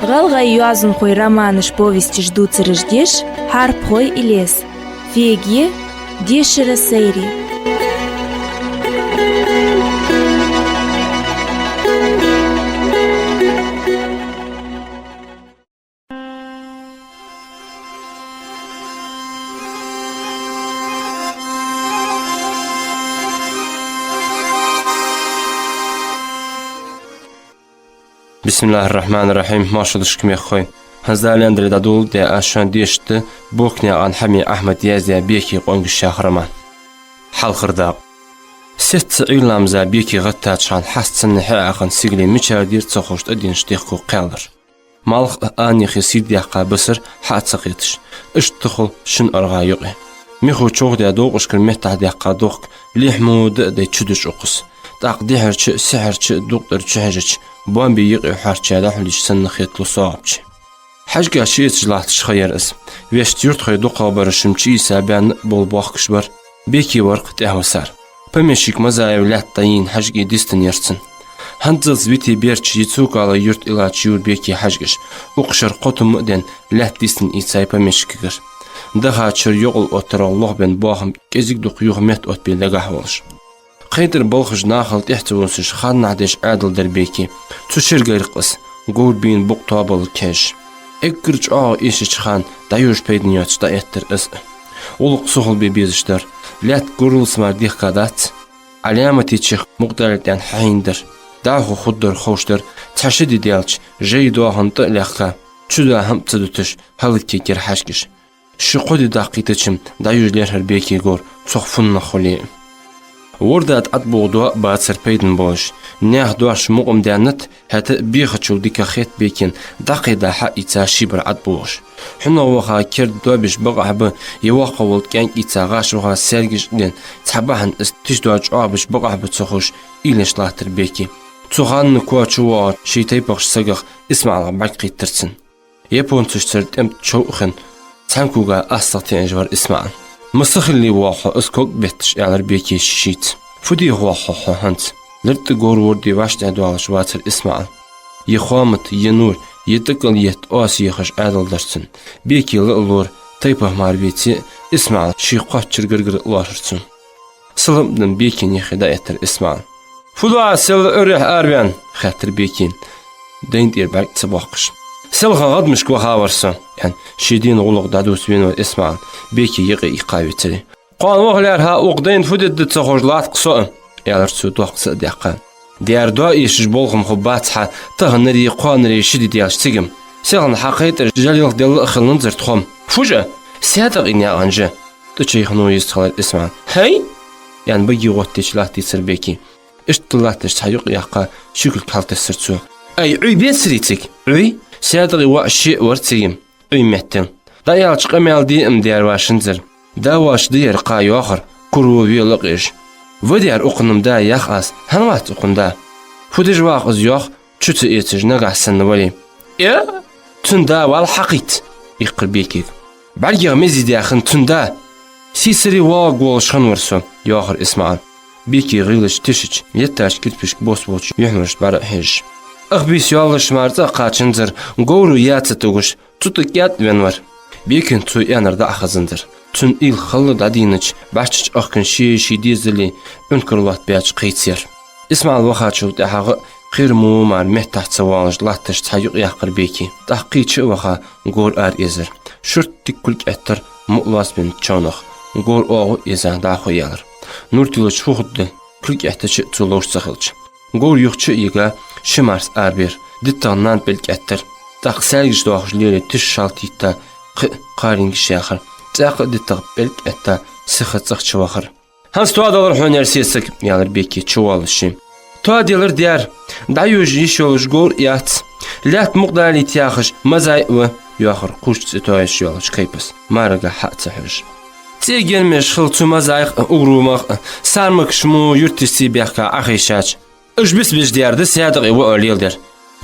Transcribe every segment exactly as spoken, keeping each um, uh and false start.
ГӀалгӀай йоазонхой романаш, повесташ дувцараш деш «Хьарпхой Илез». Феге дешара сайре. Бисмиллахир-рахманир-рахим. Моаршал да шуга, мехкахой. ХӀанз Дала аьнна дале, дӀадоладу аз шоана дешаргда Бокнаькъан Хьами Ахьмада яздаь «Беке къонгаш» яха роман. Хьалхара дакъа. Сецца Ӏуйра ламаза Беке гӀаттача хана хьаст санна хьаькъал сигале мичара дийр ца ховш тӀадийнача дехко кхаьллар. Малх а, анихьа сийрдаьккха басар хьа а ца кхеташ, иштта хул шин аргӀа юкъе. Михо човхадаь довкъашкара меттахдаьккха дохк лехьмо да а дай чудеш укхаза. ТӀаккха дехьарча а, сехьарча а дукъ тӀара чухьежача, бомбе юкъе хьоарчаь дӀахьулйиш санна хеталу СоагӀапче. ХьажкӀа ше эцаш латташ ха яр из. Вешта юртахой дукхагӀбараш-м чуийса баьнна а бола бохкаш бар Беке вар-кх тӀехьависар. Помещик Мазаев лаьтта дӀайийна хьажкӀе дистина яр цун. ХӀанззалца вити берча Яцукала юрта Ӏилла чуйора Беке хьажкӀаш, укх шера кхо тума а денна, лаьтта дистина ийцай помещикагара. Даха шера йокъал оттарах лохбенна боахам кӀезига-дукха юха метта оттабе дагахь волаш. КхетӀара балхаш нахал тӀехьа ца вусаш, ханнахьа деш Ӏаьдал дир Беке. Цу шера гар-кх из, говр бийна букъ тоабалга кхаьчаш. Эггара чӀоагӀа эшача хана дӀайожа пайда йоацаш дӀаэттар из. ГӀулакх сухалбе безаш дар. Лаьтта гураллаца мара дехка дац. Ӏаламате чехка мукъадалийта аьнна хьахьийнадар. ДӀахо хургдар ховш дар, цхьа ши ди даьлча, жай доахан тӀа а лаьхка, чудоа хӀама а ца дуташ, хӀалакъергьяр хьажкӀаш. Ши-кхо ди даккхийтача-м дӀайожа лерхӀар Беке говр, цох фуннагӀа хуле а. Ворда тӀа ӀотӀабугӀа доа а бацар пайдана болаш. Наьха дош мукъам даьннад, хӀаьта а бехачул дика хет Бекена, дӀакхийда хьаийца шийбар ӀотӀабугӀаш. ХьунагӀа ваха керда доабеш бакъахьа ба, е воккхагӀа волча кӀаьнка ийца гӀаш ваха саьргаш а дена, цхьа бахьан из тиша доа чӀоагӀбеш бакъахьа ба ца ховш, уйла еш латтар Беке. Цу хана коа чувоагӀача ший тайпарча сагах ИсмаӀалах бӀаргакхийттар цунна. Японцашцара тӀем тӀа чов а хинна, цхьан кога астагӀа теӀаш вар ИсмаӀал. «Ма са хилли воагӀа хьо, аз ког бетташ», — аьлар Беке ший-шийца. «Фу деха воагӀа хьо, хьо хӀанз?» Лертта говр ворде вӀаштӀехьадоалаш вацар ИсмаӀал. Е хоамат, е нувр, е тӀакӀал етта оаса ехаш Ӏаьдал дар цун. Беке ла а лора, тайпах мара веце а, ИсмаӀал ший кхоачара гаргара а лоархӀар цунна. Салам а денна, Бекена юххе дӀаэттар ИсмаӀал. «Фу ду Ӏа селла Ӏуйрре араваьнна?» — хаьттар Бекена. Дайна тӀера бӀарг ца боаккхаш. «Селхан гӀадамашка ваха вар со», — аьнна, ший дена гӀулакх дӀадувца вена вар ИсмаӀал, Беке юкъе иккхавецаре. «Кхоана ваха лаьрхӀа укх дайна фу дергда ца ховш латт-кх со а», — аьлар цо доккха са а даьккха. «Дера, доа эшаш болх-м хургбац хьа, таханара, кхоанара ши ди даьлча цига-м. Селхан хьакхетар жалелха делла а хиланзар тхо-м. Фу уж? Саьдакъанаькъан уж». ТӀачайхано йистхилар ИсмаӀал. «ХӀай!» — аьнна, баге гӀоттадича латтийцар Беке. Иштта латташ цхьа юкъ яьккха, ши кулг хьалтессар цо. «Ай, Ӏуй бецарий цига? Ӏуй? Саьдакъий воӀ ше а вар цига-м, Ӏуй меттел. ДӀааьлча къамаьл де-м дера вӀашинзар. Да воацаш да ер кхы йоахар, куро ве лакъеш. Ва дера укхунна-м да, йоах аз, хӀана вац укхун да? Фу деш вагӀа из, йоах, чу ца эцаш, нагахь санна вале». «Э, цун да вала хьакхийтта», — иккхар Бекега. «БӀаргех мезий даь хинна цун да. Сийсара воагӀаргволаш хинна вар со», — йоахар ИсмаӀала. Беке гӀийлача тишача, еттача кирпишка бос болча юхьмарашта бӀара а хьежаш. «Ах, бийса йоаллаш мара цӀа а кхачанзар, говро яь ца тугаш, цу тӀа кӀаьд а венна вар». Бекена цо аьннар дӀа а хазанзар. Цун уйла халла дӀадийнача, бӀарччача ахкан ший-ший дезале Ӏункар лоаттабаьча кхийцар. ИсмаӀал вахачул тӀехьагӀа а кхерам мара меттахь ца воалаш латташ цхьа юкъ яьккхар Беке. ТӀаккха кхийча а ваха, говр ара эзар. Шорттига кулг эттар, мукъа лоацбеннача човнах. Говр оагӀув а эза дӀахо а яьлар. Нувр тиллача фу хургда, кулг эттача а цо ловш ца хилча. Говр юха чу а йига, ши марс арабер. ДиттагӀа нана пӀелг эттар. ТӀаккха саьргаш доахаш лелае тиша шалтийта, кхы а кхарингаш яхар. ЦӀаькха а диттагӀа пӀелг этта, сиха цӀагӀа чувахар. «ХӀанз тоадалар хьона ер сесаг», — аьлар Беке чувоалаш ше. «Тоаделар дера. ДӀайожа йиш йолаш говр а яц. Лаьтта мукъадалийта яхаш Мазай а ва», — йоахар кхувш цӀи тоаеш йолча Кайпас, марагахьа хьа а ца хьожаш. «ЦӀе генмеш хила цу Мазайх а, Угрумах а, Сармакаш мо юрташцеи баьхка Ӏохайшача. Уж бицбеш дера да Саьдакъий воӀо леладер».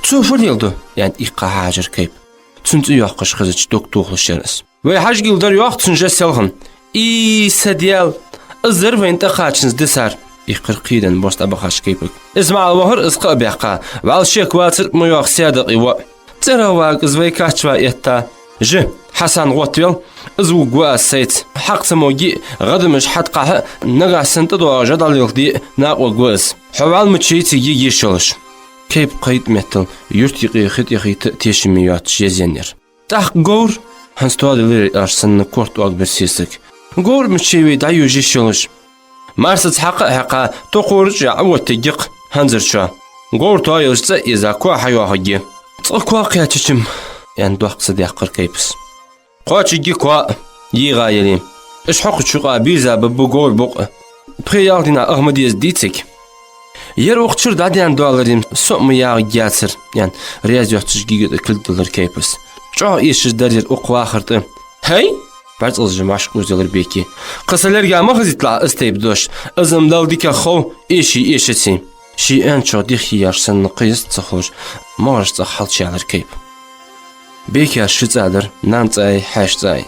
«Цо фу леладу?» — аьнна, иккха хьахьежар Кайпа. Цун цӀи йоаккхаш хезача, дог тохалуш яр из. «Вай хьажкӀил дар, йоах, цун жа селхан». «И, са Даьла, из дар вайна тӀакхачанза дисар», — иккхар кхийденна бос дӀабахача Кайпага. Из маӀа вахар из кхаъ баьккха, вӀалла шек вацар ма йоах Седакъий воӀ. ЦӀерагӀа вагӀа из вай кача ва этта. Жи, Хьасан гӀоттавел, из вугаргва аз сайца. Хьакъ ца моги, гӀадамаш хьатӀакхахьа, нагахь санна тӀадоагӀа жа дӀалелха де, накъаваргва из. Хьо вӀалла ма чий цига йиш йолаш. Кайпа кхайта меттел юрта юкъе хи тӀехийта тешаме йоацаш езъеннаяр. ТӀаккха говр, хӀанз тоаделира аьлча санна корта оагабир сесаг. Говр ма чий вай дӀаюжа йиш йолаш. Марсаца хьакха а хьекха, токхорача а Ӏооттаергья-кх хӀанзарчоа. Говр тоаелча цӀа а еза, коа хьайоахаргья. Цкъа коа кхаьчача-м, аьнна, доккха са даьккхар Кайпас. Кхоачаргья коа, йийгӀа яле. Уж хьокхача юкъа бийрза баб говра букъ. Пхи-ялх дийнахьа ах ма деза дий цига. Ер укх чура дӀадаьнна доаллар-м со а ма ягӀаргьяцар, аьнна, раьза йоацаш гига тӀа кулг диллар Кайпас. ЧӀоагӀа эшаш дар ер укх вахар тӀа. ХӀай! БӀарцӀалжа машкъузделар Беке. Кхы са лерга ма хазийталахь из тайпа дош, из-м Далла дикагӀа хов, эший эшаций. Ший аьнначох диххе яьраш санна кхы йист ца хулаш, могӀараш цӀагӀа хьалчаяьлар Кайпа. Бекера ши цӀа дар, нана цӀаи хьаьша цӀаи.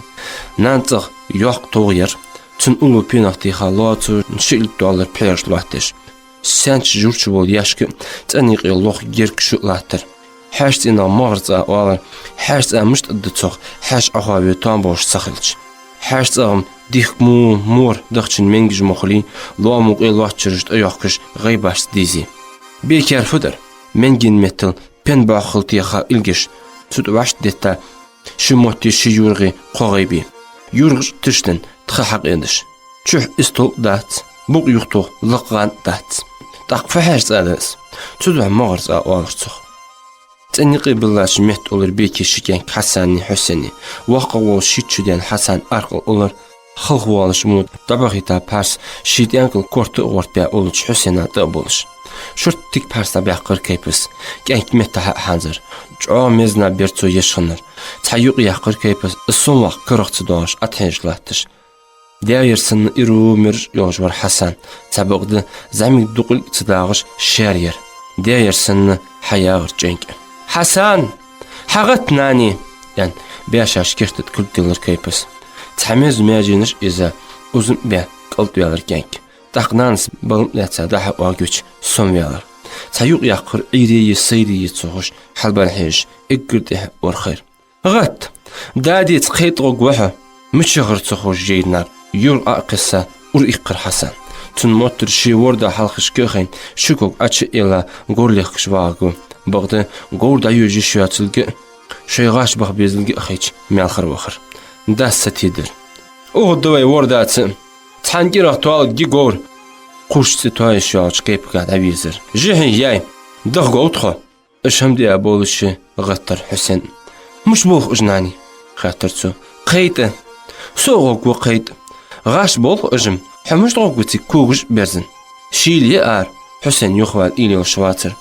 Нана цӀагӀа йоккха тогӀа яр, цун уллув пенах теха лоацаш шиъ литра доаллар пхьераш лоаттадеш. Саьнча жур чу бола яьшка цӀен юкъе лоха герга шу а латтар. Хьаьша цӀенах могӀара цӀа оалар, хьаьша цӀа мишта да цох, хьаьша Ӏохоаве тоам болаш ца хилча. Хьаьша цӀагӀа-м дихка мо мора дахчан менгаш мо хулий, лоам юкъе лоацачараш тӀайохкаш гӀайбашца дийзе. Бекера фу дар, менгий меттел пен бӀоагӀа хила теха илгаш, цу тӀа вӀаштӀа детта, ши мотти ши юргӀи кхо гӀайби. ЮргӀаш тишденна тха хьакъедаш. Чухь истол а дац, букъ юхатоха лакха гӀанд а дац. ТӀаккха фу хьаьша цӀа да из? Цудухьа могӀара цӀа оалар цох. ЦӀен юкъе биллача метта улар Беке ши кӀаьнк Хьасани Хьусени. ВоккхагӀа волаш шийтта шу даьнна Хьасан аркъал улар, халхавоалаш мо дӀабахийта пхьарс ший тӀаьнкал корта а гӀорта баь уллача Хьусена тӀа а болаш. Шорттига пхьарс дӀабаьккхар Кайпас, кӀаьнк меттахьа а хьанзар. ЧӀоагӀа мезна бер цо еш хиннар. Цхьа юкъ яьккхар Кайпас, из сомаваккха карах ца доагӀаш, Ӏотхьежаш латташ. Даь яр санна иру мераж йолаш вар Хьасан. Цхьабакъда зӀамига дукъилг а ца дагӀаш шаьра яр. Даь яр санна хьаяьгӀар чӀенкӀа. «Хьасан! ХьагӀатта, нани!» — аьнна, бешаш керта тӀа кулг диллар Кайпас. Цхьа меза маьженаш а еза, узам а баь, кӀалтӀаваьлар кӀаьнк. ТӀаккха нанас балам а лаьца дӀа-хьа оагавича, сомаваьлар. Цхьа юкъ яьккхар Ӏуйре е сайре е ца ховш, хьалбархьежаш, эггара тӀехьа орхайр. «ГӀатта! Дадийца кхайта гӀоргва хьо, мичахьара ца ховш жайнар», — юргӀа а кхесса, ура иккхар Хьасан. Цун моттара ший ворда хьалхашка а хайна, ши ког Ӏочу а елла, говр лехкаш вагӀаргва. Бакъда говр дӀаюжа йиш йоацилга а, шоай гӀаш баха безилга а хайча, маьлхара вахар. Дас сатийдар. «Ухаргда вай вордаца, цхьан кӀирах тоалургья говр», — кхувш цӀи тоаеш йоагӀача Кайпага дӀавийрзар. «Жи хьий, яй, даха гӀовта хьо». Уж хӀама диа болаш гӀаттар Хьусен. «Муш болх уж, нани?» — хаьттар цо. «Кхайта». «Со а гӀоргва кхайта». «ГӀаш болх уж-м. Хьо мишта гӀоргва цига когаш а берзан?» «Шийла я ара», — Хьусен юхавала уйла йолаш вацар.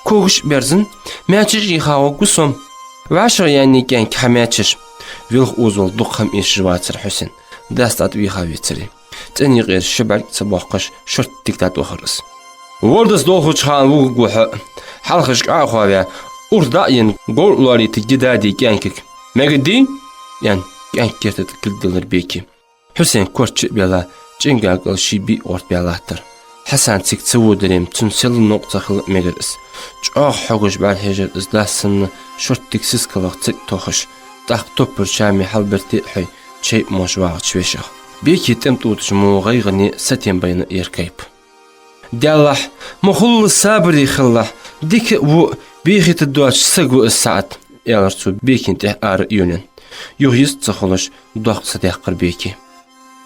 «Когаш а берзан? Маьчеш а йийха гӀоргва со-м». «ВӀашагӀъяьннай, кӀаьнк, хьа маьчеш». Велха озал дукха хӀама эшаш вацар Хьусен. Дас дӀатӀавийха вецаре. ЦӀен юкъера ши бӀарг а ца боаккхаш, шорттига дӀатӀавахар из. «Вордаца долхача хана вугаргва хьо, хьалхашка Ӏо а хоаваь, урс дӀа а енна, говр а лорийта дади кӀаьнкага. Мегаргдий?» — аьнна, кӀаьнк керта тӀа кулг диллар Беке. Хьусен корта чу а баьлла, чӀенга кӀал ший бий а гӀорта баь латтар. Хьасан цига ца водар-м, цун селла новкъа ца хила а мегар из. ЧӀоагӀа хьогаш бӀарахьежар из дас санна, шорттига сискалах цӀерг тохаш, тӀаккха топпара чами хьалберте а хьой, чай а мош вагӀача вешех. Беке тӀем тӀа тӀоташ мо гӀайгӀане а, сатем байна а яр Кайпа. «Даьллахь, ма хулла сабаре хилалахь, дика а, во а бехийтаргдоацаш саг ва из сахьат», — аьлар цо Бекена тӀехьа ара а йолаенна. Юха йист ца хулаш, доккха са даьккхар Беке.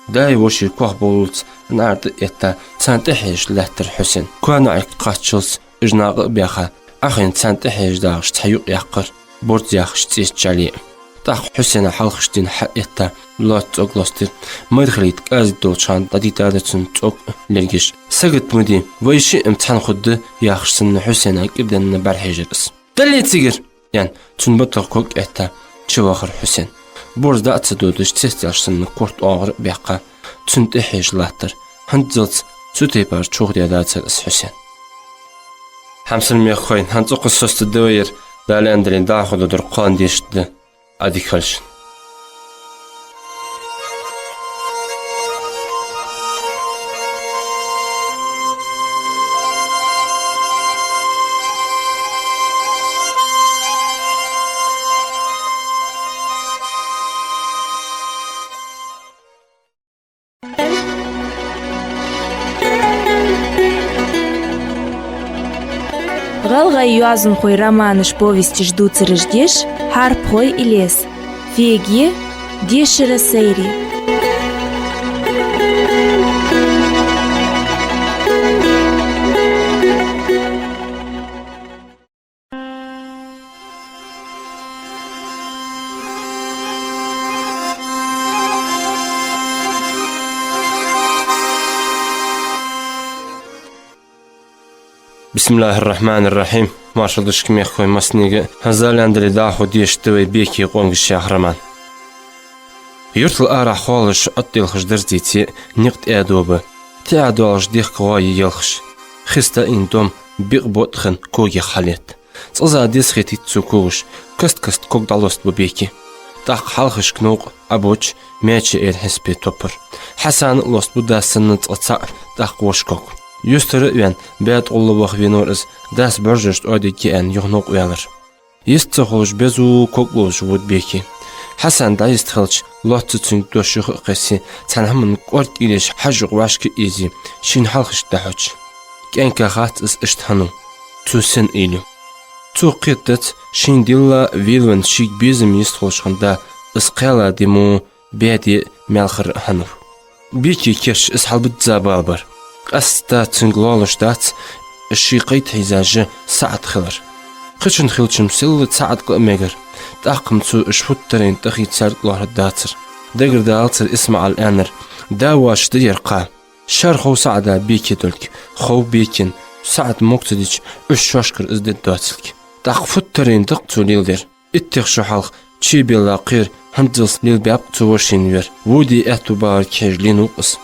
Даи воши кох боллалца наӀара тӀа а этта, царна тӀехьежаш лаьттар Хьусен. КоаноӀарга кхаччалца уж накъа а баьха, Ӏохайна царна тӀехьежаш дагӀаш цхьа юкъ яьккхар, борз яхаш цӀеча чале. ТӀаккха Хьусена хьалхашка дийна хьаэтта, лоаца цӀог лостир, майра хилийта кӀазиг долча хана дӀадийта да цунна цӀог а, лергаш а. «Сагота ма де, вай шиъ-м цхьана хургда», — яхаш санна, Хьусена кӀирденна бӀарахьежар из. «Дале цигара!» — аьнна, цун батах ког а этта, чувахар Хьусен. Борз дӀа а ца додаш, цецдаьлча санна, корта оагӀора а баьккха, цунна тӀехьежаш латтар. ХӀанзалца цу тайпара чугӀордаь дацар из Хьусен. Хьамсара мехкахой, хӀанз укхаза соцаргда вай ер, Дала аьннадале, дӀахо доаладер кхоана дешаргда. Ӏадика хийла шун. ГӀалгӀай йоазонхой романаш, повесташ дувцараш деш «Хьарпхой Илез». Феге, дешара сайре. بسم الله الرحمن الرحيم. Маршал да шуга, мехкахой, массанега. ХӀанз, Дала аьнна дале, дӀахо дешаргда вай «Беке къонгаш» яха роман. Юртал арахьа хоалуш, Ӏоттаделхаш дерзаде, никъ тӀа а доба, тӀа а доалаш, дехка гӀоа я елхаш. Хиста ин дом бикъ ботӀа хинна когех хьалетт. Цкъаза деза хетийт цу когаш, каст-каста ког дӀалост бу Беке. ТӀаккха хьалхашка новкъа Ӏобода маьче эр хьисапе топпар. Хьасана а лост бу дас санна цкъа цаӀ, тӀаккха воша ког. Юстара а ваьнна, баьтӀ гӀолла ваха венавар из, дас бӀаржашта Ӏодигге аьнна юха новкъа ваьлар. Йист ца хулаш беза ког ловш вода Беке. Хьасан дӀайистхилча, лоацца цунга дош юха а кхессе, цхьан хӀаман кӀоарга уйла еш, хьажжа юкъе вӀашка а ийзе, шийна хьалхашка дӀахьоча. КӀаьнка хац из иштта хӀана ва. Цо сенна уйла ю. Цо кхетадац, шийна дилла велавенна, шийга безам йистхулаш хинна да из кхаьлла ди мо, баьде а, маьлхара а хӀана ва. Бекега керш из хьалбизза бала бар. Къаьстта цунга лоалаш дац ший кхайта хьийза жа СаӀад хилар. Кхычун хилча-м, селла СаӀад къа а мегар. ТӀаккха-м цо уж футтаренна тӀахийца царга лоархӀаргдацар. Дагардалацар ИсмаӀала аьннар: «Да воаш да ер кхы». Шаьра хов СаӀада Беке долга, хов Бекена, СаӀад мог ца дича, уж шоашкара из дергдоацилга. ТӀаккха футтаренна да-кх цо леладер. Иттех шу хьалха чебелла кхера хӀанзалца лелабаьб-кх цо вошийна вер. Воде аьттув баларга хьежа лийнав-кх из.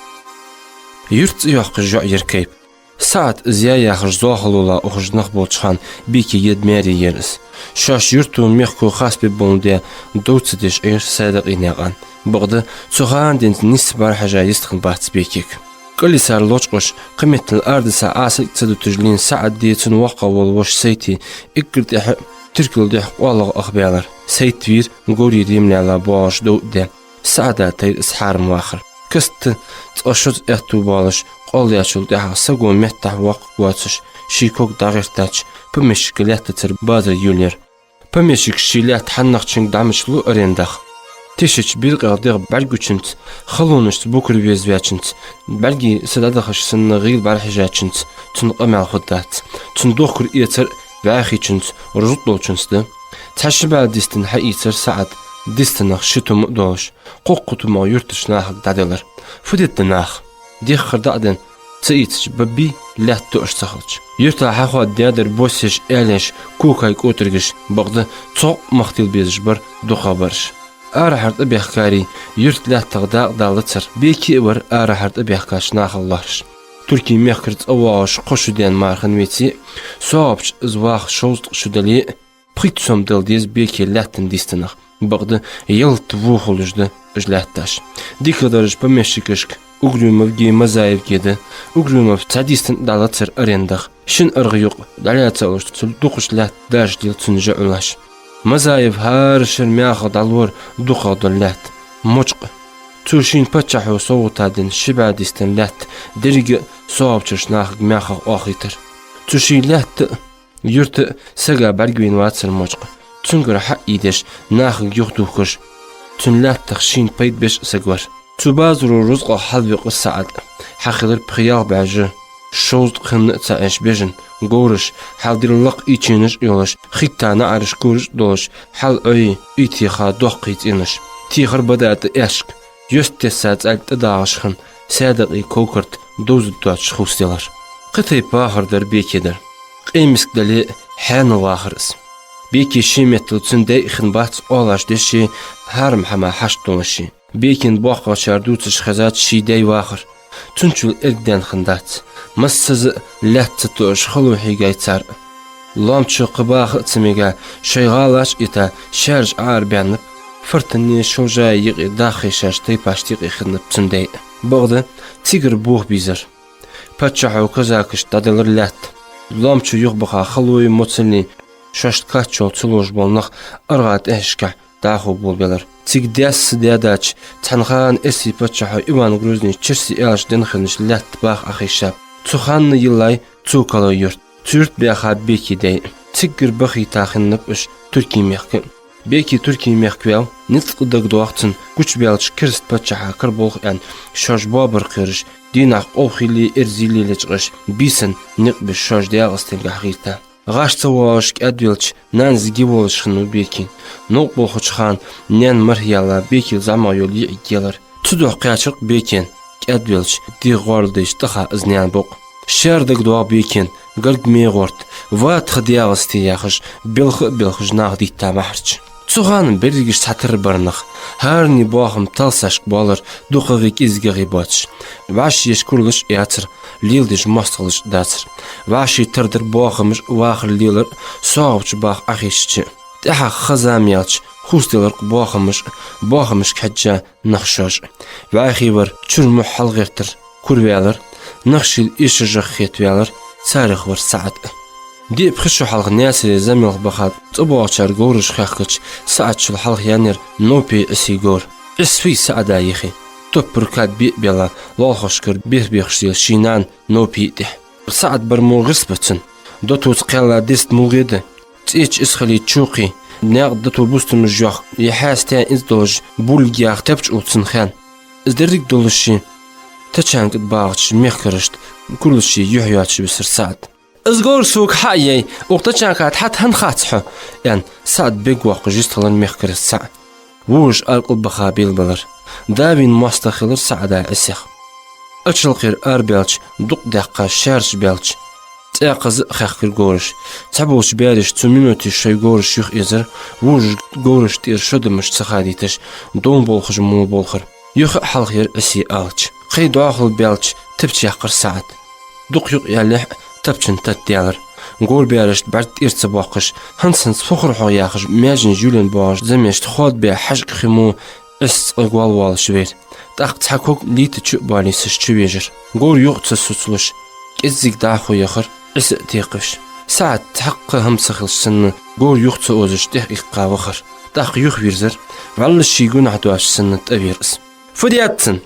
Юрта цӀи йоаккхаш йоӀ яр Кайп. СаӀад из яь яхаш зоахалола ухаш нах болча хана Бекега еда маьре яр из. Шоаш юрто, мехко хасбе болна даь дов ца деш Ӏийра Садакъий наькъан. Бакъда, цу хана денз нийсса бӀарахьежа йистхинна бац Бекега. КӀалисара лочкъаш, кхыметтел арадиса Ӏасилг ца дуташ лийна СаӀади, цун воккхагӀа вола воша Сайти эггара тӀехьа Тиркал дехьа къоалагӀа ахбаьлар. Сайт вийра говрий ремлаьла боагӀаш дов а даь, СаӀада тайра из хьарам вахар. Каста цкъа-шозза аьттув боалаш, къоал яьчул тӀехьагӀа саго меттахьа воккхаргвоацаш, ший ког дӀагӀертача, помещика лаьттацара базар йолаяр. Помещика ший лаьтта хьаннахчунга дӀа мича лу арендах. Тишача биркъах дегӀ бӀаргагучунца, халонашца букар везаваьчунца, бӀаргий са дӀадахаш санна гӀийла бӀарахьежачунца цун къамаьл хургдац. Цун духкар-эцар а вӀаьхийчунца, рузкъ долчунца да. Цхьа ши бӀаь дистана хьаийцар СаӀад дистанах ши тума а долаш, кхоккха тумах юртарча нахага дӀаделар. Фу дергда наха? Деххар дӀа а денна, ца ийцача ба бий, лаьтта тоъаш ца хилча. Юрта хьахоададаьдар бос еш, аьла еш, кокай кӀотаргаш, бакъда цхьоккха мах тила безаш бар дукхагӀбараш. АрахьаргӀа тӀабехкарий юрта лаьттах дакъа далацар, Беке а вар арахьаргӀа тӀабехкача нахал лоархӀаш. Туркий мехкара цӀавоагӀаш кхо шу даьнна мара хинна веце а, соагӀапча из ваха шовзткъа шу дале а, пхийтта сом дала деза Беке лаьттан дистанах, бакъда ялат во хулаш да уж лаьтташ. Дикадараш помещикашка Угрюмовгеи Мазаевгеи да. Угрюмов цхьа дистан а далацар арендах. Шин аргӀа юкъ дӀалаьца а луш, цул дукхача лаьтта дажа дила цунна жа Ӏулаш. Мазаев хӀара шера мехах дӀалора дукхагӀа дола лаьтта, мочкъа. Цо шийна паччахьо совгӀата денна ши бӀаь дистан лаьтта деррига а соагӀапчарча нахага мехах оахийтар. Цу ший лаьтта а, юрта а сага бӀаргавайна вацар мочкъа. Цунгара хьаийдеш, нахага юхадувхаш, цун лаьттах шийна пайда беш а саг вар. Цу базаро рузкъах хьалваьккхар СаӀад. Хьахилар пхи-ялх бӀаь жа. Шовзткъа хинна а ца Ӏеш бежан, говраш, хьалдилла лакха ийченаш а йолаш, хийтта наӀараш, кораш а долаш, хьал Ӏой, уйтеха доккхий цӀенаш. Техар бада тӀа аьшк, йост тесса цӀалг тӀадагӀаш хинна, Садакъий ков-карт довзаргдоацаш хувцаделар. Кхы тайпа вахар дар Бекедар. Къемиск дале а, хьаьнал вахар из. Беке ший меттала цун даьй а хинна бац оалаш дешший, хьарам хӀама хьашт долашший. Бекена боккхагӀчар дувцаш хезац ший даьй вахар. Цунчул эргдаьнна хинна дац. Массаза а лаьтта ца тоъаш хало хьийгай цар а. Лоамчо кхы баха а ца мега, шоай гӀалаш а йита, шаьраш Ӏоарабаьннаб, фартаннеи шолжаи юкъе даха хьийшача тайпашта юкъе хиннаб цун даьй а. Бакъда, цигара бох бийзар. Паччахьо казакашта дӀаделар лаьтта. Лоамчо юхабаха халои моцали, шоашта кхаччалца ца ловш бола нах аргӀа тӀехьашкахьа дӀахо болабелар. Цига даьсса даьдача, цхьан хана эрсий паччахьо Иван Грозный черсий аьлча денна хиннача лаьтта баха Ӏохайшаб. Цу хана йиллай Цокалой юрт. Цу юрта баьха Беки даьй. Циггара бахийта хиннаб уж Туркий мехка. Беки Туркий мехка ваьв, ницкъ дагадоагӀа цунна гучабаьлча керста паччахьа кара болх аьнна, шоаш боабар кхераш, дийнахьа къовхийла, эрзийла лечкъаш, бийсанна никъ беш шоаш ДегӀастенга хьийрта. ГӀаш ца воалаш кӀаьдвелча, нана зиге волаш хиннав Бекин. Новкъа болхача хана наьна мархӀаяьлла, Бекил зӀамагӀа йола йиӀиг елар. Цудухьа кхаьчар-кх Бекена, кӀаьдвелча, дегӀа гӀорла дайча тӀаха из наьна букъ. Шаьра дагадоагӀа Бекена, гарга мегӀорт, «Ва тха ДегӀасте» яхаш, белха а белхаш, наха дитта мухӀарч. Цу хана берригаш цхьатарра бар нах, хӀаране боахам талсашка боалар, дукхагӀеи кӀезигагӀеи боацаш. ВӀаши еш куралаш а яцар, леладеш моастагӀалаш а дацар. ВӀаший тара дар боахамаш, вахар-лелар, сагӀа чубаха Ӏохайшача. ТӀехьагӀа ха-зама яьлча, хувцаделар-кх боахамаш, боахамашка хьежжа нах шоаш. ВӀаьхий вар, чура мухь хьалгӀертар, кура ваьлар, нах шийла эшаржах хетаваьлар, царех вар СаӀад. Диъ-пхи шу хьалха Наьсаре зӀамига баха цӀабоагӀачар говраш хехкача, СаӀад шул хьалха яьннаяр Новпий Ӏисий говр. Ӏис вий СаӀада йихи. Топпара кад биъ белла, лоалахошкара бехк бехаш лела ший нана Новпий тӀехьа. СаӀад бар мо гӀирс ба цун. Дотоца кхаьлла деза мулгӀе да. ЦӀеча исхали чокхи, наькъа дото бустамаш йоах, е хьаьстаь из долаш, буллиг яха тепча улл цун хен. Из деррига долаш ший тачанка тӀа багӀача мехкарашта куралаш юхь йоацаш висар СаӀад. «Из говр сога хьа а яьй, укх тачанка тӀа хьатта хӀана хац хьо?» — аьнна, СаӀад бегвоаккхаш йистхилар мехкараша цаӀ. Вожаш аркъал баха белабелар. Да вийна моастагӀа хилар СаӀада Ӏисех. Ачалкхера арабаьлча, дукъ даьккха шаьрача баьлча, цӀаькхаза а хехкар говраш. Цхьаболча баьраш цу минуте шоай говраш юха эзар, вожаш говрашта тӀера шодамаш ца хадийташ, дом болхаш мо болхар. Юха а хьалхаяр Ӏисий алча. Кхы дӀоахал баьлча, тапча яьккхар СаӀад. Дукха юкъ яллехь а, тапчан тата даьлар. Говрбаьрашта бӀарг тӀера ца боаккхаш, хӀанз-хӀанз фу хургхьогӀ яхаш, маьженаш юлен боагӀаш зӀамигашта хоадабаь хьажкӀа хи мо Ӏис цкъа гол воалаш вайра. ТӀаккха цхьа ког лийта чу а боалийсаш чувежар. Говр юха ца сацалуш, кӀеззига дӀахо яхар, Ӏиса а текхаш. СаӀад цхьаккха хӀама ца хилча санна, говр юха ца озаш тӀехьа иккха вахар. ТӀаккха юхавийрзар, вӀалла ший гонахьа доацаш санна тӀавера из. «Фу даьд цунна?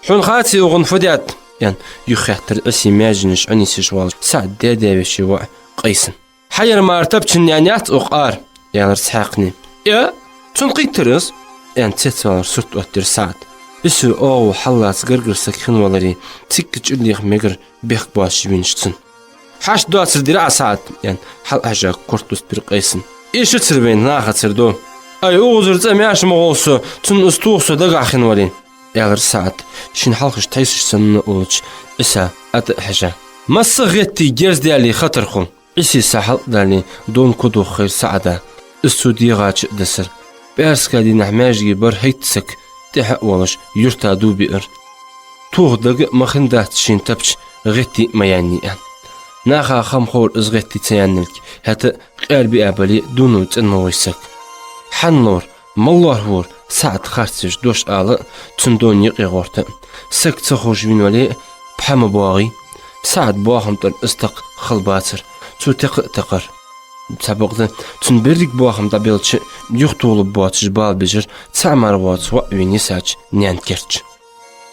Хьона хаций укхун фу даьд?» — аьнна, юхахаьттар Ӏисий маьженаш Ӏонисъеш воаллача СаӀада даь-даь веший воӀ Къайсана. «Хьаяр мара тапчан яьннаяц укх ара», — аьлар цхьаькхане. «Э, цунна кхийттар из», — аьнна, цецвалар сурт оттадир СаӀада. Ӏисий оагӀув хьаллаца гаргара саг хинна валаре, цигга чӀир леха мегар бехк боацаш вийнаш цунна. «Хьашт доацар дир Ӏа, СаӀад», — аьнна, хьалъхьежа корта дустабир Къайсана. «Из шуцара вайна нахацара ду». «Ай, укхазара цӀа маьрша ма гӀолла со, цунна из тоха со дагахь хинна вале», — аьлар СаӀада, шийна хьалхашка тхьайсаш санна уллача Ӏиса тӀа а хьежа. «МассагӀа гӀетте герз даьле хатар хул». Ӏисий са хьалъдале, дом кодох хайра СаӀада. Из цо дегӀа чу а дисар. ПӀаьраска дийнахьа маьждиге бар хӀайтта саг, тӀехьа а волаш, юрта дув биар. Тоха дага а ма хиннадац шийна тапча гӀетте а ма яьннай аьнна. Наха хам ховра из гӀетте ца яьннилга, хӀаьта а къаьра биа бале а, дувнал цӀена ма вой саг. «Хьан лор, мала лоархӀ вора?» — СаӀад харцдеш дош ала а, цун дона юкъе гӀорта а. Саг ца ховш вийна вале а, пхьа ма боагӀий. СаӀад боахам тӀара из такха хала бацар, цо текха а текхар. Цхьабакъда, цун берриг боахам дӀабелча, юхатохалургбоацаш бала бижар цаӀ мара воаца воӀ вийна йисача наьна керта чу.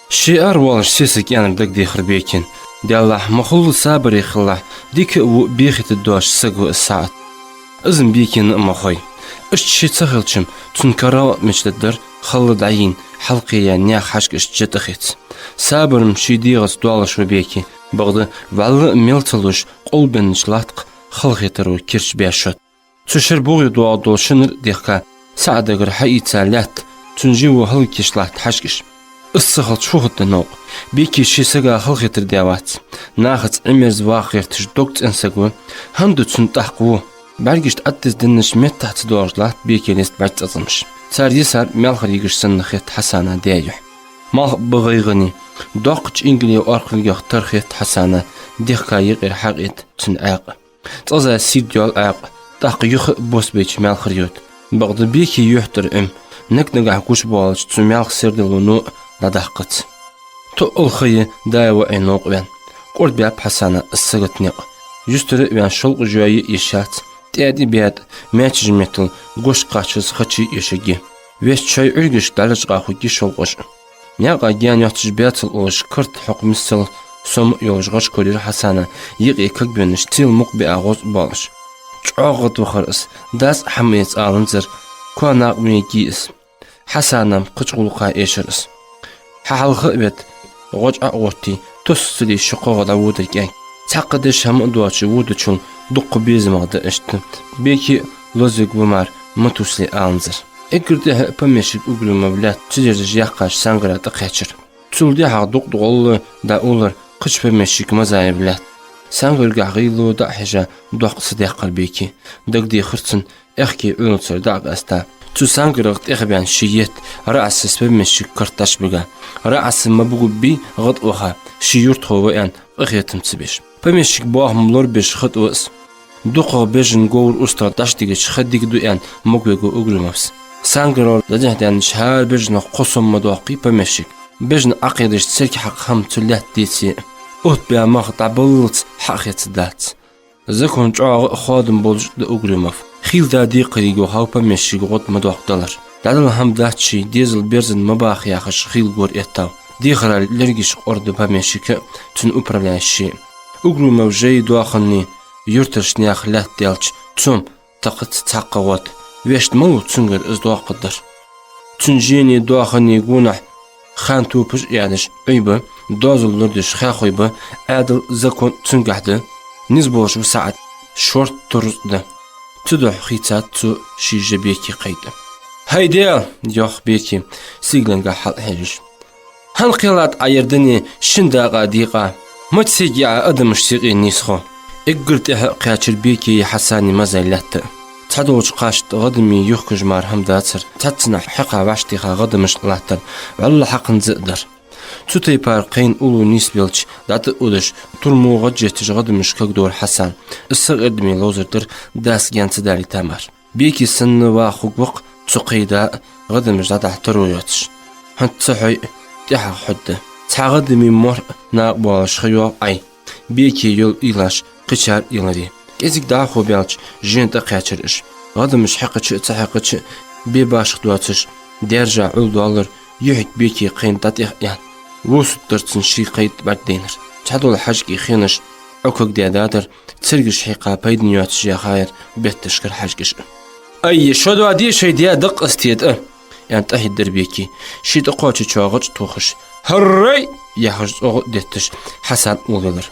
Ше аравоалаш сесаг кӀаьнк дагадехар Бекина. Деллахь, ма хулла сабаре хилалахь, дика а ва, бехктӀа доацаш саг ва из СаӀад. Из-м Бекина а ма хой. Иштта ше ца хилча-м, цун карагӀа а мичад дар, хала дӀайийна, хьалкхеяь наьха хьажкӀашта жа тӀахеца. Сабар-м ший дегӀаца доаллаш ва Беки, бакъда вӀалла а мел ца луш, къовлабеннача латта халахетаро керчабаь шод. Цу шера бугӀе доагӀа дола шинар а дехка, СаӀадагара хьаийца лаьтта, цун живо хӀалакъеш латта хьажкӀаш. Из ца хилча фу хургда новкъа? Беки ший сага халахетар даь вац. Нахаца Ӏимерза ваха гӀерташ дог цӀена саг ва. ХӀана ду цунна тӀаккха во? БӀаргашта Ӏаддиза деннача меттахь ца доагӀаш латт Бекина йист бӀарг цӀацӀамаш. Цар йисар маьлхара йигаш санна хет Хьасана даь-юхь. Малх ба гӀайгӀане, доккхача ингале орхилгах тара хет Хьасана, дехка юкъера хьакъийт цун Ӏаькъ. ЦӀаза сийрда йоал Ӏаькъ, тӀаккха юха а бос байча маьлхара йода. Бакъда Беки юхь тӀара Ӏим, наг-нагахь гучабоалача цу маьлха сердало но а дӀадаккхац. Тоъал ха я даь-воӀий новкъа ваьнна. Къордбаьб Хьасана из сагота никъ. Юстара а ваьнна, шолкъа жоае а йиш яц, тӀаьда а баьда, маьчеш меттел гошка кхаччалца хачи а эшаргья. Вешта шоай Ӏуьргашка дӀалачкъа хургья шолкъаш а. Наькъа гаьна йоацаш баьцал уллаш, карта хьокха миссел Сома йолаш гӀаш корайир Хьасана, юкъе кагбеннаш цел мукъа биа гӀоз болаш. ЧӀоагӀа гӀадвахар из, дас хӀама эца аланзар, коа накъа меги из. Хьасана-м кхыча гӀулакха эшар из. Хьалха а вет, гӀож а гӀоттий, тосса ца дий ши-кхо гӀа дӀаводар кӀаьнк. Цхьаккха деш хӀама а доацаш водачул дукха безамагӀа да иштта. Беке а лозавергва мара, ма тусле аланзар. Эггара тӀехьа а помещик Угрюмов лаьтта цу дерзаш яьккхача сангара тӀакхаьчар. Цул дехьа дукъ-дукъ гӀолла дӀаулар кхыча помещик Мазаева лаьтта. Сангаргахьа гӀийло дӀа а хьежа, доккха ца даьккхар Беке. Дагадехар цунна, аьхки Ӏуйралцара дӀа а къаьста, цу сангарах тӀехбаьнна ший етт РаӀаса помещик карт дӀачубига. РаӀаса ма бугургбий гӀатӀаваха, ший юртахо ва аьнна къахетам ца беш. Помещик боахам лорабеш хатӀава из. ДукхагӀа бежан говра устагӀа дӀачудигача ха дика ду аьнна могавергва Угрюмовс. Сангарал дӀадехьадаьннача хӀара бежанах кхо сом ма доаккхий помещик. Бежан Ӏокхийдаш церга хьакха хӀама цу лаьтта деце а, оттабаь мах дӀабаллалца хьа а хецаргдац. Закон чӀоагӀа а хоадам болаш да Угрюмов. Хийла да декхарийга хов помещик гӀод ма доаккхадалар. ДӀадала хӀама дац ший, дезал берзан ма баха яхаш, хийла гор эттав. Дехара лергаш къоаргда помещика а, цун управляющий а. Угрюмов жей доахани юртарча наьха лаьтта даьлча, цо-м такхац цхьаккха гӀод. Вешта ма лу цунгара из доаккхаргдар. Цун жени доахани гонахьа хана топаш а ядаш Ӏуйба, доазол лорадеш хьехой ба, Ӏаьдал, закон цунгахьа да, низ болаш ва саӀат, шортта турз а да. Цудухьа хийцад цо ший жа Беке кхайка. «ХӀай Даьла, — йоах Беке, сигаленгахьа хьал а хьежаш. — ХӀана кхеллад Ӏа ер дуне шин дакъа декъа? Мича сига я Ӏа адамашта юкъе нийсхо?» Эггара тӀехьа а кхаьчар Бекеи Хьасанеи Мазай лаьтта а. Цхьадолча кхашта гӀадаме юхкаш мара хӀама дацар, цхьаццанахьа хьекха вӀаштӀехьа гӀадамаш латтар, вӀалла хьакханза а дар. Цу тайпара кхайна уллув нийсбелча, дӀатӀа а удаш, турмо гӀадж етташ гӀадамаш кагдора Хьасан. Из сакъердаме ловзар дар дас гаьна ца далийта мара. Беке санна ваха хургва-кх цу кхайда а, гӀадамаш дӀадахьа таро йоацаш. ХӀанз цу хьой а тӀехьагӀа хьода. Цхьа гӀадаме морх а накъабоалаш ха йоагӀа Ӏай. Беке йола уйлаш кхычар а уйларе. КӀезига дӀахо баьлча, жен тӀакхаьчар уж. ГӀадамаш хьекхача а, ца хьекхача а, бе башха доацаш, даьржа Ӏул доаллар, юхьиг Беке кхайна дӀатӀехъяьнна. Вусут дар цун ший кхайда бӀаргадайнар. Цхьадола хьажкӀий хенаш Ӏокагдаь дадар, цергаш хьекха пайдана йоацаш яхаяр бетташкара хьажкӀаш а. «Ай, шо доаде шоай даь дакъа къастета!» — аьнна, тӀахьийгдар Беке. Ший тӀакхоачачоа гӀаж тохаш, «ХӀаррай!» — яхаш, цӀогӀа а детташ, Хьасан улвелар.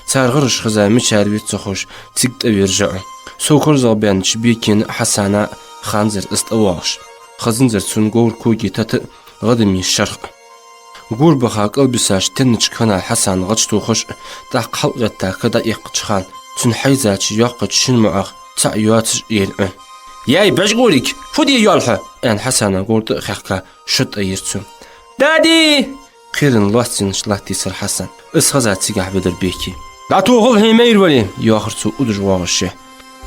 Цар гӀараш хеза мичара вир ца ховш, цига тӀавера жаӀу. Сов корзагӀбаьннача Бекена а, Хьасана а ханзар из тӀавоагӀаш. Хазанзар цун говра коги тата а, гӀадаме шарх а. Гурбаха кӀалбисаш теннача хана Хьасан гӀаж тохаш а, тӀаккха хьалкъетта ка дӀаэккхача хана, цун хьайзача йоккхача шин моӀах цаӀ йоацаш а ера Ӏу. «Яй, бежгӀург, фу де йоалл хьо?» — аьнна, Хьасана говра тӀа а хехка, шо тӀаера цо. «Дади!» — кхерам лоацъеннача латтийсар Хьасан. Из хеза цигахьа ведар Беке. «ДӀатохал хьай майра вале!» — йоахар цо удаш воагӀаш шехь.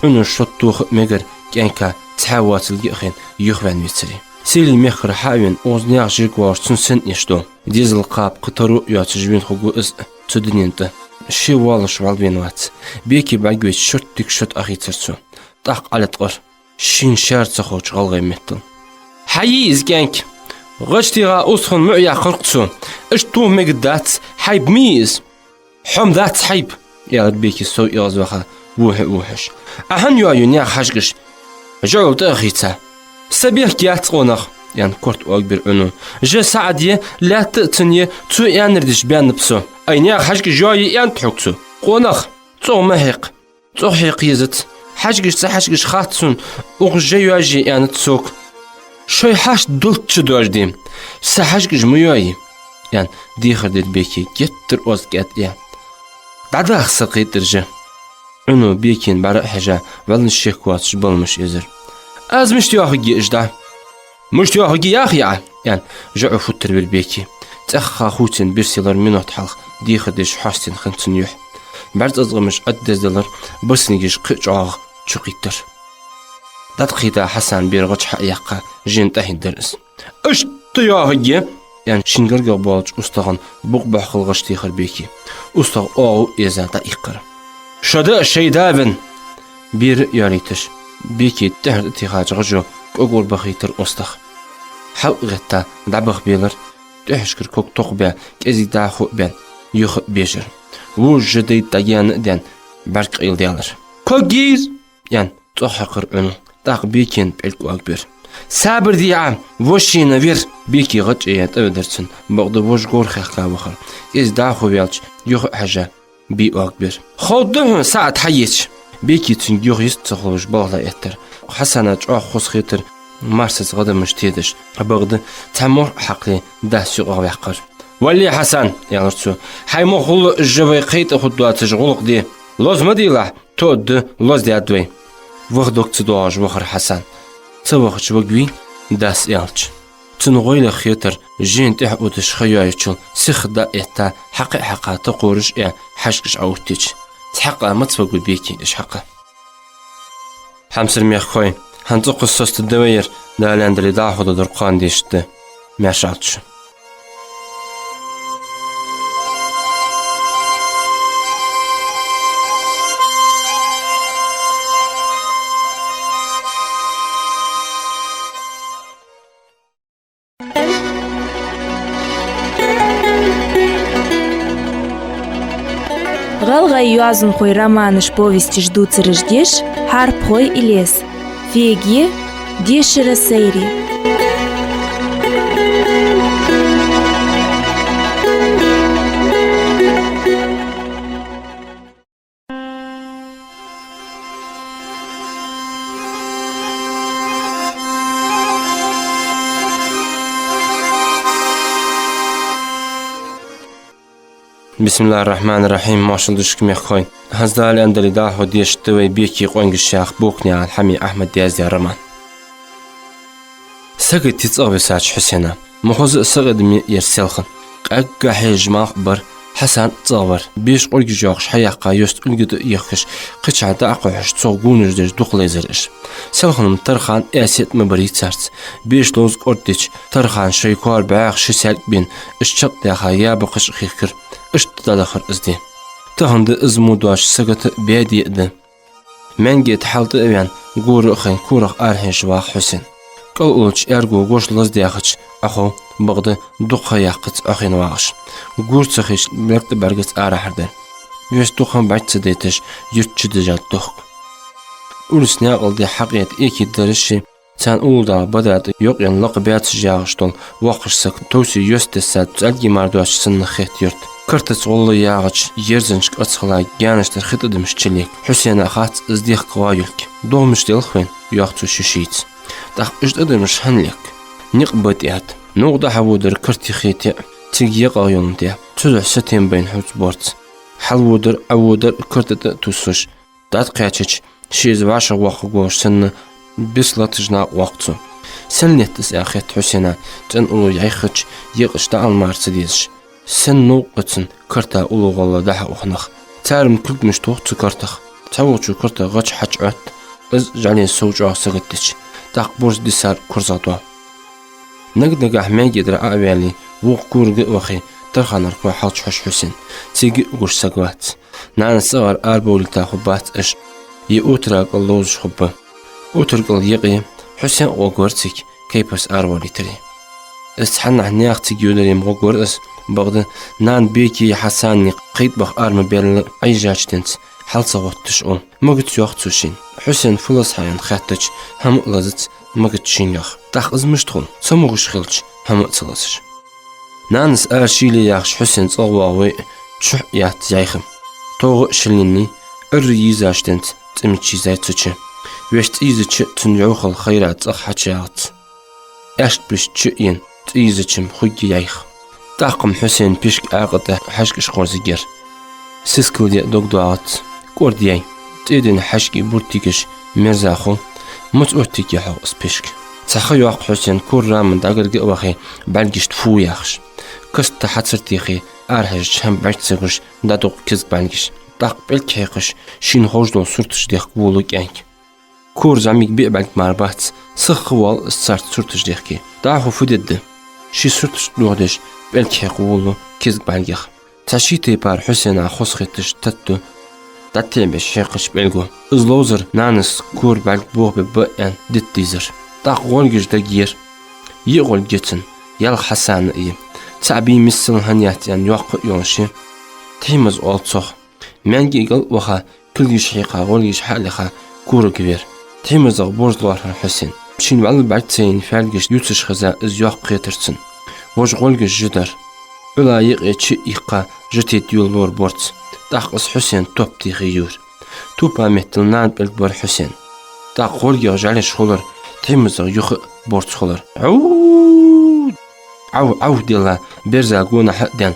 Ӏуна шот тоха а мегар кӀаьнка, цхьаь воацилга а хайна, юхаваьнна вецаре. Селий мехкара хьа а вена, укхаза наьха жирг воагӀаш цунна сенна эш доал. Дезала кхаба кхы таро а йоацаш вена хургва из а цу дунен тӀа. Ше воаллаш вӀалла вена вац. Беке бӀаргавайча, шорттига шот Ӏохийцар цо. ТӀаккха Ӏалаьткъар шийна шаьра ца ховча гӀалгӀай меттала. «Хьайий из кӀаьнк? ГӀаж тийха устханна муӀ яьккхар-кх цо. Иштта тоха мегаргдац, хьайба ма йий из». «Хьо-м дац хьайба», — аьлар Беке сов эгӀазваха, вохьа а вохьаш. «Ӏа хӀана йоаю наьха хьажкӀаш жаӀул тӀа а хийца?» «Са бехк яц, къонах», — аьнна, корта оагабир Ӏуно. «Жа саӀад я, лаьтта а цун я, цо аьннар деш баьннаб со». «Ай, наьха хьажкӀаш йоае аьннад хьога цо, къонах. ЦӀогӀа ма хьекха». «ЦӀогӀа хьекха езац. ХьажкӀаш, цӀа хьажкӀаш хац сона, укхаза жа йоажае аьннад сога». «Шоай хьашт долчча доажаде, са хьажкӀаш ма йоае», — аьнна, дехар дир Беке, геттара оаз кӀаьд а яь. «ДӀадаха са кхетар жа». Ӏуно Бекена бӀара а хьежа, вӀалла шек воацаш баламаш эзар. «Аз мишта йоахаргья уж дӀа?» «Мишта йоахаргья, яхий Ӏа», — аьнна, жаӀу футтарвир Беке. ЦӀаьхха хувцен бирса ялар минот хьалха дехар деш хьоастаенна хиннад цун юхь. БӀаргацӀазгӀамаш Ӏаддезделар, босонегаш кхы а чӀоагӀа чукхийттар. ДӀатӀакхийтта Хьасана бера гӀаж хьа а яьккха, жен тӀахьийгдар из. «Иштта йоахаргья», — аьнна, шин гаргагӀа болча устагӀан букъ бохкал гӀаж техар Беке. УстагӀа оагӀув а эза дӀаийккхар. «Шо да а, шоай да а вена». Бера а йоалийташ, Беке тӀехьара тӀатехача гӀажо кӀогор бахийтар устагӀа. Хьалкъа гӀетта дӀабахабелар, тӀехьашкара ког токхабаь, кӀезига дӀахо а баьнна, юха а бежар. Вож жа дайта дӀагаьна а даьнна, бӀарг къайладаьлар. «Ког йийр!» — аьнна, цӀогӀа хьекхар Ӏуналла. ТӀаккха Бекена пӀелг оагабир. «Сабар де Ӏа, вошийна вир!» Беке гӀа чӀеяь тӀаведар цунна, бакъда вож гора хехка вахар. КӀезига дӀахо ваьлча, юха а хьежа, бе оагабир. «Ховргда хьона, саӀат хьаеча». Беке цунга юха йист ца хулаш балха эттар. Хьасана чӀоагӀа хоза хетар марсаца гӀадамаш тедаш, бакъда цхьа морх хьакхале дас юкъагӀа ваьккхар. «Валле, Хьасан, — аьлар цо, — хьай мохулла жа вай кхайта хургдоацаш гӀулакх де. Лоза ма дийлахь, тоъаргда, лозадаьд вай». Ваха дог ца доагӀаш вахар Хьасан. Ца вахача ваг вий, дас аьлча. Цунна гӀойлах хетар, жена тӀехьа удаш ха йоаечул сиха дӀа а этта, хьакхе а хьакха тӀакхораш а, хьаьшкаш Ӏоуттича. Цхьаккха маца ваг ва Беке ишхьакха. Хьамсара мехкахой, хӀанз цӀаккха соцаде вай ер, Дала аьнна дале, дӀахо дола кхоана дешаргда. Маьрша Ӏалда шо. ГӀалгӀай йоазонхой романаш, повесташ дувцараш деш «Хьарпхой Илез». Феге, дешара сайре. Бисмиллахьир-рахьманир-рахьим. Моаршал да шуга, мехкахой. ХӀанз Дала аьнна дале, дӀахо дешаргда вай «Беке къонгаш» яха Бокнаькъан Хьамий Ахьмада яздаь роман. Сагота цӀагӀа висача Хьусена ма хоза а сакъердаме яр селхан. Къаьгга хьежа малх бар, Хьасан цӀагӀа вар. Беша къоргаш йоаккхаш хьаяьккха йост улга тӀа а ехкаш, кхычахьа дӀа а кхухьаш, цох гонаш деш дукха лайзар уж. Селхана-м тархан, аьсет а ма барий царца. Беша ловза кӀордадича, тархан шоай коара бӀаьха ши саьлк бена, уж чакхдаьха яба кхаьча хихкар. Иштта дӀадахар из ди. Тахан да из мо доацаш сагота а, баьде а да. Маьнге тӀа хьалтӀа а ваьнна, гора а хайна, корах арахьежа вагӀа Хьусен. КӀал уллача аьрго гош лаздаьхача Ӏохов, бакъда дукха ха яьккхац Ӏохайна вагӀаш. Гора ца ховш, лаьртӀа бӀаргаца арахьара дар. Вешта дукха ха бӀарга ца дайташ, юрта чу дижад дохк. Уллица наькъал де хьакъехьа экийтараш ши, царна уллув дагӀа бада тӀа йокъаенна лакха баьцаш ягӀаш дола воккхагӀа саг товсий йост дессад, цӀалги мара доацаш санна хет юрта. Картаца гӀолла ягӀача ерзанча кӀарцхала гаьнаш тӀара хи тӀадамаш чулека. Хьусена хац из дехка гӀа йолга. «ДогӀмаш делахь вайна», — йоах цо ший-шийца. ТӀаккха уж тӀадамаш хӀана лек? Никъ ба тӀад. Новкъа дӀа-хьа водар карте хете а, цига екъа йоландаь, цудухьа сатем байна хӀуц борц. Хьалводар, Ӏоводар карта тӀа а туссаш, дӀакхаьчача, ше из вӀашагӀвоаккхаргволаш санна, бицлатташ накъавоаккх цо. Сенна летт из аьнна хет Хьусена, цӀен уллув яьхача, екъаш дӀаала мара ца дезаш. Сенна новкъа цун карта уллув гӀолла дӀа-хьа ух нах? Цар-м кулгаш тох цу картах. Цхьаволчо картах гӀа чу хьачуӀоатт, из жӀале сов чӀоагӀа сагатдича, тӀаккха борз дисар корзагӀдоал. Наг-нагахьа маьнге тӀара Ӏо а ваьле, вокх корага а вахе, тарханархой хьалчухьош Хьусен. Цига а гуш саг вац. Нанас цӀагӀара арабовлийта хургбац уж, е Утара кӀал ловзаш хургба. Утара кӀал юкъе Хьусен гӀоргвар цига, кепарца араволийтаре. Из цхьаннахьа наьха цига йодар-м гӀоргвар из, бакъда нана Бекеи Хьасани кхайкабаха ара ма баьлла, Ӏайжача денз хьал ца гӀотташ ул. Магац, йоах цо шийна. Хьусен фу лазаш хьаяьнна хаьттача, хӀама а лазац, магац шийна, йоах. ТӀаккха из мишта хул, цамогаш хилча, хӀама а ца лазаш? Нанас ара шийле яхаш Хьусен цӀагӀа воагӀа вай, чухь а яц яьха. ТогӀа а шеллинний, Ӏуйрре йийзача денз цӀимича йизай цу чу. Вешта цӀийзача цун йӀовхал хайра цӀагӀа хьачуягӀац. Аьшк беш чу а ена, цӀийзача-м хугга яьха. ТӀаккха-м Хьусена пишк Ӏаькъа тӀа хьаьшкаш кхорзаргьяр. Сискал де а дог доагӀац. КӀорда яьй. ЦӀийдина хьаьшкий буртигаш мерза хул. Муц оттиге хьогӀ из пишк. Цхьа ха йоаккх Хьусена, кора раман дӀагарга а вахе, бӀаргашта фу яхаш. Каста хьацар техе, арахьежача хӀама бӀарга ца гуш, дӀадукъ кизга бӀаргаш. ТӀаккха пӀелг хьекхаш, шийна ховш дола сурташ дехка волу кӀаьнк. Кора зӀамига биъ бӀарг мара бац, сиха ха воал из царца сурташ дехке. ДӀахо фу дергда? Ший сурташ тӀадохадеш, пӀелг хьекха волу кизга бӀаргех. Цхьа ший тайпара Хьусена хоза хеташ тата ду, дӀатӀатеӀабеш хьекхача пӀелго. Из ловзар нанас кора бӀарг бохабе ба аьнна дита дийзар. ТӀаккха гӀоргаш дагайора. Йиъ гӀорг я цун, ялх Хьасана я. ЦаӀ бий миссел хӀана яц аьнна йоккха а йолаш я. Тхьимаз оал цох. Маьнги кӀал а ваха, кулгаш хьекха, гӀоргаш хьа а леха, корага вера. Тхьимазах борз лоархӀар Хьусен. Шийна вӀалла бӀарг ца яйна, фаьлгаш ювцаш хеза, из йоккха хетар цунна. Вож гӀоргаш жа дар. Ӏула юкъе чу а иккха, жа тетта йолалора борз. ТӀаккха из Хьусен топ техе йора. Топа меттел нана пӀелг бар Хьусена. ТӀаккха гӀоргех жӀалеш хулар, тхьимазах юха а борз хулар. Ӏу! Ӏав, Ӏав, делла, берза гонахьа а даьнна,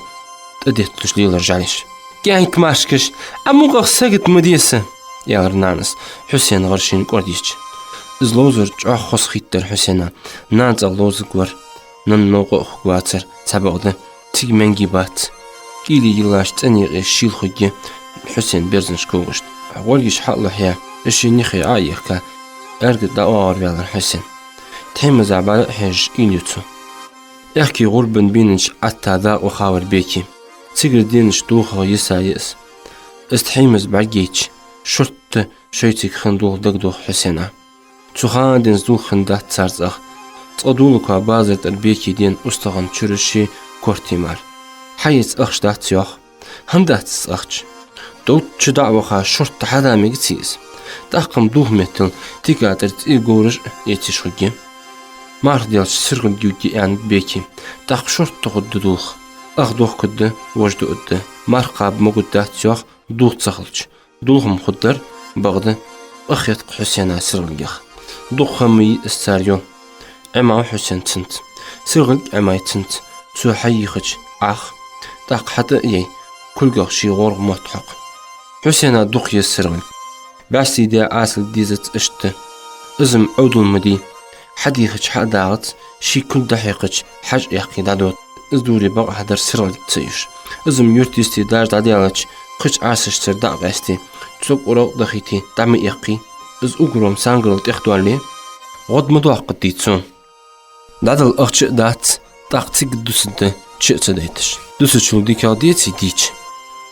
тӀадетталуш лелар жӀалеш. «КӀаьнк, машкаш, Ӏа мукъагӀа сагота ма де са», — аьлар нанас, Хьусена гӀар шийна кӀордайича. Из ловзар чӀоагӀа хоза хийттар Хьусена. Нана цӀагӀа ловзарг вар. Нанна новкъа а хургвацар цхьабакъда. Цига маьнги бац. КӀийле йиллача цӀен юкъе шийла хургья Хьусена берзанаш когашта. ГӀоргаш хьа а лохья, из ший нихе Ӏо а ехка, аьрга дӀаоагӀарваьлар Хьусен. Тхьимаза бӀара а хьежаш уйла ю цо. Аьхки гӀурбан бийнаш Ӏатта дакъа вахавар Беки. Цигара денаш дохагӀа йиса я из. Из тхьимаз бӀаргайча, шортта шоайцига хинна дулх дагадох Хьусена. Цу хана денз дулх хиннадац цар цӀагӀа. Цкъа дулакха базар тӀара Беки дена устагӀа чура ший корта мара. Хьаэца ахча дац, йоах. ХӀана дац из ахча? Долчча дӀа а ваха, шортта хьада мегац из. ТӀаккха-м дулх меттел тика тӀара цӀий говраш а эцаш хургья. Марха делча сиргӀалг ювргья, аьннад Беки. ТӀаккха шортта хургда дулх. Ах дохкаргда, вож дуаргда. Марха кхаба могаддац, йоах, дулх ца хилча. Дулх-м хургдар, бакъда. Ах етт-кх Хьусена сиргӀалгех. Дукха ха ма йий из цар йола. Ӏема ва Хьусен цунца. СиргӀалг Ӏемай цунца. Цо хьайийхача, Ӏах. ТӀаккха хьатӀа а яй, кулгах ший гӀоргӀа мотт хьокх. Хьусена дукха еза сиргӀалг. БӀаьсти де Ӏасилга дезац иштта. Из-м Ӏовдал ма дий. Хьадийхача хьа а дагӀац, ший кулг дӀахьекхача хьаж а яьккхе дӀадода. Из дури бакъахьа дар сиргӀалг ца уж. Из-м юрта йисте даже дӀадаьлча, кхыча Ӏасашцара дӀа а къаьсте, цу кӀурал а дахийте, дӀа ма эккхий. Из угром сангарал тӀехдоале, гӀод ма доаккхаргдий цо. ДӀадала ахча а дац, тӀаккха цига дусаргда чу а ца дайташ. Дусачул дикагӀа деций дийча?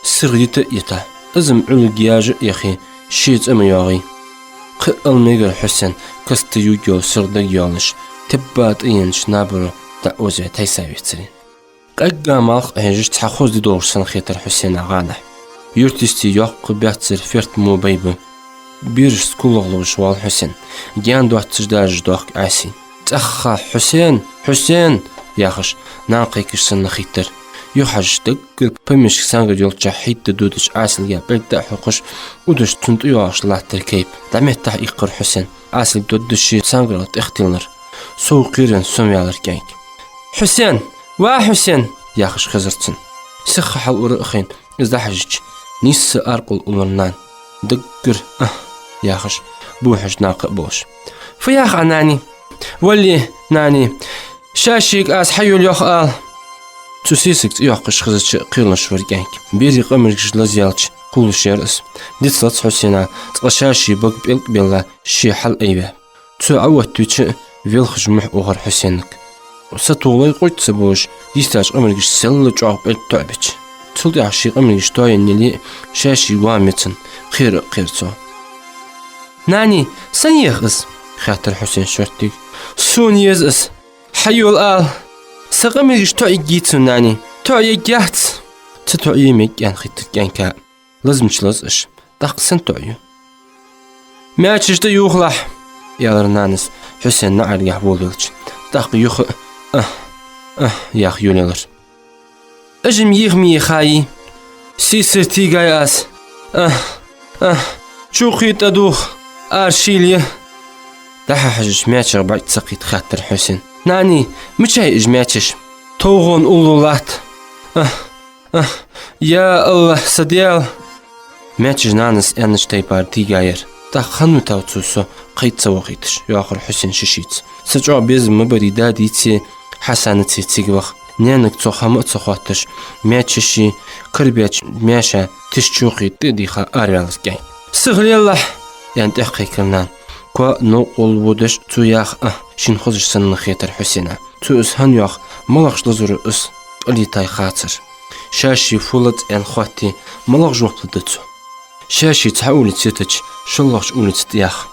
СиргӀа йита а йита. Из-м Ӏулга яжа а яхе, ше цӀа ма йоагӀий. Кхы а ала мегар Хьусена каста ювргйола сиргӀа дагайоалаш, тебба тӀаенача набаро дӀаозаваь тайса вецаре. Къаьгга малх а хьежаш, цхьа хоза ди долаш санна хетар Хьусена гӀанахь. Юрта йисте йоккха баьццара ферта мо байба. Берашца кулгах ловш воал Хьусен. Гаьна доаццаш даржаш доахк Ӏаьсий. ЦӀаьхха: «Хьусен! Хьусен!» — яхаш, нана кхайкаш санна хийттар. Юхахьежача, даггара помешка сангар йолча хьийда дудача Ӏасилга пӀелг дӀа а хьокхаш, удаш цунна тӀайоагӀаш латтар кайпа. ДӀаметтахьа иккхар Хьусен. Ӏасилг додда ший сангарал тӀехтиллар. Сов кхеран сомаваьлар кӀаьнк. «Хьусен! Ва Хьусен!» — яхаш хезар цунна. Сиха хьалура а хайна, из дӀахьежача, нийсса аркъул улар нана. Даггара «ахӀ» яхаш, бохьаш накха а болаш. «Фу йоах Ӏа, нани?» «Валле, нани, шашийга аз хьайола йоах ала». Цу сесага цӀи йоаккхаш хезача а кхералуш вар кӀаьнк. Берий къамаргаш лазаяьлча кхувлаш яр из. Дицлац Хьусена, цкъа шаший бага пӀелг а белла, ше хьалайваь. Цо Ӏооттавича, велхаш мухь ухар Хьусенага. Сатохалой, къурд ца болаш, дийстача къамаргашца селла чӀоагӀа пӀелг тоӀабича. Цул тӀехьагӀа ший къамаргаш тоаенна яле а, шаший ван мецан, кхера а кхер цо. «Нани, сенна ех из?» — хаьттар Хьусена шорттига. «Сона еза из. Хьайола ала». «Са къамаргаш тоӀаергьяц сона, нани». «ТоӀаергьяц». «Ца тоӀае мег», — аьнна хийттар кӀаьнка. «Лазамаш лазаш. ТӀаккха сенна тоӀаю?» «Маьчеш тӀаювхалахь», — аьлар нанас, Хьусен наӀаргахьа волавелча. ТӀаккха юха а «ахӀ, ахӀ» яха йолаелар. «Уж-м йийха ма йийхай. Сийсара тийгай аз. АхӀ, ахӀ, чукхий тӀадувха, ара шийла я». ДӀахьежача, маьчех бӀарг ца кхийтта хаьттар Хьусена: «Нани, мичай уж маьчеш?» «ТовгӀона уллув латт». «АхӀ, ахӀ, я АллахӀ, са Даьла!» Маьчеш нанас аьннача тайпара тийгаяр. «ТӀаккха хӀана витав цо со кхайта ца вохийташ?» — йоахар Хьусена шишийца. «Са чӀоагӀа безам ма барий, дадийцеи Хьасанаца цига ваха». Наьнага цох хӀама а ца хотташ, маьчеши карабаьча маьша тиша чокхи тӀа а дийха араваьлар кӀаьнк. «Сиха лелалахь!» — аьнна тӀакхайкар нана. Коа новкъа гӀолла водаш, цо яха «ахӀ» шийна хозаш санна хетар Хьусена. Цо из хӀана йоах, малагӀаш лазар я из, кӀалйитай хацар. Шаший фу лац аьнна хоатте, малагӀа жоп лургда цо? Шаший цхьа улица йитача, шоллагӀча улица тӀа яха.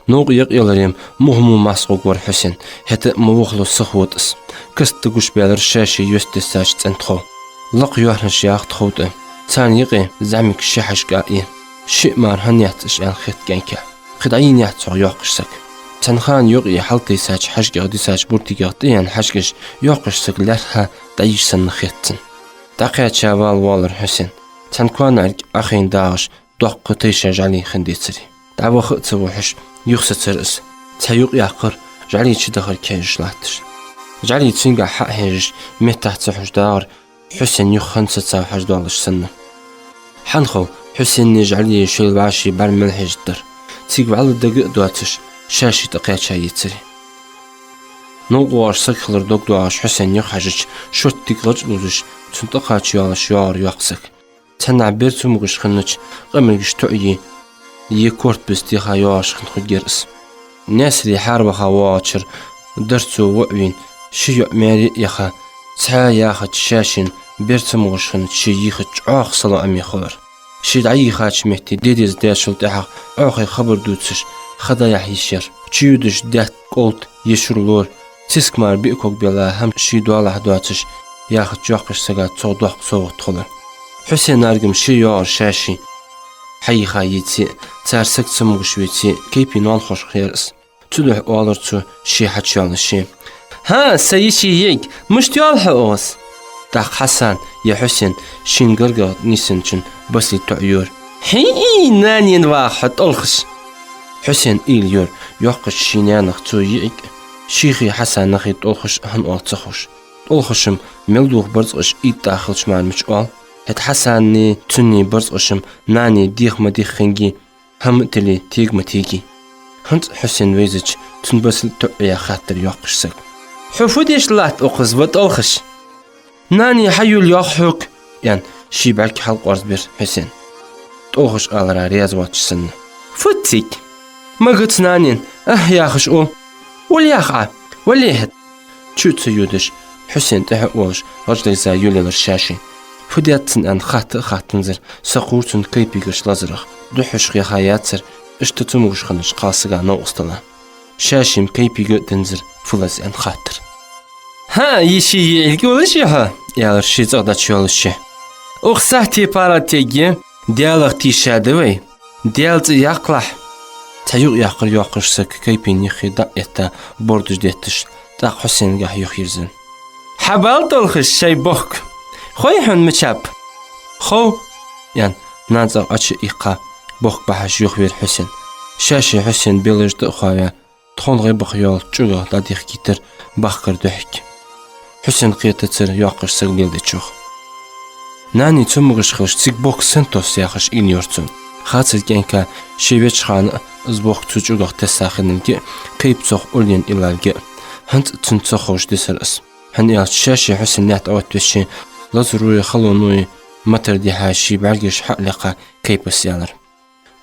Новкъа юкъе яларе-м муха-м масса гӀоргвар Хьусен, хӀаьта а ма вохалу сиха вода из. Каста гучабаьлар шаший йост йисача цӀен тхов. Лакха йоархӀаш яха тхов тӀа. Царна юкъе зӀамига ши хьажкӀа а я. Шиъ мара хӀана яц уж аьнна хет кӀаьнка. Кхы дӀайийна яц хьогӀ йоккхача сага. Цхьан хана юкъе хьалтайсача хьажкӀех дисача буртигах тӀаяьнна хьажкӀаш йоккхача сага лаьрхӀа дӀайийш санна хет цунна. ДӀакхаьча вала воаллар Хьусен. Цхьан коанарг Ӏохайна дагӀаш, доккха тайша жӀали хинна децаре. ДӀаваха а ца вохьаш, юхасецар из. Цхьа юкъ яьккхар, жӀали чудахар кхераш латташ. ЖӀали цунгахьа хьежаш, меттах ца хьожаш дагӀар, Хьусен юха хӀанз сецав хьажа доаллаш санна. Хьанхов Хьусенеи жӀалеи шоайла вӀаший бӀарга мел хьежаш дар. Цига вӀалла дага а доацаш, шаьший тӀакхаьча йицаре. Новкъа воагӀаш саг хилар дог доагӀаш Хьусен юха хьежача, шорттига гӀаж лувзаш, цунна тӀакхача йоалаш йоагӀар йоккха саг. Цхьаннахьа бер цамогаш хиннача къамаргаш тоӀае, е корта беса теха йоагӀаш хинна хургьяр из. Наьсаре хьарваха воагӀача шера дар цо воӀ вийна, ши йоӀ маьре а яха, цхьа яхача шаьшийна бер цамогаш хиннача ший йийхача чӀоагӀа салоӀаме хулар. Ше дӀайийхача метте дедеза даьчул тӀехьагӀа Ӏохайна хабар дувцаш, ха дӀаяхьа йиш яр. Чуйодаш даьтта кӀолт е шура лора, циска мара биъ ког белла хӀама ший доалахьа доацаш, яхача йоккхача сага цох доккха совгӀат хулар. Хьусенаргам ше йоагӀар шаьший хьайийха йицъе а, цар саг цамогаш веце а, кайпий ноанахошха яр из. Цудухьа оалар цо ше хьачуйоалаше: «ХӀаа, са йиший йиӀиг, мишта йоал хьо укхаза?» ТӀаккха Хьасан е Хьусен шийна гаргагӀа нийсъенначун басли тоӀайора: «ХӀий, нанена ваха хьо, тӀолхаш!» Хьусен уйла йора йоккхача ший наьнах цо йиӀиг а, шийхи Хьасанахи тӀолхаш а хӀана оал ца ховш. ТӀолхаш-м мел дувха барзкъаш ийттӀа хилча мара мича оал. ХӀаьта Хьасанеи цуннеи барзкъаш-м нанеи деха ма деххинге, хӀама а тилле, тега ма теге. ХӀанз а Хьусен вайзача, цун басли тоӀаяь хаттар йоккхача сага: «Хьо фу деш латт укхаза, ва тӀолхаш?» «Нане хьайолла йоах хьога», — аьнна, ший бӀарг хьалкъоарзабир Хьусен, тӀолхаш алара раьза воацаш санна. «Фу цига?» «Магац нанена, ахь яхаш ул». «Уллехьа Ӏа, валлехьа». Чу а ца йодаш, Хьусен тӀехьа а волаш, гӀаж дайза йолаелар шаьший. Фу даьд цунна аьнна хатта а хаттанзар, сакхувр цунна кайпигаш лазарах. Духхьашха яха яцар, иштта цамогаш хиннача кхалсага новкъостала. Шаьший-м кайпига а динзар, фу лаз аьнна хаттар. «ХӀаа, йиший йиӀиг, уллаш я хьо?» — аьлар ше цӀагӀа дӀачуйоалаше. «Укх сахьте паргӀата ергья, Даьлах тийша да вай. Даьла цӀи яккхалахь». Цхьа юкъ яьккхар йоккхача сага кайпий юххе дӀа а этта, бордаш детташ, тӀаккха Хьусенгахьа юхаерзар. «Хьабаьлла, тӀолхаш, шоай бохк. Хой хьона мичаб?» «Хов», — аьнна, нана цӀагӀа Ӏочуиккха, бохк бахьаш юхавера Хьусен. Шаьший Хьусен белаж тӀа а хоаваь, тхона гӀайбах йолча чӀугах дӀадехкийтар бахкара духьиг. Хьусен кхетацар йоккхача сага леладечох. Нане цамогаш хилча, цига бохк сенна тосс яхаш уйла йора цо. Хацар кӀаьнка, ше веча хана а из бохк цу чӀугах тесса хинналга а, кайпа цох уллена иллалга а. ХӀанз а цунна ца ховш дисар из. ХӀана аьлча шаьший Хьусен лаьтта Ӏооттавеш, лазарои халонои матар дихьа ший бӀаргаш хьа а лекха, кайпас аьлар: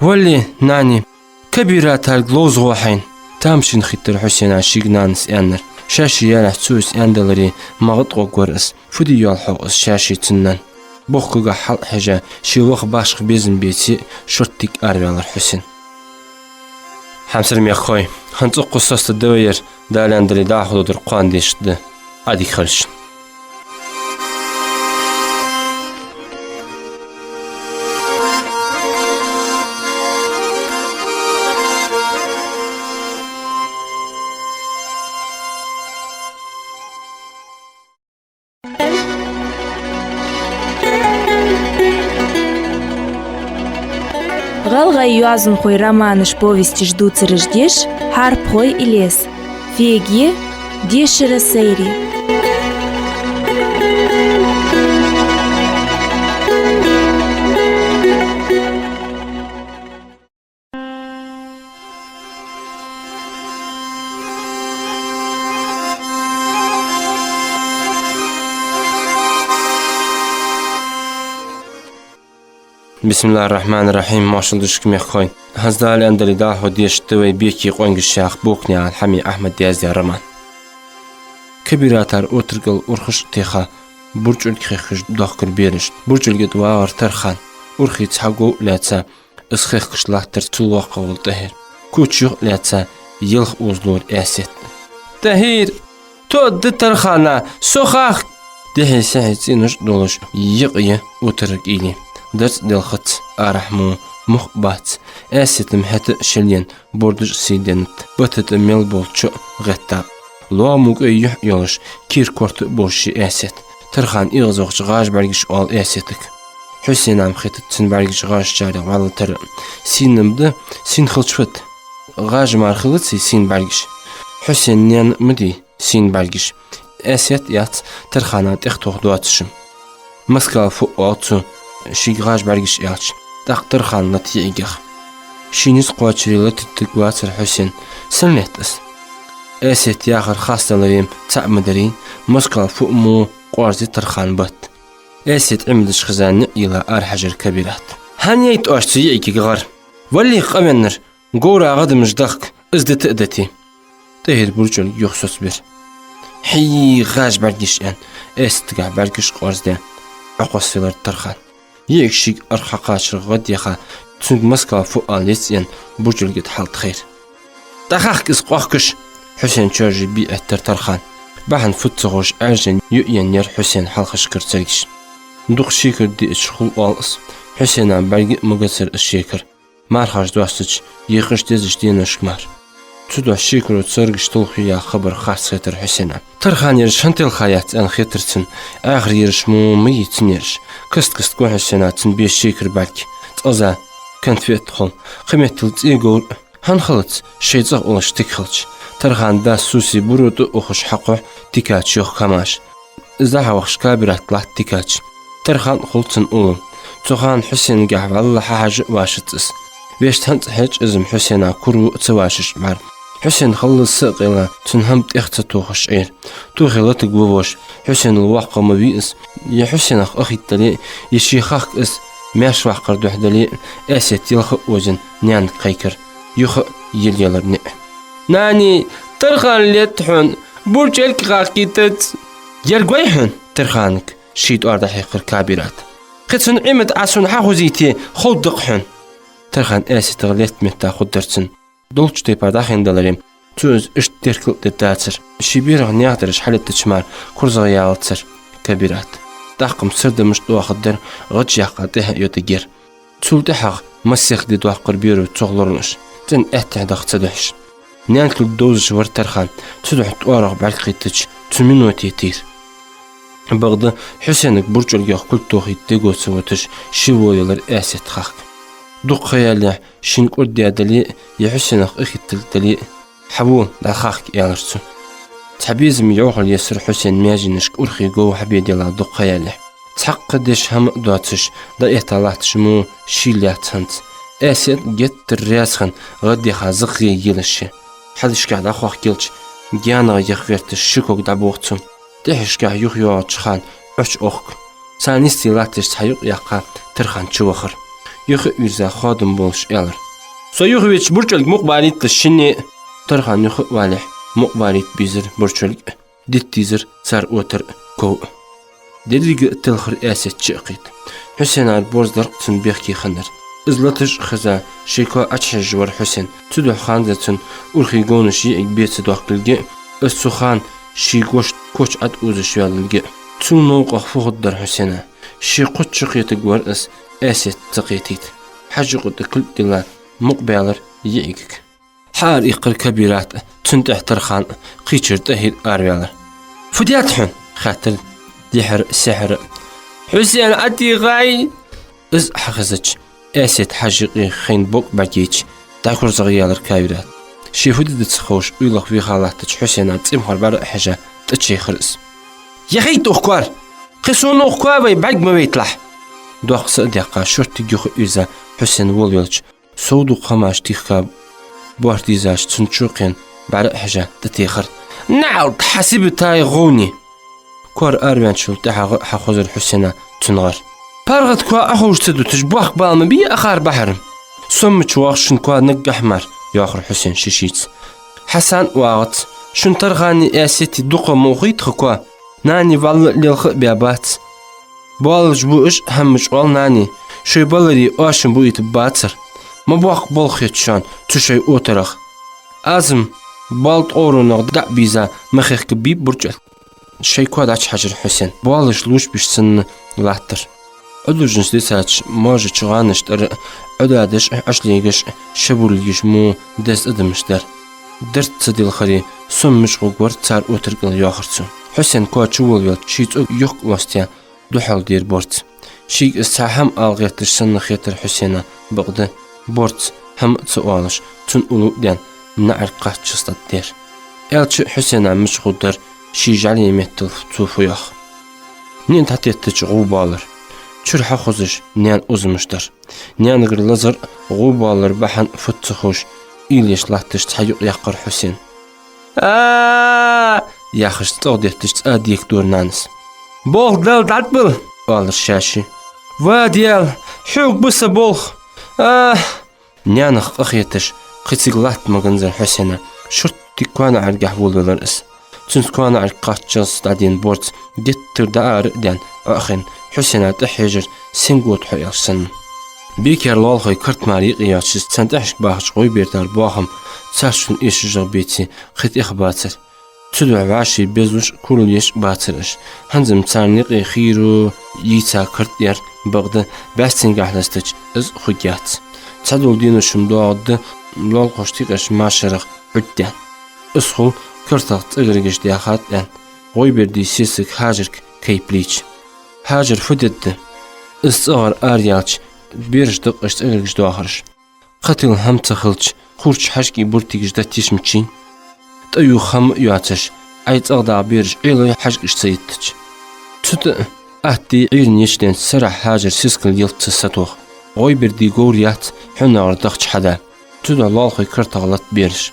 «Валле, нане, Кабиратарга ловзагӀа хьайна». Тамашийна хийттар Хьусена шийга нанас аьннар. Шаьший ялахь цо из аьннадаларе, ма гӀа тӀагӀоргвар из. Фу де йоал хьогӀ из шаьший цун нанна? Бохкагахьа хьал а хьежа, ший ваха башха безам беце а, шорттига араваьлар Хьусен. Хьамсара мехкахой, хӀанз укхаза соцаде вай ер, Дала аьннадале дӀахо доадар кхоана дешаргда да. Ӏадика хийла шун. ГӀалгӀай йоазонхой романаш, повесташ дувцараш деш «Хьарпхой Илез». Феге, дешара сайре. Бисмиллахьир-рахьманир-рахьим. Моаршал да шуга, мехкахой. ХӀанз Дала аьннадале дӀахо дешаргда вай «Беке къонгаш» яха Бокнаькъан Хьами Ахьмада яздаь роман. Кабиратар отаргал урхаш а теха, бурчӀулг хехкаш дохкар бераш. БурчӀулга тӀа вагӀар Тархан. Урхий цхьа гов а лаьца, из хехкаш латтар цул воккхагӀа вола ТӀахӀир. Куча юха а лаьца, елха озалора Аьсет. «ТӀахӀир, тоъаргда Тархана, со хах!» Дехьа-сехьа цӀенош а долаш, йикъ я отарра кӀийле. Дарц делхац, арахьа мо мух бац. Аьсета-м хӀаьта а шелъен, бордаш а сий деннад, бата тӀа мел бола чо а гӀеттаб. ЛоагӀа мо кӀай юхь йолаш, кера корта а болаш я Аьсет. Тархана эгӀазвахача гӀажа бӀаргаш оал Аьсетага. Хьусена-м хетац цун бӀаргаш гӀажачарех вӀалла тара. Сийна-м да, сийна хилча фуд? ГӀажа мара хилаций сийна бӀаргаш? Хьусена наьна ма дий сийна бӀаргаш. Аьсет яц Тархана тӀехтоха доацаш-м. Москал фу оал цо, шийга гӀажа бӀаргаш аьлча, тӀаккха Тархан лата йиӀигех. Ший низ кхоачаре латийтаргвацар Хьусен. Сенна летт из? Аьсет яхар хасталаре-м цаӀ ма дарий, москал фу мо къоарзе Тархана бат. Аьсет Ӏимадаш хеза ниӀ йила арахьежар Кабират. ХӀана яйт оаш цу йиӀигага гӀар? Валлахьи, къавеннар, говра гӀадамаш дахка, из дита а дитий. ТӀехьара БурчӀолга юха соцабир. Хьий, гӀажа бӀаргаш, аьнна, Аьсетагахьа бӀаргаш къоарзадаь, Ӏокхоссавелар Тархан. ЙиӀиг шийга арахьа кхачарга гӀадъяха, цунга москал фу ала еза аьнна, БурчӀолга тӀа хьалтӀахайра. ДӀахахка из, къохкаш! Хьусена чоржий биъ Ӏеттар Тархан. Бахьан фуд ца ховш, Ӏаьржа юъеннаяр Хьусена хьалхашкара царгаш. Дукха шекар диача хул оал из. Хьусена бӀарга а магацар из шекар. Мархаш доастача, екъаш дезача деношка мара. Цудухьа шекаро царгаш толхаяь хабар харцахайтар Хьусена. Тархана ераш хӀана телха яц аьнна хетар цунна. Ахар ераш мо ма йий цун ераш. Каст-каста го Хьусена цун беса шекара бӀарг, цкъаза конфет хул, кхыметтел цӀе говр. ХӀана хилац, шоай цӀагӀа уллаш тика хилча? Тархана дас Суси буро тӀа ухаш хьакхухь тикача йохк-хӀамаш. Из дӀахьавахаш Кабират латт тикача. Тархан а хул цун уллув. Цу хана Хьусенгахьа вӀалла хьахьажа а вашац из. Вешта хӀанз хьежача, из-м Хьусена кура а ца вашаш бӀара. Хьусен халлаз са а къайла, цун хӀама тӀех ца тохаш Ӏийра. Тохе латаргва воша, Хьусенал воккха ма вий из. Е Хьусенах къахийтта дале а, е ший хахка из маьрша ваккхар духьа дале а, Аьсет ялх а озийна наьнага кхайкар. Юха а йилаелар ниӀ. Нани, Тархан летт хьона, БурчӀолга хахкийтац. Ер гой хьона Тарханага? Ший тӀоара дӀахьекхар Кабират. Кхы цун Ӏимад Ӏа сона хьахозийте, ховргда-кх хьона. Тархан Аьсетах летта метта хургдар цунна. Долча тайпара дӀахайна даларе-м, цо из иштта теркал а дергдацар. Ший берах наьха дараш хьалеттача мара курзагӀъялацар Кабират. ТӀаккха-м сардамаш а доахаргдар, гӀадж яккха тӀехьа а йодагӀ яр. Цул тӀехьагӀа массехк ди доаккхар беро цох лораш, цӀен аьттехьа даха ца духьаш. Наьнатал довзаш вар Тархан, цудухьа тӀоарах бӀарг кхийтача цу минуте тийра. Бакъда, Хьусенага БурчӀолгех кулг тохийта дего ца вуташ, ший волаялар Аьсет хахка. Дукха ха яьлча, шийна кӀордадаь дале а, е Хьусенах къахийталга дале а, хьавола, дӀахахка, аьлар цо. Цхьа безам йӀовхал ессар Хьусена маьженашка урхий гов хьабедела дукха ха яьлча. Цхьаккха деша хӀама а доацаш, дӀаэтта латташ мо шийла яц хӀанз. Аьсет геттара раьза хинна гӀадъяха закъгӀе елаш я. Хьалхашкахьа дӀахохкаелча, гаьнагӀа яха гӀерташ ши ког дӀабох цо. ТӀехьашкахьа юхайоагӀача хана Ӏочуохк. Царна йисте латташ цхьа юкъ яьккха Тархан чувахар. Юха а вийрза, хоадам болаш аьлар: «Со юхавеча БурчӀолга мукъа барийта шийна а». Тархан юха а валехь, мукъа барийта безар БурчӀолга а, дитта дезар цар отар а, ков а. Деррига а телхар Аьсет чу а кхийтта. Хьусенара борз дар-кх цун бехке хиннар. Из латаш а хеза, ший коа Ӏочухьежаш вар Хьусен. Цудухьа ханзар цун урхий говнаш йиӀиг бе ца доаккхалга а, из цу хана ший гошт коча ӀотӀаозаш йоаллалга а. Цул новкъах фу хургдар Хьусена? Ше кхоачаш кхетаргвар из, Аьсет ца кхетийта. Хьажа юкъа тӀа кулг дилла, мукъабаьлар йиӀигага. Хьаара иккхар Кабират а, цунна тӀехьа Тархан а, кхычар ТӀахӀир а араваьлар. «Фу даьд хьона?» — хаьттар дехьара-сехьара. «Хьусен ӀотӀаийгӀай!» Из хьахезача, Аьсета хьажа юкъе хайна бокъо бӀаргайча, дӀакурзагӀъяьлар Кабират. Ше фу де деза ца ховш, уйлах виха латтача Хьусена цӀимхар бӀарга а хьежа, тӀачайхар из. «Яхийта укх коара! Кхы сона укх коа вай, бӀарг ма вайталахь!» Доккха са а даьккха, шорттига юха а вийрза, Хьусен волавелча, сов дукха хӀамаш тихка, борх дийзача, цун чу кхийна, бӀарга а хьежа, тӀатехар. «НаӀалт хьа сибатай гӀовне!» Коара араваьнначул тӀехьагӀа а хьахозар Хьусена цун гӀар. «ПаргӀата коа Ӏоховша ца дуташ, бохк бала ма бий акхар бахьара. Со ма чувоагӀа шун коа наггахьа мара», — йоахар Хьусена ший-шийца. «Хьасан а вагӀац. Шун Тархани Аьсети дукха ма ухий тха коа. Нани вӀалла а лелха а баь бац. Боалаш ба уж, хӀама чӀоагӀа нани, шоай баларе оаш-м буийтаргбацар. Ма боккха болх хет шоана цу шоай отарах. Аз-м боал ткъоронах дӀа а бийза, ма хехкабий БурчӀолга». Шоай коа дӀачухьежар Хьусен. Боалаш лувчабеш санна латтар. Ӏодужанаш дисача мажача гӀанаш тӀара Ӏодадаш, Ӏошлегаш, шабурлигаш мо деза адамаш дар. Дарт ца делхаре, сом мича гӀоргвар цар отаркӀал, йоахар цо. Хьусен коа чуволавелча, ший цӀог йохк-лост яь духьал дера борц. Шийга из цхьа хӀама ала гӀерташ санна хетар Хьусена, бакъда борц хӀама а ца оалаш, цун уллув а даьнна, наӀарга кхаччалца дӀатӀадера. Аьлча а Хьусена мича гӀоргдар, ший жӀале меттала цо фу йоах. НиӀ дӀатеттача гӀув боаллар. Чура хьахозаш наьна озамаш дар. Наьнагара лазар а, гӀув боаллара бахьан а фуд ца ховш, уйла еш латташ цхьа юкъ яьккхар Хьусена. «А-а-а!» яхаш, цӀогӀа детташ цӀа декадора нанас. «Болх Далла дӀатӀабилла!» оалар ше-ше. «Ва Даьла, хьога ба са болх! А-а-а!» Наьнах къахеташ, кхы цига латта ма ганзар Хьусена, шорттига коа наӀаргахьа волавелар из. Цунца коа наӀарга кхаччалца дӀадена борц геттара дӀаара а даьнна, Ӏоахийна, Хьусена тӀахьежар, сенга вода хьо аьлча санна. Бекера лоалахой карт мара юкъе йоацаш, царна тӀехьашка бахача ГӀойбердара боахам царцунна эшаш жагӀа беце, кхы тӀех бацар. Цудухьа вӀаший безаш, курал еш бацар уж. ХӀанз-м царна юкъе хийра йийца карт яр, бакъда бӀаьстенгахьа лестача из хургьяц. Цхьадола денош-м доагӀаргда лоалахошта юкъерча машарах Ӏоттадаьнна. Из хул картах цӀагаргаш даьхад аьнна, ГӀойбердий сесаг Хьажарга кхайпа лийча. «Хьажар, фу дергда?» Из цӀагӀара араяьлча, бераш да-кх уж цӀагаргаш доахараш. Кхы тилла хӀама ца хилча, кхуврча хьажкӀий буртигаш дӀатешмачийн, тӀаювха хӀама а йоацаш, Ӏай цӀагӀа дагӀа бераш Ӏелой, хьажкӀаш ца йиттача. Цу тӀа а атта Ӏуйрийна ечденнача сарахьа Хьажар сискал ялац сатоха. ГӀойбердий говр яц хьунагӀара дахча хьада. Цудухьа лоалахой картах латт бераш.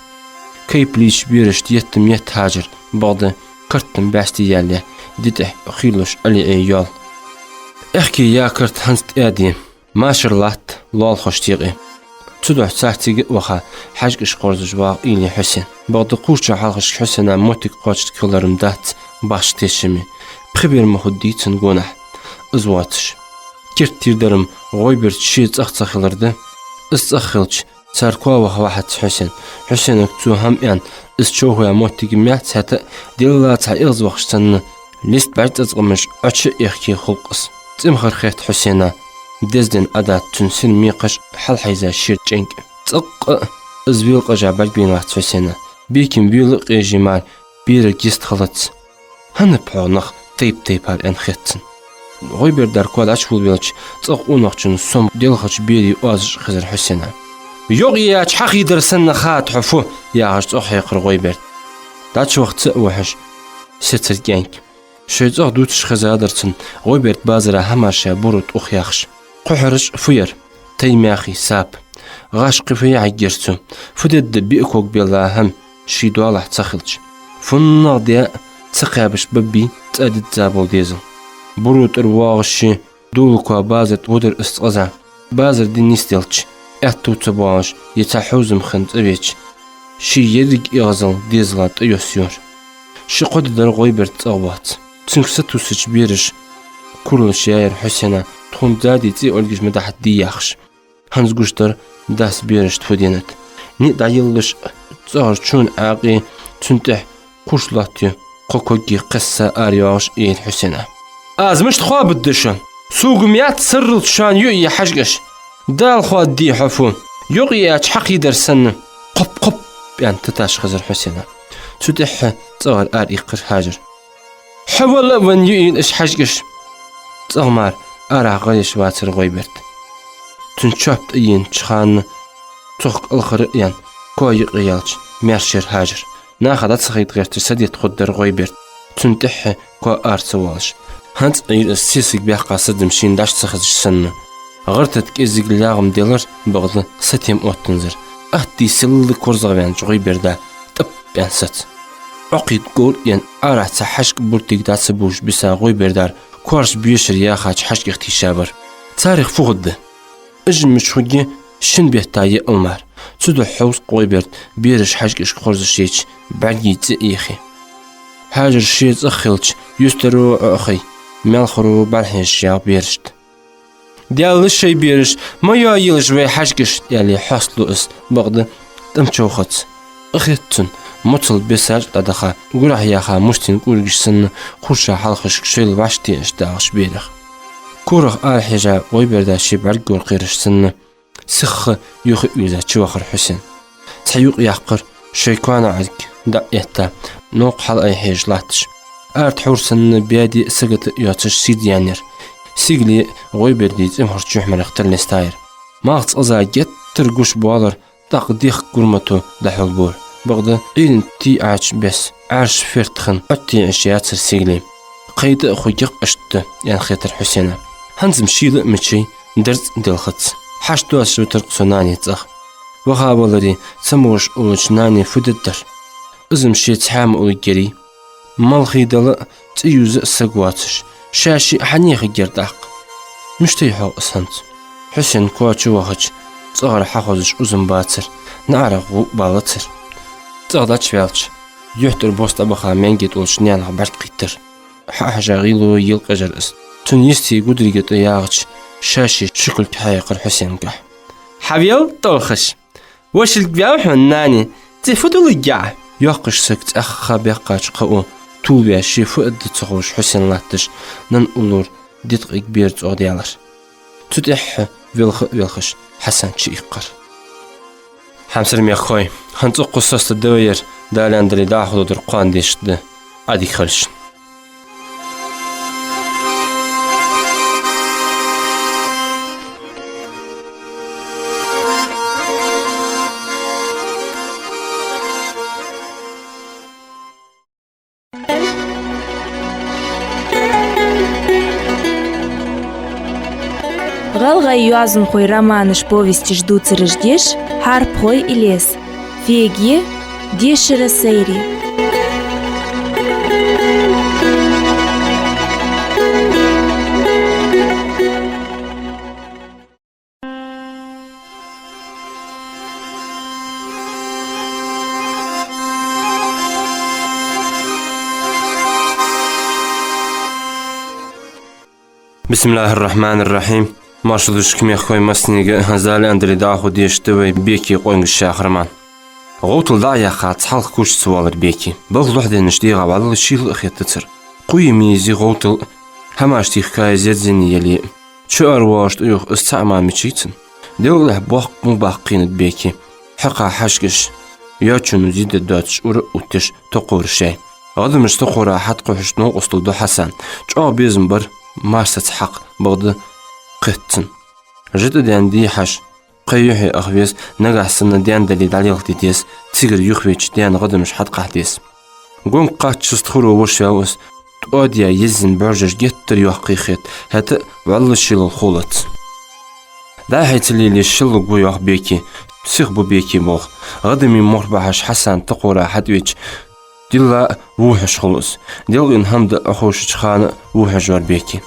Кхайпа лийча берашта етта ма етта Хьажар, бакъда карт-м бӀаьсти яьлла я, ди тӀехь хилалуш Ӏалий Ӏе йоал. Аьхке яь карт хӀанз тӀаде. Машар латт лоалахошта юкъе. Цудухьа царцига а ваха, хьажкӀаш кхорзаш вагӀа уйла я Хьусена. Бакъда кхуврча хьалхашка Хьусена моттиг кхоачашка хилар-м дац бахьаш тешаме. Пхи бер ма хургдий цун гонахьа из воацаш. Керттера дар-м ГӀойберда ше цӀагӀа ца хилар да. Из цӀагӀа хилча, цар коа ваха вац Хьусен. Хьусенага цо хӀама аьнна, из човхаваь моттиг-м яц, хӀаьта а, делла цхьа эгӀазвахача санна, лист бӀарг цӀацкъамаш Ӏочу а эхке хул-кх из. ЦӀимхара хет Хьусена, деза ден Ӏадат цун сина мекхаш хьалхьийза шера чӀенг. ЦӀаккха а из велакъежа бӀаргавайнавац Хьусена. Бийкам вела а къежий мара, берага йистхилац. «ХӀанад-хьогӀ нах тайп-тайпара», аьнна хет цунна. ГӀойбердара коа дӀачуволавелча, цӀагӀа къонахчун сом делхача берий оазаш хезар Хьусена. «Юкъеяьча хьахийдар санна хад хьо, фу!» яхаш цӀогӀа хьекхар ГӀойберда. ДӀачуваха ца а вахьаш, сецар кӀаьнк. Шоай цӀагӀа дувцаш хезадар цунна ГӀойберда базара хӀамаш яь Буро тӀа ух яхаш. Кхухьараш фу яр? Тай, маьхий, сапа. ГӀаш кхы фу яхьийгар цо? Фу дергда биъ ког белла хӀама ший доалахьа ца хилча? ФуннагӀа даь а ца кхаьбаш бабий цӀа дидза бола дезал. Буро тӀара воагӀаш ше, дола коа базар тӀа водар из цкъаза. Базар ди нийсделча, аьттув ца боалаш, е цхьа хьовзам хинна цӀавеча, ший еррига эгӀазал дезала тӀайосса йора. Ши-кхо ди дар ГӀойберд цӀагӀа вац. Цунга сатувсача бераша куралаш яьяр Хьусена, тхона дадий цӀи олгаш ма дахьат ди яхаш. ХӀанз гуш дар дас берашта фу денад. НиӀ дӀайиллалаш цӀагӀара чун Ӏаькъи, цунна тӀехьа кхуврш лоаттаю кхо когги кхесса арайоагӀаш, аьлар Хьусена. «Аз мишта хоабаргда шо? Сога-м яц сарралца шоана юъе хьажкӀаш. Дала хоададий хьо, фу! Юкъеяьча хьахийдар санна, кхоп-кхоп!» аьнна таташ хезар Хьусена. Цу тӀехьа цӀагӀара араиккхар Хьажар. «Хьо вала а венна юийла уж хьажкӀаш!» ЦӀагӀа мара арахьа гӀалеш вацар ГӀойберд. Цун чоп тӀаенача хана цох кӀалхара а яьнна, коа юкъе яьлча, маьрша яр Хьажар. Наха дӀа ца хайта гӀерташ садетта хургдар ГӀойберд, цунна тӀехьа коа ара ца воалаш. ХӀанз Ӏийра из сесаг баьккха садам шийна дӀа ца хезаш санна. ГӀар-тата кӀезига лаьгӀам делар, бакъда сатем оттанзар. Атта селлаг корзагӀваьннача ГӀойберда тӀап аьнна сац. Ӏокхийтта говр а енна, арахьа цхьа хьажкӀа буртиг дӀа ца бувш биса ГӀойбердара коараш бешара яхача хьажкӀех тийша бар. Царех фу хургда? Уж мича хургья, шин бетта я алар мара. Цудухьа хьовз-кх ГӀойберд бераш хьажкӀашка хорзаш йича, бӀаргий цӀи а йихье. Хьажар ше цӀагӀа хилча, юстаро Ӏоахай, маьлхаро бӀарахьежаш ягӀ берашта. «Даьлла шоай бераш, ма йоайийла уж вай хьажкӀаш!» аьле хьоасталу из, бакъда тӀом човхац. Къахет цунна, моцал бесаш дӀадаха, гурахьа яьха мустин кӀургаш санна, кхуврша хьалхашка шоайла вӀаштӀехьа дагӀаш берех. Корах арахьежа, гӀойберда ший бӀаргагур кхераш санна, сиха юха а вийрза чувахар Хьусен. Цхьа юкъ яьккхар, шоай коа наӀарга дӀа а этта, новкъа хьалъайхьежаш латташ. Арахьа хьур санна баьде а сагота а йоацаш сийрда яьннаяр. Сигалеи гӀойбердеи цӀимхарча юхьмарах тара лестаяр. Малх цкъаза геттара гуш боалар, тӀаккха дехка гурмато дӀахьулбора. Бакъда Ӏуйранна тийӀача беса Ӏаьржа ферта хинна Ӏоттийна яцар сигале. Кхайда а хургья-кх иштта, аьнна хетар Хьусена. ХӀанз-м шийла а мичай, дарц а делхац. Хьашт доацаш витар-кх со нанех цӀагӀа. Ваха валаре, ца могаш уллача нанех фу дергдар? Из-м ше цхьаь ма улларгьярий. Малхий дала а, цӀи юза а саг воацаш, ша шиъ хьанех хургьяр тӀаккха? Мишта я хьогӀ из хӀанз? Хьусен коа чувахача, цӀагӀара хьахозаш узам бацар, наӀарах гӀу а балацар. ЦӀагӀа дӀачуваьлча, юхьтара бос дӀабаха маьнге тӀулча наьнах бӀарг кхийттар. Хьа а хьежа гӀийла елакъежар из. Цун йисте гудригга тӀа ягӀача, ша-ше ши кулг хьаяьккхар Хьусенгахьа. Хьавел, тӀолхаш! Вошилг ваьв хьона, нани, цӀи фу тулларгья? Йоккхача сага цӀаьхха баьккхача кхаъо тувлаваь, ше фу аргда ца ховш Хьусен латташ, нанна уллув диткъиг бер цӀогӀа даьлар. Цу тӀехьа велха а велхаш, Хьасан чуиккхар. Хьамсара мехкахой, хӀанз цӀаккха соцадаь да вай ер, Дала аьнна дале, дӀахо дола кхоана дешаргда. Ӏадика хийла шун. ГӀалгӀай йоазонхой романаш, повесташ дувцараш деш «Хьарпхой Илез». Феге, дешара сайре. بسم الله الرحمن الرحيم. Моаршал да шуга, мехкахой, массанега а. ХӀанз Дала аьнна дале, дӀахо дешаргда вай «Беке къонгаш» яха роман. ГӀовтал дӀа а яьккха, цхьалха куш ца воалар Беке. Балха лохьденнача дегӀа вӀалла шийла а хетацар. Кхуйи-мийи гӀовтал а, хӀамаш тӀехкаи зерзини яле а, чу ара воагӀаш тӀаювха из цхьа а ма мичай цунна. Делкъалехьа боккха мо баккхийнад Беке. Хьакха хьажкӀаш, йоацачоа зе дергдоацаш ура а увтташ, токхораш яьй. ГӀадамаш токхора хьатӀакхухьаш новкъостал ду Хьасана. ЧӀоагӀа безам бар, марсаца хьакха, бакъда кхетац цунна. ЖитӀа даьнна дий хьажа, пхе юхье ах веза, нагахьа санна даьна дале, дӀалелхаде деза, цигара юхавеча даьна гӀадамаш хьатӀакхахьа деза. Гонка кхаччалца тхоро воша ваьв из, тӀоадаь еззина бӀаргаш геттара йоккхий хет, хӀаьта а вӀалла шелал хулац. ДӀа-хьа ца лелаеш шеллагӀа ва, йоах Беке, сиха ба Беке болх. ГӀадамий морх бахьаш Хьасан токхора хьатӀавеча, дилла а вухьаш хул из. Делкъийна хӀама даа Ӏоховшача хана а вухьаш вар Беке.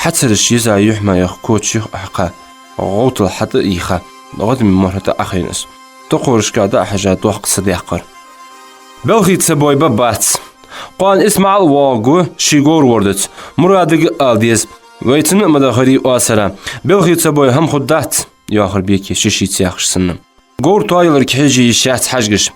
Хьацараш еза юхьмарех коча юха а хьекха, гӀовтал хьатӀа а йийха, гӀадамий морхӀо тӀа Ӏохайна из. Токхорашка дӀа а хьежа, доккха са даьккхар. Белхий ца бой ба бац. Кхоана ИсмаӀал воагӀаргва ший говр вордаца. Мурадага а ала деза. Вайцунна а ма дахарий оасара. Белхий ца бой хӀама хургдац, йоахар Беке, ши-шийца яхаш санна. Говр тоаяларга хьежа йиш яц хьажкӀаш.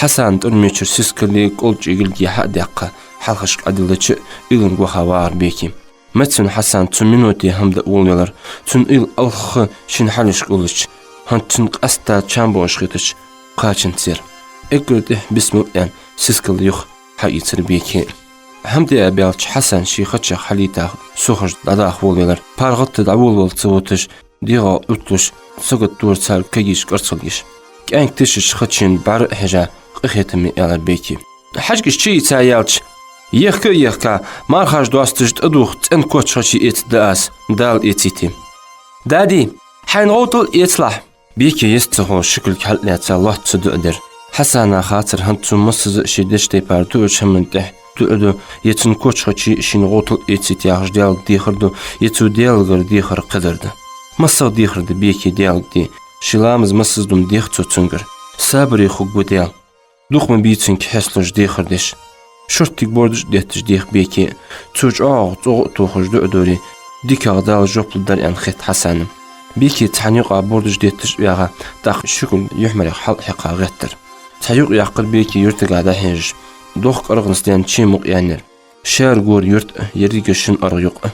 Хьасана тӀура мичара сискали кӀолчӀи гилги хьа а даьккха, хьалхашка Ӏодиллача, уйланга ваха вагӀар Беке. Мецвенна Хьасан цу минуте хӀама даа волавелар. Цун уйла алхха шин хьалхашка уллача, хӀанз цунна къаьстта чам бохаш хетача, кхачанзар. Эггара тӀехьа бисмал аьнна, сискал юха хьаийцар Беке. ХӀама диа баьлча, Хьасан ший хачах хьалийта, сохаш дӀадаха волавелар. ПаргӀата дӀаволавала ца вуташ, дегӀа Ӏутталуш, сагот дора царга кагийча кӀарцхалгаш. КӀаьнк тишача хачийна бӀара а хьежа, къахетаме аьлар Беке: «ХьажкӀаш чуийца яьлча, ехка а ехка, мархаш досташ тӀадувха цӀен кочхаче эцаргда аз, Дала эцийте». «Дади, хьайна гӀовтал эцалахь». Беке йист ца хулаш ши кулг хьалъаьца, лоацца дуӀа дир. Хьасана хацар хӀанз цо массаза а ший деча тайпара дуача хӀаман тӀехьа дуӀа ду, е цун кочхаче шийна гӀовтал эцийта яхаш Даьлага дехар ду, е цо Даьлагара дехар кхыдар да. МассагӀа дехар да Беке Даьлага де, ший ламаз массаза ду-м дех цо цунгара. Сабаре хургва Даьла. Дукха ма бий цунга хьесталуш дехар деш. Шорттига бордаш а детташ дех Беке. Цо чӀоагӀа цӀогӀа а тохаш дуӀа доре, дикагӀа Дала жоп лургдар аьнна хет Хьасана. Беке цхьан юкъа бордаш детташ а ваьгӀа, тӀаккха ши кулг юхьмарех хьал а хьекха гӀеттар. Цхьа юкъ яьккхар Беке юртага дӀахьежаш. Дохк аргӀанца даьнна чей мукъаяьннаяр. Шаьра гора юрт а, еррига шин аргӀа юкъ а.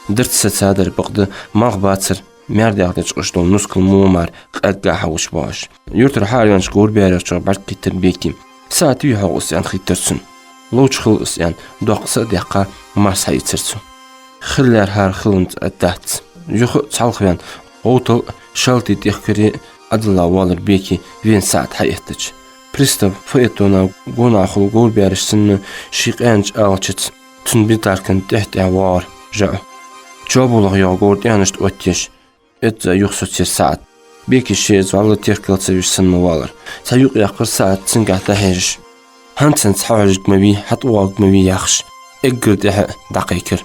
Дарца сецадар, бакъда малх бацар, маьр-даьх дечкъаш дола нускал мо мара къаьрга хьалуш боагӀаш. Юртара хьаараваьннача говрабаьрерчох бӀаргакхийттар Беки. СаӀат вий-хьогӀ из, аьнна, хийттар цунна. Ловча хила из, аьнна, доккха са а даьккха, марса хьаийцар цо. Хила лаьрхӀар хиланца а дац. Юха а цхьалха ваьнна, гӀовтал а, шалти тӀехкари а Ӏодилла воаллар Беки, вена СаӀат хьаэттача. Пристав фаэтона гонахьа хул говрабаьраш санна, ший къаьнача алачаца цун битаркан тӀехьа-тӀехьа воагӀар ЖаӀу. ЧӀоагӀа болх йоагӀа говра тӀехьенашта оттаеш, эзза юхасоцаяр СаӀат. Беки ше из вӀалла теркал ца веш санна воаллар. Цхьа юкъ яьккхар СаӀат цунгахьа дӀахьежаш. ХӀанз-хӀанз хьахьожарг ма вий, хьатӀавоагӀарг ма вий, яхаш, эггара тӀехьа дӀакхайкар: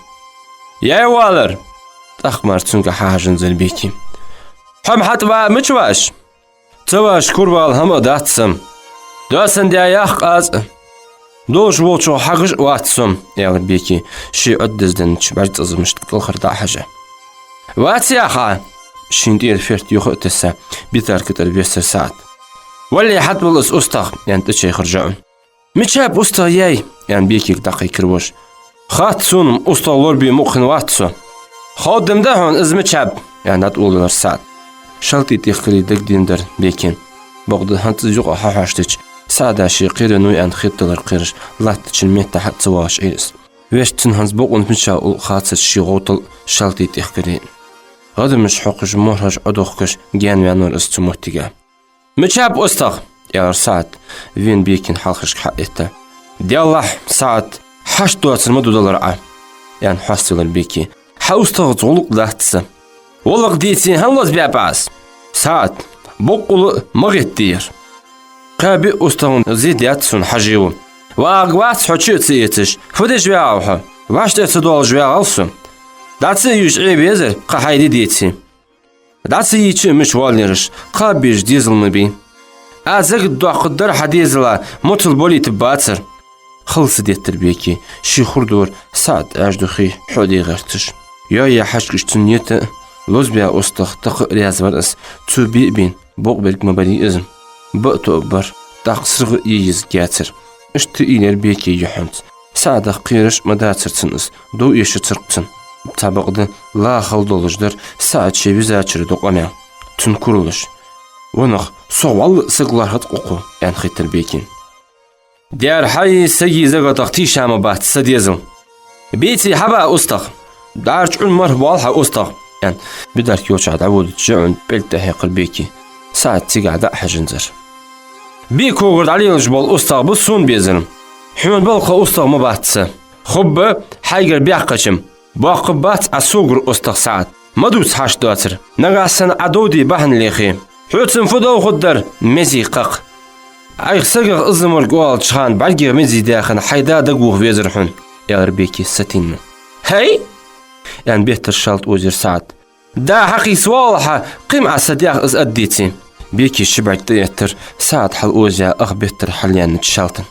«Яй, воаллар!» ТӀаккха мара цунгахьа хьахьежанзар Беки. «Хьо-м хьатӀаваха мича ваьш?» «Ца ваьш кура вала хӀама а дац са. Доасан даь ях къаца. Долаш волчох хьагӀаш а вац со», — аьлар Беки, ше Ӏоддаздаьча бӀаргацӀазамашта кӀалхара дӀа а хьежа. «Вац, яхий Ӏа?» — шийна тӀера ферта юха а тесса, битарка тӀара вессар СаӀат. «Валлахӏи, хьатӀавала из устагӀа», — аьнна, тӀачайхар ЖаӀу. «Мичаб устагӀа, яй?» — аьнна, Бекига дӀакхайкар воша. «Хац сона-м, устагӀа лорабе мукъа хинна вац со». «Ховргда-м да хьона из мичаб», — аьнна, дӀатӀаволавелар СаӀат. Шалти тӀехкарий дагаденадар Бекина. Бакъда хӀанз из юкъе хьахьош дича, СаӀада ше кхеренав аьнна хетадалар кхераш, латтача метта хьа а ца воагӀаш Ӏийра из. Вешта цунна хӀанз бокъонца мича улл хацар ший гӀовтал а, шалти тӀехкарий а. ГӀадамаш хьокхаш, морхӀаш Ӏодохкаш, гаьнаваьннавар из цу моттиге. «Мичаб устагӀа?» — аьлар СаӀат, вена Бекина хьалхашка хьаэтта. «Деллахь, СаӀат, хьашт доацар ма дудалар Ӏа», — аьнна, хьоаставелар Беки. «Хьа устагӀаца гӀулакх дац са». «ГӀулакх дийце хӀана лозабаьб Ӏа из?» «СаӀат, боккъала а ма гӀеттаде ер. Кхаь-биъ устагӀа зе даьд сона, хьажий ва. ВагӀаргвац хьо чу а ца эцаш. Фу деш ваьгӀав хьо? ВӀаштӀехьа ца доалаш ваьгӀал со. ДӀа ца юаш Ӏе везар, кхы хьай ди деце. ДӀа ца йийча а мича воаллераш, кхаба безаш дезал ма бий. Аз загат доаккхаргдар хьа дезала, моцал болийта бацар». Хала са деттар Беки, ший хургдар СаӀат Ӏаьржа духий хьо а де гӀерташ. Йоае хьаьшкаш цун нийта а, лозабаь устагӀа тахан а раьза вар из, цо бе а бена, бокъаберг ма барий из. Ба а тоъабар, тӀаккха сиргӀа а е езаргьяцар. Иштта уйла яр Бекий юххьанца. СаӀадах кхераш а ма дацар цунна из, дов эшацар-кх цунна. Цхьабакъда ла хала долаш дар СаӀат ше визачара ду къамаьл. Цунна куралаш: «Ва нах, сох вӀалла а саг лоархӀац-кх укхо», — аьнна, хийттар Бекина. «Дера хьай, сагий загатах тийша ма бац са дезал. Бийце хьаба устагӀа. ДӀарча Ӏун мархӀа боал хьа устагӀа», — аьнна, бидарка йолча дӀаводача ЖаӀун пӀелг тӀа хьекхар Беки. СаӀат цигахьа дӀа а хьежанзар. «Бе когара дӀалелаш бола устагӀа ба сона безар. Хьона балха устагӀа ма бац са. Хургба хьайгара баьккхача-м. Боаккхаргбац Ӏа согара устагӀа, СаӀат. Ма дувца хьашт доацар. Нагахьа санна Ӏа дов де бахьан лехе. Хьоца-м фу дов хургдар, мезий кхакха. Ӏайха сагах иззаморг оалача хана бӀаргех мезий даь хинна хьай да дагавоха везар хьона», — аьлар Беки сатийна. «ХӀай?» — аьнна, беттара шалта озаяр СаӀат. «Да хьакхийса воаллалехьа, кхы-м Ӏа са даьх из аргдеце». Беки ши бӀарг тӀаэттар СаӀат хьалозаяь ах беттара хьалъяьннача шалтана.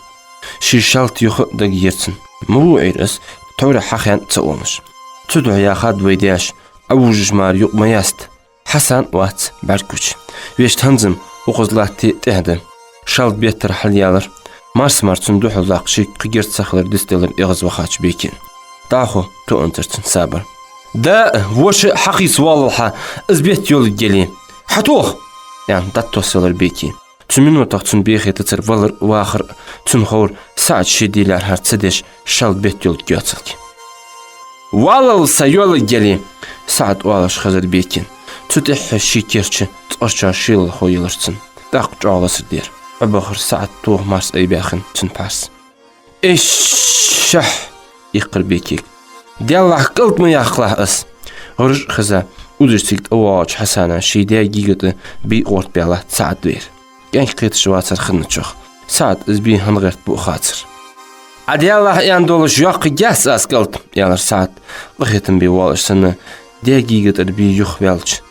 Ший шалта юха а дагайир цунна. Ма вугӀийра из, тхьовра хьахаьнна а ца оалаш. Цудухьа яхад вай даьша: «Ӏовужаш мара юкъ ма яста. Хьасан а вац бӀаргагуча. Вешта хӀанз-м укхаза латте а тӀехьа да». Шалта беттара хьалъяьлар. Марс мара цунна духьалдаккха шийга кхы герз ца хилар дицделар эгӀазвахача Бекина. ДӀахо тоъанзар цун сабар. «Да а, воша а хьакхийса воаллалехьа, из бетта йолга яле. Хьатоха!» — аьнна, дӀатоссавелар Беки. Цу минотах цунна бехе тацар валар а, вахар а, цунна ховра СаӀат ше де лаьрхӀар ца деш, шалта бетта йолга йоацалга. «Воаллал са йолга яле!» — СаӀат оалаш хезар Бекина. Цу тӀехьа ший керча цкъарчоа шелалхо елар цунна. ТӀаккха чӀоагӀа лацар дера. Ӏобахар СаӀат тоха марс айбаьхкача цун пхьарс. «Ишшах!» — иккхар Бекига. «Деллахь, кӀалт ма яккхалахь из!» ГӀараш а хеза, удаш цига тӀавоагӀача Хьасана ший даь гийга тӀа бий гӀорта баьллад СаӀат вер. КӀаьнк кхеташ вацар хинначох. СаӀат из бий хӀана гӀерт бу а хацар. «Ӏа деллахь аьнна долаш йоаккхаргьяц аз, кӀалт», — аьлар СаӀат, къахетам бе воалаш санна, даь гийга тӀара бий юхаваьлча.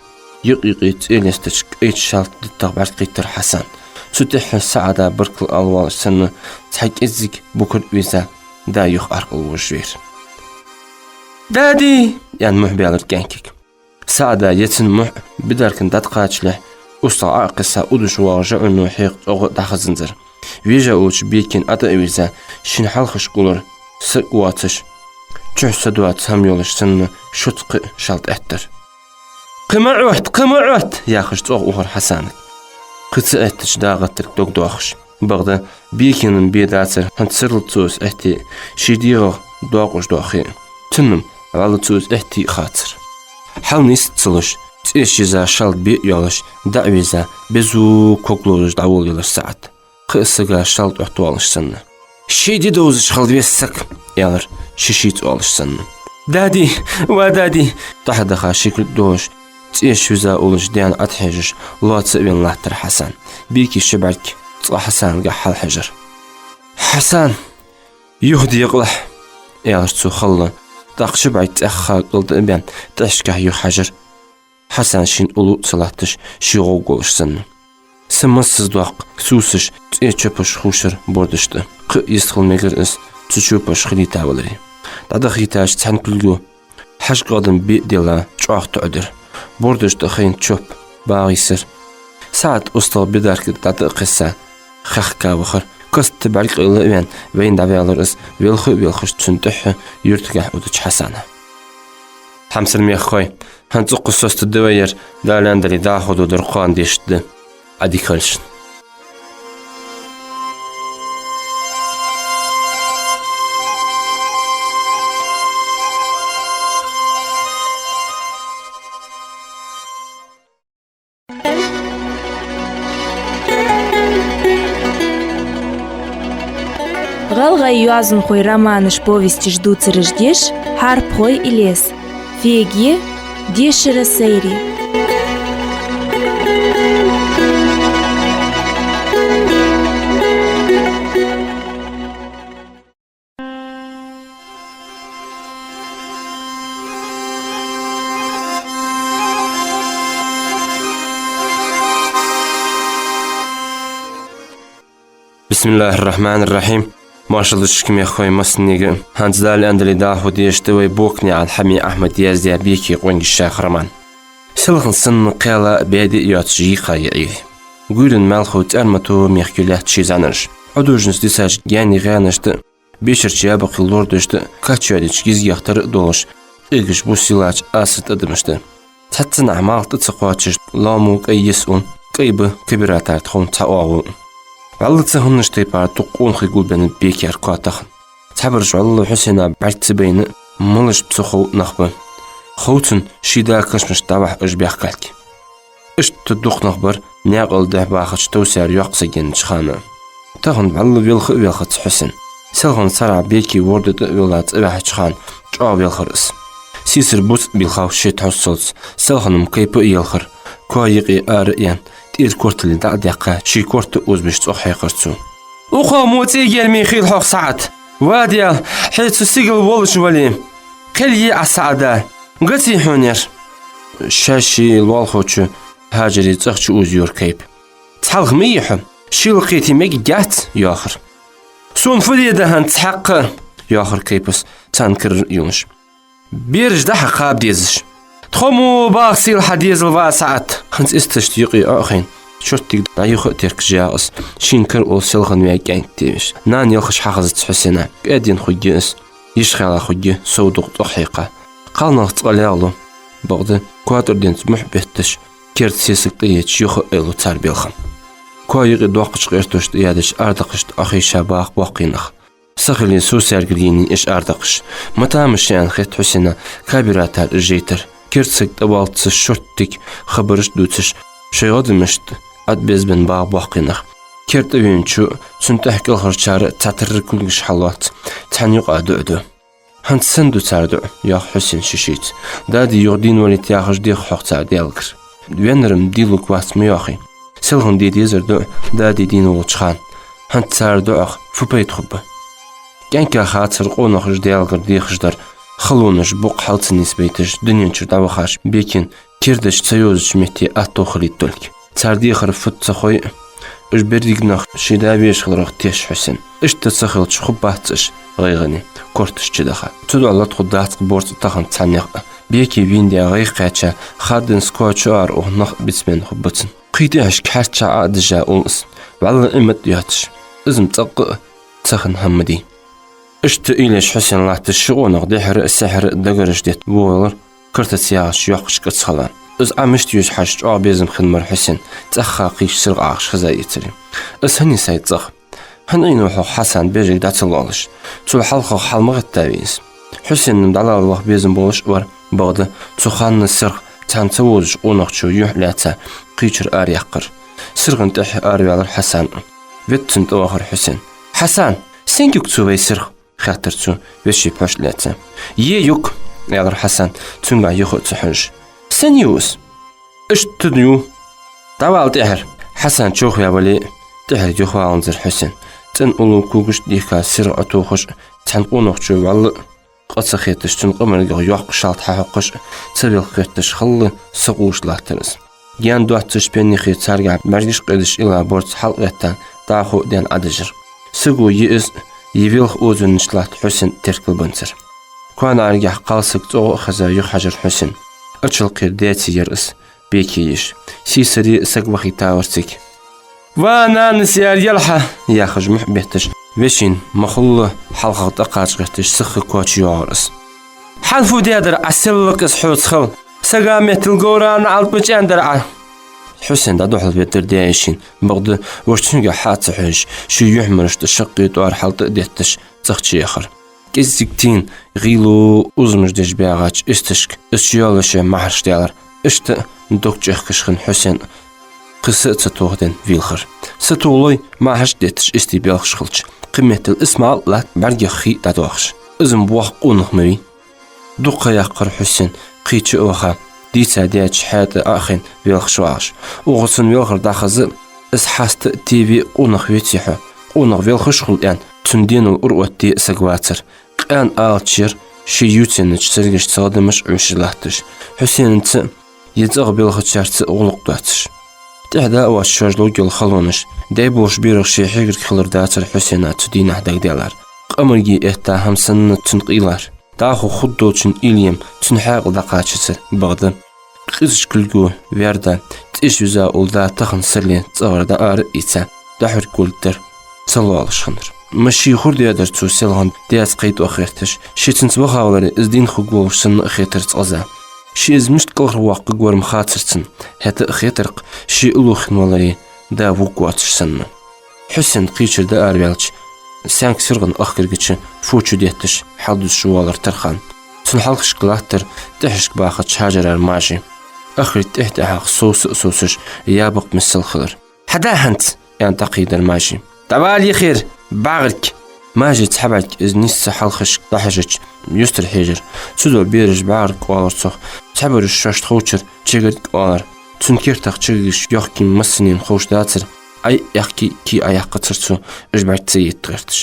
Юкъ-юкъе цӀе лестача кӀайча шалта диттах бӀаргакхийттар Хьасан. Цу тӀехьа СаӀада баркал ала воалаш санна, цхьа кӀеззига букар а вийрза, да юха аркъал вожаш вер. «Дади!» — аьнна, мухь баьлар кӀаьнкага. СаӀада ецан мухь бидаркана дӀатӀакхачалехь, устагӀа Ӏо а кхесса, удаш воагӀа ЖаӀуно хьекха цӀогӀа дӀахазанзар. Вежа волча Бекина ӀотӀа а вийрза, шийна хьалхашка уллар саг а воацаш: чухь са доаца хӀама йолаш санна, шуца кхы а шалта эттар. «Кхы ма Ӏотта, кхы ма Ӏотта!» — яхаш, цӀогӀа ухар Хьасанага. Кхы ца эттача, дагӀа тӀарг дог доахаш. Бакъда, Бекена бе дацар, хӀанз серлаца цо из этте, ший дегӀах доакъош доахе. Цунна-м вӀалла цо из этте а хацар. Хьал нийсса ца луш, цӀеш йиза, шалта бе а йоалаш, дӀа а вийза, безу ког ловзаш дӀаволавелар СаӀад. Кхы а сага шалта Ӏоттавалаш санна. «Ший ди довзаш хила веза саг!» — аьлар ший шийца оалаш санна. «Дади! Ва дади!» — тӀехьа даха ши кулг долаш, цӀеш виза уллаш, даьна Ӏотехьежаш, лоаца а венна латтар Хьасан. Беке ши бӀарг цкъа Хьасангахьа хьалхьежар. «Хьасан, юха декъалахь!» — аьлар цо халла. ТӀаккха ши бӀарг цӀаьхха кӀалда а баьнна, тӀехьашкахьа юхахьежар. Хьасан шийна уллув а ца латташ, ше гӀовгӀа волаш санна. Са массаза доккха сусаш, цӀе чопаш хувшар бордаш тӀа. Кхы а йистхила мегар из, цу чопаш хилийта валаре. ДӀадахийтача, цхьан кулго хьажкъадам бе а делла, чӀоагӀа тоӀадир. Бордаш тӀа хайна чоп багӀийсар. СаӀад устагӀа бедарка тӀа дӀатӀа а кхесса, хехка вахар. Каста бӀарг къайла а ваьнна, вайна дӀаваьлар из, велха а велхаш, цунна тӀехьа юртагахьа удача Хьасана. «Хьамсара мехкахой, хӀанз цӀоккха соцаде вай ер, Дала аьнна дале, дӀахо доадар кхоана дешаргда, Ӏадика хийла шун». ГӀалгӀай йоазонхой романаш, повесташ дувцараш деш «Хьарпхой Илез». Феге дешара сайре. Бисмиллахьир-рахьманир-рахьим. Моаршал да шуга, мехкахой, массанега. ХӀанз Дала аьнна дале, дӀахо дешаргда вай Бокнаькъан Хьами Ахьмада яздаь «Беке къонгаш» яха роман. Селхан санна кхела а, баьде а йоацаш йийха я Ӏуйре. Гуйран маьлхо цӀармато мехка лаьтта ший зӀанараш. Ӏодожанца дисача гаьнний гӀаьнашта, бешарча ябакъий лорадашта, кач йоадеча гизгех тара а долаш, къегаш бус йиллача асарта адамашта. Цхьаццанахьа малх тӀа ца кхоачаш, лоамо кӀай йиса ун, кӀай ба Кабиратар тховна цхьа оагӀув. ВӀалла цу хӀаманаш тайпара дукха къонахий гулбеннаб Бекера коа тахан. Цхьабараш вӀалла Хьусена бӀарга ца байна, малаш ба ца хов нах ба. Хов цунна, ший да кашамашта дӀавахьа уж бехкалга. Иштта дукха нах бар наькъал дехьа бахача товсара йоккха саг еннача хана. Тахан вӀалла велха а велхац Хьусен. Селхан сарахьа Беке ворда тӀа а велла цӀаваьхьача хана чӀоагӀа велхар из. Сийсара буц а бийлхав ший тхьовсалца, селхана-м кайпа а елхар, коа юкъе ара а яьнна, тӀера кортале дӀа а даьккха, ший корта а озабеш, цӀогӀа хьекхар цо. «Укхо мо цӀийгера ма хийла хьох, СаӀад! Ва Даьла, хьо цу сигала волаш вале, кхел йий Ӏа СаӀада! Гаций хьона ер?» Ший-ший лоалахочун Хьажарий цӀагӀа чу озайора кайпа. «Цхьалха ма йий хьо, шийла кхетий мегаргьяц», — йоахар. «Сона фу де деза хӀанз цхьаккха?» — йоахар кайпас, царна карара а юллаш. «Бераш да хьа кхаба дезаш». «Тхо мо багӀа сийлахьа дезал ва, СаӀад». ХӀанз истешта юкъе Ӏо а хайна, шорттига дӀа-юха а теркаш ягӀа из, шийна кара улла селхан ваь кӀаьнк тевеш. Нана елхаш хьахезац Хьусена. КӀаьдийна хургья из, йиш хилла хургья, сов дукха цӀогӀа хьекха. Кхалнах цкъа лаьгӀа лу. Бакъда, коа тӀара денз мухь бетташ, керда сесаг тӀаетташ, юха а айлу цар белхам. Коа юкъе доккхача къертошта тӀаядача арадакхашта Ӏохайша багӀа боккхий нах. Са хиле, совсаргара енай уж арадакхаш. Ма тамаш я аьнна хет Хьусена Кабиратар уж жайтар. Керда саг тӀабаллалца шорттига хабараш а дувцаш, шоай гӀадамашта Ӏад безбенна багӀа боккхий нах. Кер тӀавенача, цунна тӀехьа кӀалхарчар цхьатарра кулгаш хьаллоац, цхьан юкъа дуӀа ду. «ХӀанз сенна ду цар дуӀа?» — йоах Хьусена ший-шийца. «Дади юха дийна валийта яхаш дех хьох цар Даьлагара. Веннар-м дийлургвац ма йоахий. Селхан де дезар дуӀа, дади дийна волча хана. ХӀанз цар дуӀах фу пайда хургба?» КӀаьнка хацар къонахаша Даьлагара дехаш дар, халонаш букъ хьал ца нийсбайташ, дунен чура дӀавахача Бекена кердача ца йовзача метте аттагӀа хилийта долга. Цар дехар фуд ца хой а, уж беррига нах ший да везаш хиларах теш Хьусен. Иштта ца хилча, хургбац уж гӀайгӀане, корташ чудаха. Цудухьа лоаттаргдац-кх борз тахан цхьаннех а. Беке вийна даь гӀайгӀа кхаьча, хадденца коа чуара ух нах а бицбенна хургба цунна. Кхий тӀехьашка хьарчча Ӏо а дижа улл из, вӀалла Ӏимад йоацаш. Из-м цӀаккха а ца хинна хӀама ма дий. Иштта уйла еш Хьусен латташ ши къонах дехьара а, сехьара а дагараш детта воалар картаца ягӀача йоккхача кӀаца хала. Из Ӏа мишта ювц хьажа чӀоагӀа безам хинна мара Хьусен цӀаьхха кхыча сиргӀа Ӏагаш хеза эцаре. Из хӀана йисай цӀагӀа? ХӀана Ӏийна ва хьох Хьасан бежиг дӀа ца лоалаш? Цул хьалхагӀа хьал ма гӀеттавий из? Хьусен-м дӀалала ваха безам болаш а вар, бакъда цу хана сиргӀа цхьана ца возача къонахчо юхь лаьца кхычара араяккхар. СиргӀа тӀехьа араваьлар Хьасан. Ветта цунна тӀавахар Хьусен. «Хьасан, сенга юг цо вай сиргӀа?» — хаьттар цо, веший пхьош лаьца. «Е юг», — аьлар Хьасан, цунгахьа юха а ца хьожаш. «Сенна ю из?» «Иштта да ю». «ДӀавала тӀехьара». Хьасан човхаваь вале а, тӀехьара юхаваланзар Хьусен. ЦӀена уллув когаш дийхка сиргӀа Ӏотохаш, цхьан къонахчо вӀалла а къа ца хеташ, цун къамаргах йоккха шалта хьахьокхаш, ца велха гӀерташ хала сакъош латтар из. Гаьна доаццаш пеннихе царгахьа бӀаргаш къедаш илла борз хьалкъетта, дӀахо а даьнна Ӏодижар. Саго е из, е велха озавеннача латта Хьусен теркалбензар. Коа наӀаргахьа кхалсаг цӀогӀа а хеза юхахьажар Хьусен. Ачалкхера даьце яр из, беке еш. Сийсаре а саг вахийтавар цига. «Ва нанас яр ялхьа!» — яхаш мухь бетташ, вешийна махулла хьалхагӀа тӀакхача гӀерташ сиха коа чу йоагӀар из. «Хьан фу даьдар Ӏа, селлакъас хьоца хала? Сага меттел говрана Ӏалба чӀендар Ӏа?» Хьусен дӀадухьал веддар даь-йишийна, бакъда вож цунгахьа хьа а ца хьожаш, ший юхьмарашта шаккхе тӀоара хьалтӀа а детташ, цӀагӀа чу яхар. КӀеззига тийна гӀийло узамаш деш баьгӀача исташка из чуйоалаше махьараш даьлар. Иштта дог чӀехкаш хинна Хьусен кхы са а ца тохаденна вийлхар. Сатохалой, махьараш детташ истий белхаш хилча, кхы меттел Исмаил латта бӀаргех хий дӀадоахаш. Из-м воккха къонах ма вий. Дукха ха яьккхар Хьусен, кхыча а ваха, дийца даьча хьаьта Ӏохайна велхаш вагӀаш. Укхо цун велхар дӀахаза а, из хьаста а, теве а къонах веций хьо, къонах велхаш хул аьнна, цун денал ура оттаде а саг вацар. Къаьна алача яр ший ювцаеннача саргашца гӀадамаш Ӏуйшаш латташ, Хьусенаца а, е цӀагӀа белхачарца а гӀулакх доацаш. ТӀехьа дӀа а воацаш шоаш ловргйола халонаш, дай болаш берах ший хьегӀарг хилар дацар Хьусена цу дийнахьа дагадаьлар. Къамарге этта хӀама санна цунна къийлар. ДӀахо хургдолчун уйла ем цун хьаькъал дӀакхачацар, бакъда къизача кулго ваьрда, цӀиш виза улла да тахан сарале цӀагӀара дӀаара а ийца, дӀахьоргволга дар ца лоалаш хиннар. Ма ший хургдаь дар цо селхан даьца кхайдоах гӀерташ, ше цунца вахаваларе из дийна хургволаш санна а хетар цкъаза. Ше из мишта кӀалхарвоаккхаргвар-м хацар цунна, хӀаьта а хетар-кх, ше уллув хинна валаре да вувргвоацаш санна. Хьусен кхычара дӀаараваьлча, саьнга сиргӀа ахкарга чу фу чудетташ хьалдузаш воалар Тархан. Цун хьалхашка латтар тӀехьашка бахача Хьажарара Мажи. Ахкарга тӀехьа-тӀехьагӀа совса а совсаш, ябакх миссел хилар. «Хьада хӀанз!» — аьнна дӀакхийдар Мажи. «ДӀавала юхера, бӀаргех!» Мажи цхьа бӀарг из нийсса хьалхашка дӀахьежача, юстара хьежар. Цудухьа бераш бӀаргех оалар цох, цхьабараш шоашта ховчара чагӀарг оалар. Цун кертах чагӀаргаш йохкийна массанена ховш дацар, Ӏай а аьхки, кий а Ӏояьккхацар цо, уж бӀарга ца етта гӀерташ.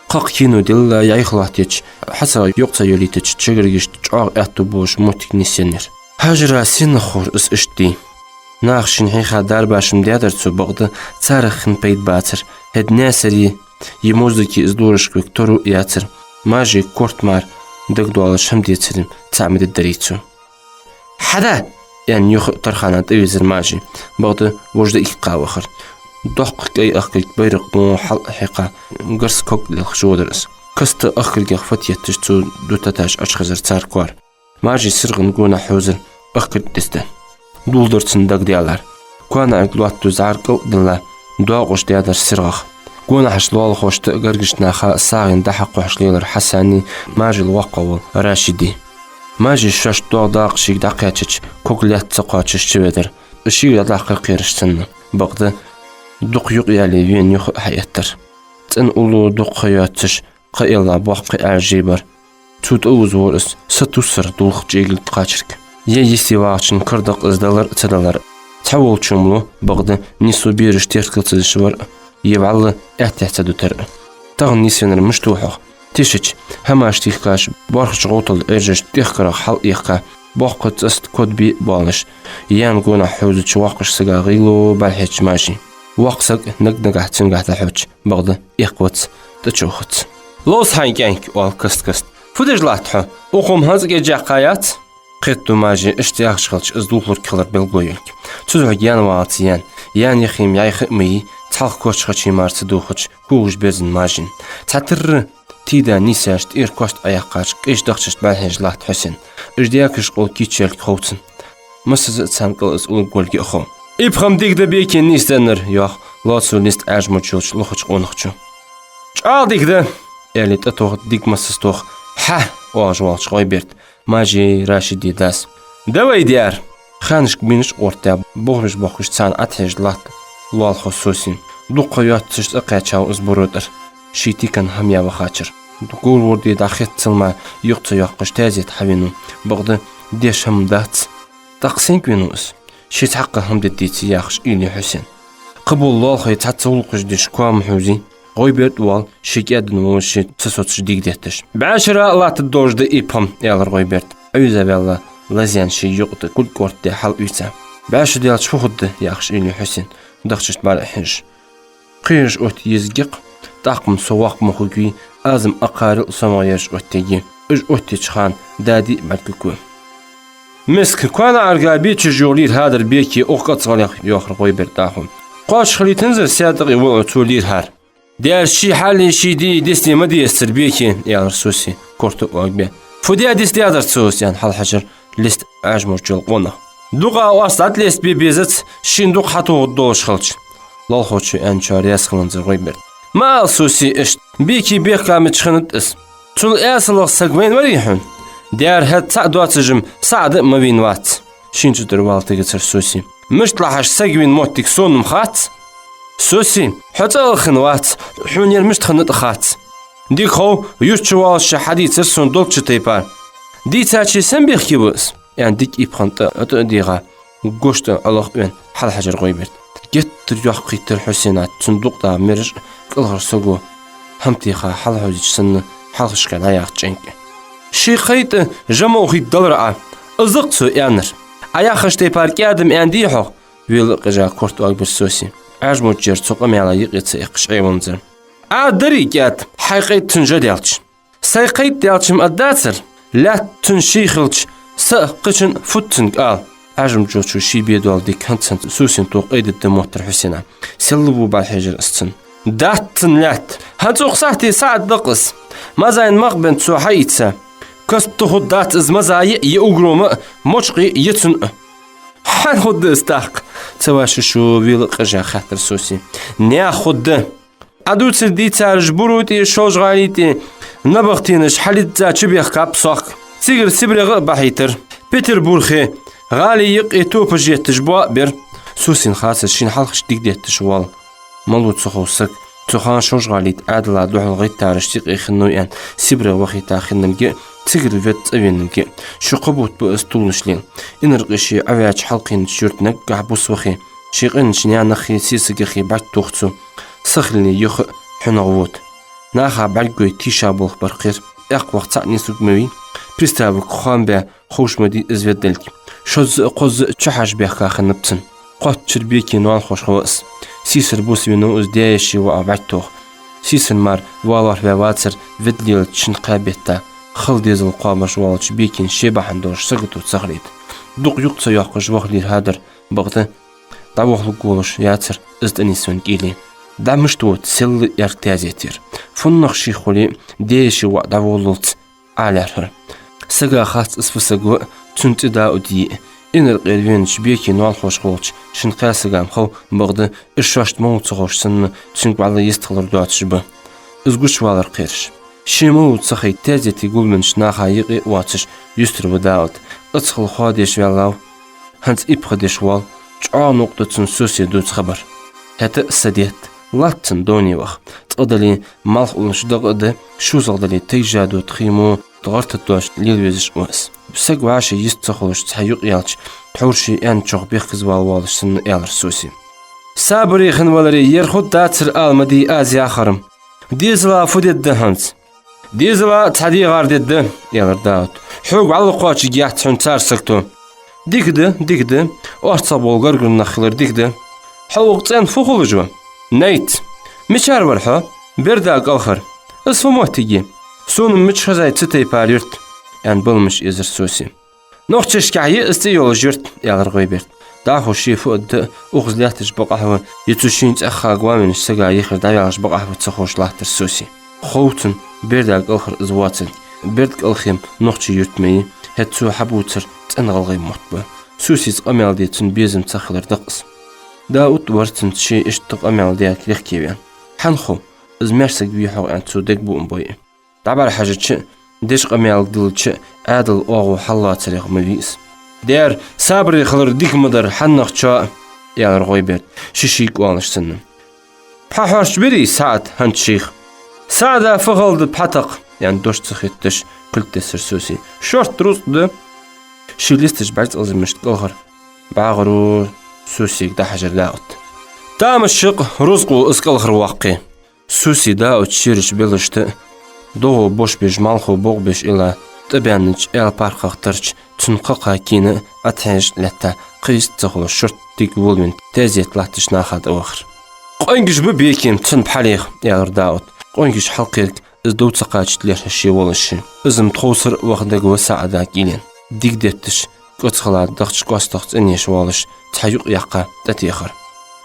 Кхакха кийно делла, йӀайха лоаттаеча, хьасагӀа юкъ ца йолийтача, чагӀаргашта чӀоагӀа аьттув болаш моттиг нийсъеннаяр. Хьажара сенах ховр из иштта дий? Наха шийна хьийха дарбаш-м даьдар цо, бакъда царех хинна пайда бацар, хӀаьта Наьсаре е моздаке из лорашка вига торо а яцар, Мажийга корта мара дагадоалаш хӀама децаре-м цаӀ ма дергдарий цо. «Хьада!» — аьнна, юха а Тархана тӀавийрзар Мажи, бакъда вож дӀаиккха вахар. Доккха кӀай ахкарга байракх мо хьал а хьекха, гарза ког лелхаш водар из. Каста ахкаргех фатетташ цо дутаташ Ӏочухезар цар коара. Мажи сиргӀан гонахьа хьувзар, ахкарг дицдаь. Дулдар цунна дагадаьлар. Коа наӀарга лоаттадоз зӀаркъал а дилла, доакъош даьдар сиргӀах. Гонахьарча лоалахошта а, гаргарча наха а сагӀийна дӀа-хьа кхухьаш лелар Хьасани, Мажийла воккхагӀвола Рашиди. Мажи шоашта доагӀа дакъа шийга дӀакхаьчача, ког лаьтта ца кхоачаш чуведар, шийга дӀадаккхар кхераш санна, бакъда дукха юкъ яле вена юха а хьаэттар. ЦӀена уллув дукха ха йоацаш, кхаъ елла боккха кхаь Ӏаьржа жий бар. Цо тӀаузавора из, сатувсар дулх чӀегилг кхачарг. Е йисте вагӀачун кара да-кх из далар а, ца далар а. Цхьаволчо-м лу, бакъда нийсса бераш теркал ца деш вар а, е вӀалла аьттехьа ца дутар а. Тахан нийсъеннар мишта ва хьох? Тишача, хӀамаш тийхкаш, боархӀача гӀовтал Ӏержаш, тӀехкарах хьал а ихка, боккха цӀаста код бе а боалаш, яьнна гонахьа хьувзача воккхача сага гӀийло бӀарахьеча Мажи. Воккха саг наг-нагахьа цунгахьа дӀахьоча, бакъда эккхавац, тӀачовхац. «Ловза хьайна, кӀаьнк, — оал каст-каста. — Фу деш латт хьо? Укхо-м хӀанз а кӀеджаккха яц». Кхетаду Мажи, иштта яхаш хилча, из дулхалург хилар белгало йолга. Цудухьа гаьна валац яьнна. Яьнна яхе-м йӀайха а ма йий, цхьалха коча хачий мара ца дувхача, когаш берзан Мажин. Цхьатарра Тида нийсача тӀера кост Ӏояьккхача кӀайча дахчашта бӀарахьежа латт Хьусен. Уж декаш къол кийчъялга хов цунна. Массаза а царна кӀал из улларгволга а хов. «Ипхам дика да бекена нийсденнар», — йоах лоацо лист Ӏаьржа моча йолча лохача къонахчо. «ЧӀоагӀа дика да», — аьле, тӀатох дика массаза тох «хьа» оалаш волча ГӀойберда, Мажий Рашида дас. «Да вай дера». Ханашка бийнаш къорта бохраш бохкаш царна Ӏотхьежа латт лоалахо Сосин. Дукха йоаццаш цӀакхаьчав из БоротӀара, ший тикан хӀама яь вахачара. Говр-ворди дӀахеццалца юкъе ца йоаккхаш, тезета хьавенав. Бакъда деш хӀама дац. ТӀаккха сенга венав из? Ший цхьаккха хӀама дергдеций, яхаш уйла ю Хьусена. Кхыбола лоалахой цхьацца гӀулакхаш деш коа ма хьувзий. ГӀойберда воал, ший кӀаьдана волаш, ше ца соцаш дийгадетташ. «БӀаьшера латтаргдолаш да ипхам», — аьлар ГӀойберда, Ӏовийза ваьнна лазаенна ший юкъ тӀа кулг кӀордадаь хьалъуйца. «БӀаьша даьлча фу хургда?» — яхаш уйла ю Хьусена, дахчашта бӀарахьежаш. «Кхераш отта езаргья-кх, тӀаккха-м со воккха ма хургвий, аз-м акхарел а сомагӀъераш оттаергья. Уж оттаеча хана дади а бӀаргагу». «Миска, коа наӀарга бечаш йоагӀа лийра хьадар беке укх кӀалхарча гӀалех», — йоахар ГӀойберда дӀахо. «Кхоачаш хилийтанзар, саьтӀакъий воӀо цо лийрхӀар». «Дера ший хьалеи ший деи дицде ма дезацар беке», — аьлар Соси, корта оагабаь. «Фу даь дицдаьдар цо из?» — аьнна, хьалхьежар лист Ӏаьржа моча йола къонах. «Дукха оаст дӀатӀалестабе безац, шийна дукха хьатохаргдолаш хилча». Лоалахочо аьнначоа раьза хиннанзар ГӀойберда. «Ма ала, Соси, иштта, беке бехка мича хиннад из. Цул эсалагӀа саг вайна варий хьона? Дера хӀаьта цхьа а доацаш-м СаӀда а ма вийна вац». Шийна чу тӀера вала тигацар Соси. «Мишта лахьаш саг вийна моттиг сона-м хац?» «Соси, хьо цӀа ала хинна вац, хьона ер мишта хиннад а хац». «Дика хов, юрта чу воаллаш хьадийцар сона долча тайпара». «Дийцача сенна бехке ва из?» — аьнна, дика ипхам тӀа а тӀа а дийгӀа, гуш тӀа Ӏолаха а вена, хьалхьежар ГӀойберда. Геттара йоккха хийттар Хьусена цун дукъ дагӀа мераж а, кӀалхара саго хӀама теха хьалхьовзача санна, хьалхашка дӀаяхача чӀенг а. «Ший кхайтӀа жамӀо хийтта далар Ӏа, из да-кх цо аьннар. Ӏа яхача тайпара кӀаьда-м аьннадий хьогӀ?» — вела а къежа, корта оагабир Соси, Ӏаьржа моча йолча цу къамаьла юкъе ца эккхаш Ӏовензар. «Ӏа дарий кӀаьда, хьай кхайтӀа цунна жа даьлча?» «Сай кхайтӀа даьлча-м аргдацар, лаьтта цунна ший хилча, са а кхычун а фуд цунга ала». Ӏаьржа моча йолчо ший бе дола дика хӀанз-хӀанз Сосина тоха айдергда моттар Хьусена. Селла во бӀарахьежар из цунна. «Дац цунна лаьтта. ХӀанз укх сахьте СаӀда да-кх из. Мазайна мах бенна цо хьаийца. Каст-кхаст хургдац из мазай а, е угрома а, мочкъий а, е цун а». «Хьан хургда из тӀаккха?» — ца вӀашагӀа вела а къежа хаьттар Соси. «Наьха хургда. Ӏа дувцар дийцараш БоротӀеи ШолжагӀалеи тӀеи набахтенаш хьалъизза чубехкаб сохк. Цигара СибрегӀа а бахьийтар. Петербурге, гӀалий юкъе топаш етташ боа а бир». Сосина хацар шийна хьалхашка дийгадетташ вола малав ца хов саг. Цу хана ШолжагӀалий тӀа Ӏаьдала духьал гӀайттараш юкъе хиннав аьнна, СибрегӀа вахийта хинналга а, цигара ведда цӀавенналга а. Шо кхо бутт ба из туллаш лела. Инаркъе ше Ӏоваьча хьалкхийнача юрта наггахьа бус вахе, ший къинача наьнахи сесагахи бӀаргтох цо. Са хилале юха а хьунагӀа вода. Наха бӀаргагой тийша болх бар кхера. Эккха ваха цхьа нийсарг ма вий. Приставага хоам бе ховш ма дий из веддалга. Шозза а кхозза а чухьежа бехка хиннаб цунна. Кхоаччара бекий ноалахошха ва из. Сийсара бус венав из даь-йиший воӀа бӀаргтоха. Сийсара мара валархӀа ваь вацар ведда лелача шин кхаь бетта. Хала дезал кхоабаш волча бекийна ше бахьан долаш сагото ца хилийта. Дукха юкъ ца йоаккхаш ваха лийрхӀадар, бакъда дӀавохалургволаш яцар из тӀанийсвенна кӀийле. ДӀа мишта вода селла аьрг тезетера. ФуннагӀа ший хуле а, даь-йиший воӀ дӀаволлалца ӀолаьрхӀар. Сага хац из фу саг ва а, цун цӀи да а дий а. Инаркъера венача бекий ноалахошха волча шин кхаь сага-м хов, бакъда из шоашта малав ца ховш санна, цунга вӀалла йистхилар доацаш ба. Из гучавалар кхераш. Ше малав ца хайта, тезете гулбеннача наха юкъе а воацаш, юстара ва Дауд. Ацхал хоадеш ваьллав. ХӀанз ипха деш воал, чӀоагӀа новкъа да цунна Сосе дувца хабар. ХӀаьта а са детта, латт цунна доне ваха. Цкъа дале, малх уллаш дакъа а да, шозагӀа дале, тайжа дода хий мо, гӀар тӀа доацаш лела везаш ва из. Саг вӀаший йист ца хулаш цхьа юкъ яьлча, тхьовра ше аьнначох бехказа вала воалаш санна, аьлар Сосе. Сабаре хинна валаре, ер хургдацар ала ма дий аз яхар-м. Дезала фу дергда хӀанз? Дезала цхьа дегӀар дергда, аьлар Дауд. Хьога вӀалла кхоачаргьяц хьона цар сагото. Дика да, дика да, орцагӀа бола гаргара нах хилар дика да. Хьо укх цӀен фу хулаш ва? Найц. Мичара вар хьо? Берда кӀалхара. Из фу моттиг я? Сона-м мича хезай цу тайпара юрт, аьнна, баламаш эзар Сосе. Нохчашкахь я из цӀи йолаш юрт, аьлар ГӀойберда. ДӀахо ше фу аргда а, укхаза лаьтташ бакъахьа ва, е цу шийна цӀаьхха гӀовтташ сага ехар дӀаваьлча бакъахьа ва ца ховш латтар Сосе. Хов цунна, Берда кӀалхара из воацилга. Берда кӀалхе-м нохчий юрт ма йий, хӀаьта цо хьабувцар цӀена гӀалгӀай мотт ба. Сусийца къамаьл де цун безам ца хилар да-кх из. Даут вар цунца ше иштта къамаьл даьлга лехке ваьнна. ХӀана хов, из маьрсаг вий-хьогӀ аьнна цо дег буам бойя. ДӀабӀарахьежача, деш къамаьлга диллача, Ӏаьдала оагӀув хьаллоацарех ма вий из. «Дера, сабаре хилар дика ма дар хьаннахчоа», — аьлар ГӀойберда, ший-шийга оалаш санна. «Пхьа хьоарчабирий СаӀад хӀанз шийх?» «СаӀада фу хала да пхьа такха?» — аьнна, дош ца хетташ, кулг тесар Суси. «Шортта рузкъа да». Ший лестача бӀаргацӀалзамашта кӀалхара бӀаьгӀаро Сусига дӀахьажар Даут. «Тамаш я-кх рузкъо из кӀалхарваккхе». Суси Даут шерача белашта догӀа бошабеш, малхо богӀабеш илла, тӀабаьннача аьла паргӀатах тарча, цун кхакха кийна Ӏотхьежача лаьтта кхы йист ца хулаш, шортта диг волавенна, тезет латтача наха тӀавахар. «Къонгаш ба бекем цун пхьалех», — аьлар Даут. Къонгаш хьалкхерг из дов ца кхачийта лаьрхӀа ше волаш ши. Из-м тховсара ваха дагавац СаӀада кӀийлен. Диг детташ, кӀоцхала дахча кӀоастах цӀенъеш волаш, цхьа юкъ яьккха тӀатехар.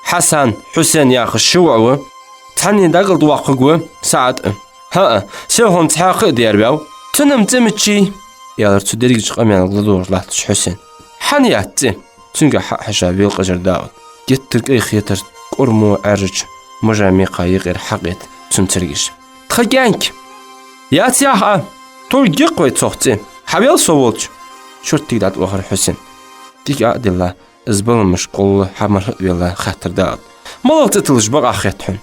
«Хьасан, Хьусен яхаш ши воӀ ва. Цхьанне дӀакӀалдӀавоаккхаргва СаӀад а». «ХӀаа, селхан цхьаькха а дерваьв». «Цун-м цӀи мичай?» — аьлар цу дерригача къамаьлга ладувгӀаш латташ Хьусен. «Хьан яц цӀи?» Цунгахьа хьежа велкъажар Даут. Геттара кӀайхетар кӀормо Ӏаьржача мажа мекха юкъера хьакъехьа цун царгаш. «Тха кӀаьнка». «Яц яхар а, тӀаккха гӀо вай цох цӀи. Хьавел со волча». Шортта диг дӀатӀавахар Хьусен. Дика Ӏо а делла, из баламаш кӀолла хьамархӀа а велла, хаьттар Даут. «МалагӀа цӀи тиллача бакъахьа хет хьона?»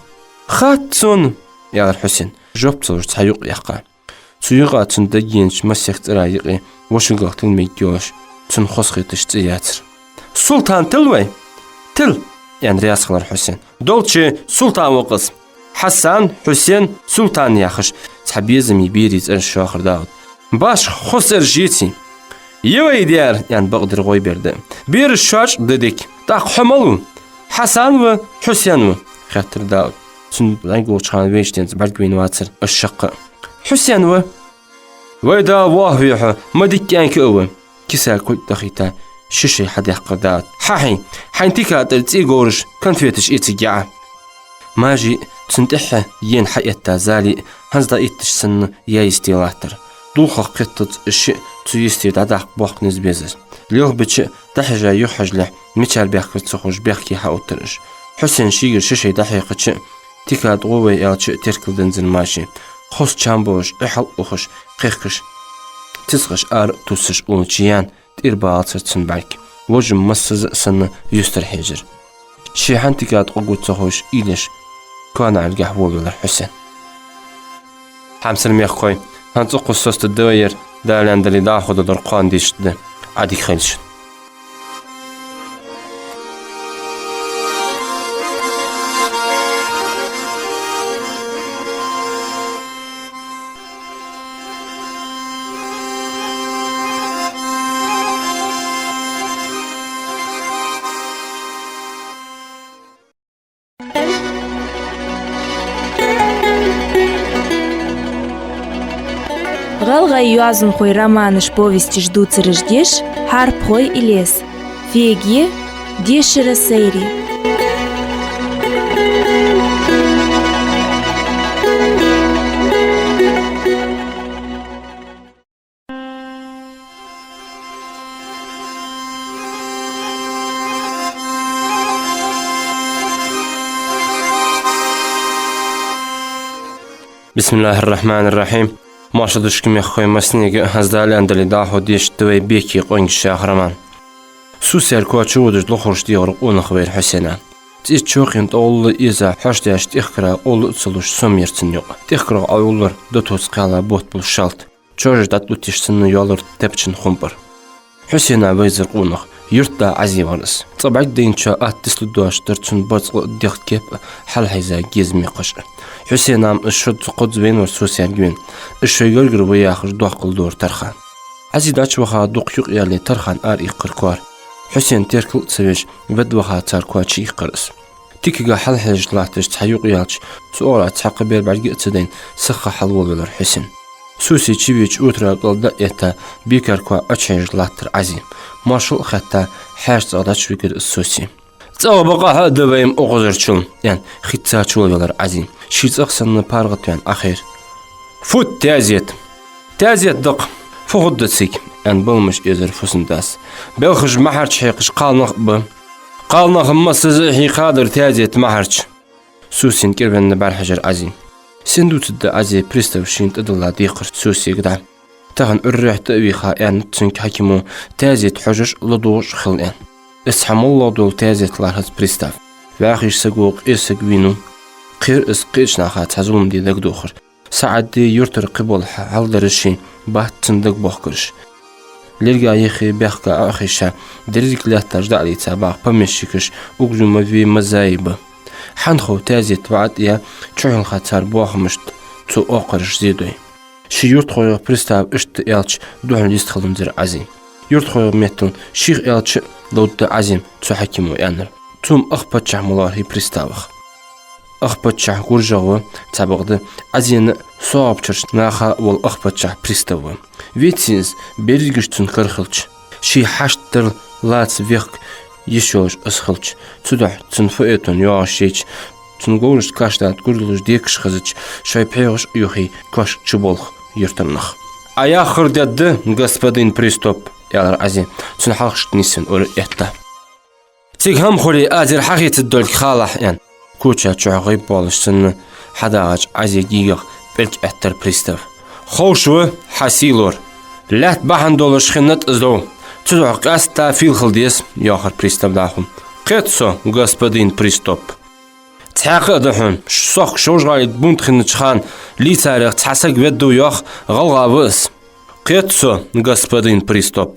«Хац сона», — аьлар Хьусен, жоп ца луш цхьа юкъ яьккха. Цу юкъа цун даггенача масех цӀера юкъе вошагӀа тилла мег йолаш, цунна хоза хеташ цӀи яцар. «Султан тилла вай?» «Тилла», — аьнна, раьза хилар Хьусен. «Долча Султан ва-кх из. Хьасан, Хьусен, Султан яхаш цхьа безаме берий цӀераш йоахар Даут. «Башха хоза цӀераш йиций?» «Я вай дера», — аьнна, бакъдир ГӀойберда. «Бераш шоаш да дика. ТӀаккха хьо мала ва?» «Хьасан ва, Хьусен ва», — хаьттар Даут. Цун бӀаргагуча хана вайча денз бӀаргавайна вацар из шаккха. «Хьусен ва». «Вай да воахаве хьо, ма дика кӀаьнк а ва». Киса кулг тӀахийтта, ши шай хьадаьккхар Даут. «Хьахьий, хьайна тика тӀара цӀий говраш, конфеташ эцаргья Ӏа». Мажи, цунна тӀехьа ена хьаэтта Зали хӀанз дӀаэттача санна яйсте латтар. Дулхах кхетталца шиъ цу йисте дӀадаккха боккха низ безар. Лелхабича дӀахьежа юхахьежалехь, мичара баьхкар ца ховш, бехке хьаоттар уж. Хьусен шийгара ши шай дӀахьекхача, тика тӀа гӀо вай аьлча, теркалданзар Мажи. Хоза чам болаш, Ӏи хьалъухаш, кхехкаш, цицкъаш ара а туссаш уллача яьнна, тӀера балацар цун бӀарг. Вож-м массаза а санна юстара хьежар. Ше хьан тика тӀа къугу ца ховш, уйла еш, коа наӀаргахьа волавелар Хьусен. Хьамсара мехкахой, хӀанз цӀаккха соцаде дезар, Дала аьнна дале, дӀахо дӀадоладар кхоана дешаш да. Ӏадика хийла шун. ГӀалгӀай йоазонхой романаш, повесташ дувцараш деш Хьарпхой Илез. Феге дешара сайре. بسم الله الرحمن الرحيم. Моаршал да шуга, мехкахой, массанега а. ХӀанз Дала аьнна дале, дӀахо дешаш да вай «Беке къонгаш» яха роман. Сусера коа чуводаш лохарча дегӀара къонах вайра Хьусена. ЦӀийца чокхийна тӀагӀолла эза хьош деш, тӀехкара къовла а ца луш, сомаяр цун юкъ. ТӀехкарах Ӏоюллар дотоца кхаьлла бот бола шалта. Чожаш дӀатӀатетташ санна йоаллар тепчан хумпӀар. Хьусена вайзар къонах, юртда Ӏаьзи вар из. Цкъа бӀаргадайначоа атта дислургдоацаш дар цун барзкъа а, дегӀа кеп а, хьалхьийза геза мекхаш а. Хьусена-м из шозза-кхозза вайна вар Сусерга вена. Из шоай гаргара ва яхаш, доккхал дора Тархан. Ӏаьзи дӀачуваха дукха юкъ ялале, Тархан ара иккхар коара. Хьусен теркал а ца веш, ведда ваха цар коа чуиккхар из. Тикага хьалхьежаш латташ цхьа юкъ яьлча, цу оагӀорахьа цхьаккха бер бӀарга а ца дайна, сиха хьалволавелар Хьусен. Суси чувеча, утара кӀал дӀа а этта, бекара коа Ӏочухьежаш латтар Ӏаьзи. Моаршал а хаьтта, хьаьша цӀагӀа дӀачувигар из Суси. «ЦӀагӀа бакъахьа а да вай-м укхазарчул», — аьнна, хица чуволавелар Ӏаьзи. Ший цӀагӀа санна паргӀатваьнна Ӏохайра. «Фуд таьзет?» «Таьзет да-кх. Фу хургда цига?» — аьнна, баламаш эзар фусам-дас. «Белхаш махьарча хьекхаш кхалнах а ба. Кхалнаха массаза а хьийкхадар таьзет махьарча». Сусена кӀирвенна бӀарахьежар Ӏази. Сен дувцаргда, Ӏази, пристав шийна тӀадилла декхар Сусега дӀа. Тахан Ӏуйррехьа тӀа а вийха, аьннад цунга хьакимо, таьзет хьожаш, ладувгӀаш хила аьнна. Из цхьа моллагӀа дола таьзет лархӀац пристава. ВӀаьхийча саго къе саг вийнав. Кхер из кхыча наха цхьа зулам де дагадохар. СаӀди юртара кхыбола хьалдараши бац цун дагабохкараш. Лерга йиххе бехка Ӏохайша, деррига лаьтташ дӀа а лийца багӀа помещикаш Угрюмови Мазаи ба. Хьанхо таьзет ваӀад я чухьалха цар боахамашта цо оакхараш зе дой. Ший юртахойх пристав иштта аьлча духьал йистхиланзар Ӏази. Юртахойх меттел шийх аьлча а ловргда Ӏазин цу хьакимо, аьннар. Цо-м ах паччахь ма лоархӀий приставах. Ах паччахь гуржагӀа ва, цхьабакъда Ӏазина соагӀапчарча наха вола ах паччахь пристав ва. Веций из, берригаш цун кара хилча. Ший хьашт дар лаца вехка йиш йолаш из хилча. Цудухьа цун фаэтон йоагӀаш яйча, цун говрашта каштат гурдалуш декаш хезача, шоай пхьегӀаш а юхий, кош чуболх юртара нах. «Ӏа яхар дергда, господин пристав», — аьлар Ӏази, цун хьалхашка нийсвенна ура этта. «Цига хӀама хуле, аз ер хьахецаргдолга халахь», — аьнна, коча чу гӀайба болаш санна, хьадагӀача Ӏази гигах пӀелг Ӏеттар пристав. «Ховш ва хьа сий-лор. Лаьтта бахьан долаш хиннад из дов. Цудухьа къаьстта фийла хила деза», — йоахар пристав дӀахо. «Кхета со, господин пристав». «Цхьаькха а да хьона, сохка шовзткъеи бунт хиннача хана лийцарех цхьа саг веддав йоах, гӀалгӀа ва из». «Кхета со, господин пристав».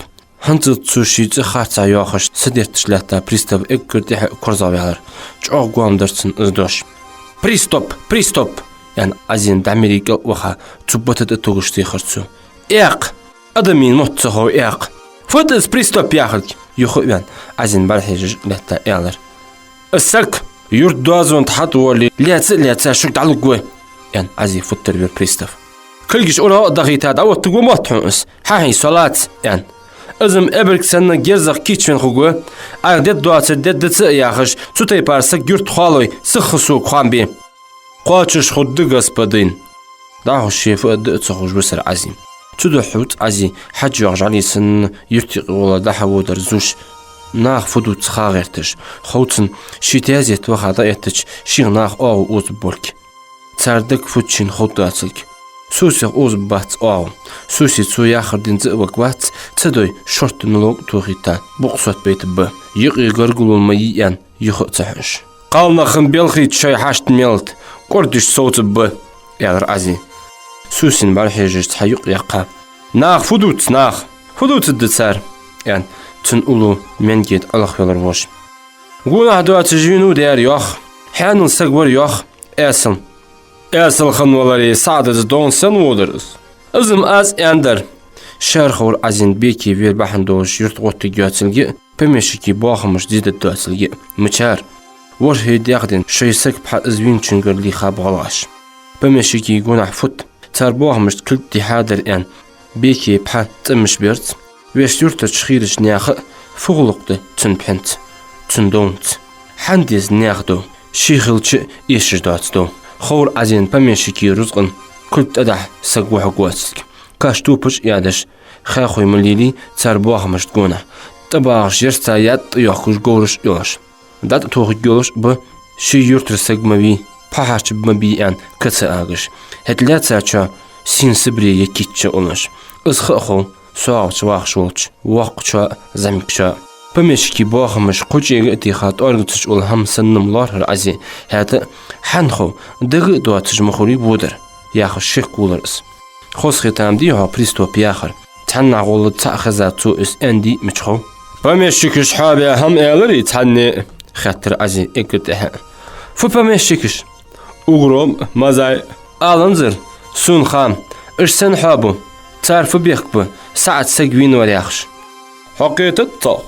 ХӀанзалца цо ший цӀи харцахьа йоахаш, садетташ лаьтта пристав эггара тӀехьа корзагӀваьлар. ЧӀоагӀа гоама дар цунна из дош. «Пристав! Пристав!» — аьнна, Ӏазина дӀа мери кӀал а ваха, цу бата тӀа тугаш техар цо. «Экха! Адамий мотт ца хов экха! Фуд из пристав яхилга?» — юха а ваьнна, Ӏазина бӀарахьежаш лаьтта аьлар. «Из саг юрта доазон тӀа хьатӀаволале, лаьца а лаьца, шуга дӀалургва», — аьнна, Ӏази футтарвир пристав. «Кулгаш урагӀа а дахийта, дӀаоттаргва мотт хьона из. Хьахьий, со лац», — аьнна. «Из-м эбарг санна герзах кийчвенна хургва, Ӏайха дергдоацар дергдац а яхаш, цу тайпара саг юрта хоалой, сиха сога хоам бе». «Кхоачаш хургда, господин». ДӀахо ший фу аргда а ца ховш висар Ӏази. Цудухьа хӀанз Ӏази хьаж йоагӀаш Ӏалий санна юрта юкъе гӀолла дӀа-хьа водар зувш, наха фу дувц ха гӀерташ, ховцан ший таьзет ваха дӀаэттача, шийх наха оагӀув озабу болга. Цар дага фуд шийна ховргдоацилга. Сусех озабац оагӀув. Сусе цо яхар дина зӀамига вац, ца дой, шортта налог а тохийта, букъ сотбайта ба. Юкъе гаргало ма йий аьнна, юха а ца хьош. «Кхалнах-м белхийта шоай хьашт мел да, кӀордашца совцаргба», — аьлар Ӏази. Сусена бӀарахьежаш цхьа юкъ яьккха. «Наха фу дувц, наха? Фу дувцаргда цар?» — аьнна, цун уллув менгеда Ӏалах велар воша. «Гонахьа доацаш вийнав дера йоах, хьаьнала саг вар йоах, Ӏесал». «Ӏесал хинна валаре, саӀдаза довна санна водар из?» «Из-м аз аьннадар». Шарховр Ӏазина беке вер бахьан долаш юрта гӀоттаргйоацилга а, помещика боахамаш зе дергдоацилга а. Мичара? ВорхӀе дегӀ дена шоай саг пхьа из вийначунгара лийхаб гӀалгӀаша. Помещика гонахьа фуд, цар боахамашта кулг дихьадар аьнна, беке пхьа цӀамаш берца, вешта юртарча хийрача наьха а фу гӀулакх да цун пхьанца, цун довнаца. Хьан деза наьха дов, ший хилча а эшаш доаца дов. Ховр Ӏазина помещика рузкъан кулг тӀадахьа саг вухьаргвоацилга. Каш топаш а ядаш, хьаьхой ма лелий цар боахамашта гонахьа, тӀабагӀаш ерца ятӀа йохкаш говраш а йолаш. ДӀатӀатохаргйолаш а ба, ший юртара саг ма вий, пхьа хьарча ма бий аьнна, ка ца агаш. ХӀаьта лаьцачоа сийна Сибре я кийча а уллаш. Из ха а хов, соагӀача вахаш волча воккхачоа а, зӀамигачоа а. Помещика боахамаш кхо чӀега а теха, тӀоаргацача улла хӀама санна-м лоархӀар Ӏази, хӀаьта а, хьанхо, дага а доацаш ма хулий водар, яхаш шек волар из. «Хоза хетам дий хьо пристав яхар? Цхьаннахьа гӀолла цхьаъ хеза цо из аьнна дий мича хов?» «Помещикаш хьоабаь хӀама аьларий цхьанне?» — хаьттар Ӏази эггара тӀехьа. «Фу помещикаш?» «Угром а, Мазай а». «Аланзар, сона хаам, уж сенна хьоабу, цар фу бехк ба, саӀда саг вийнавар яхаш». «Хьо кхетад цох?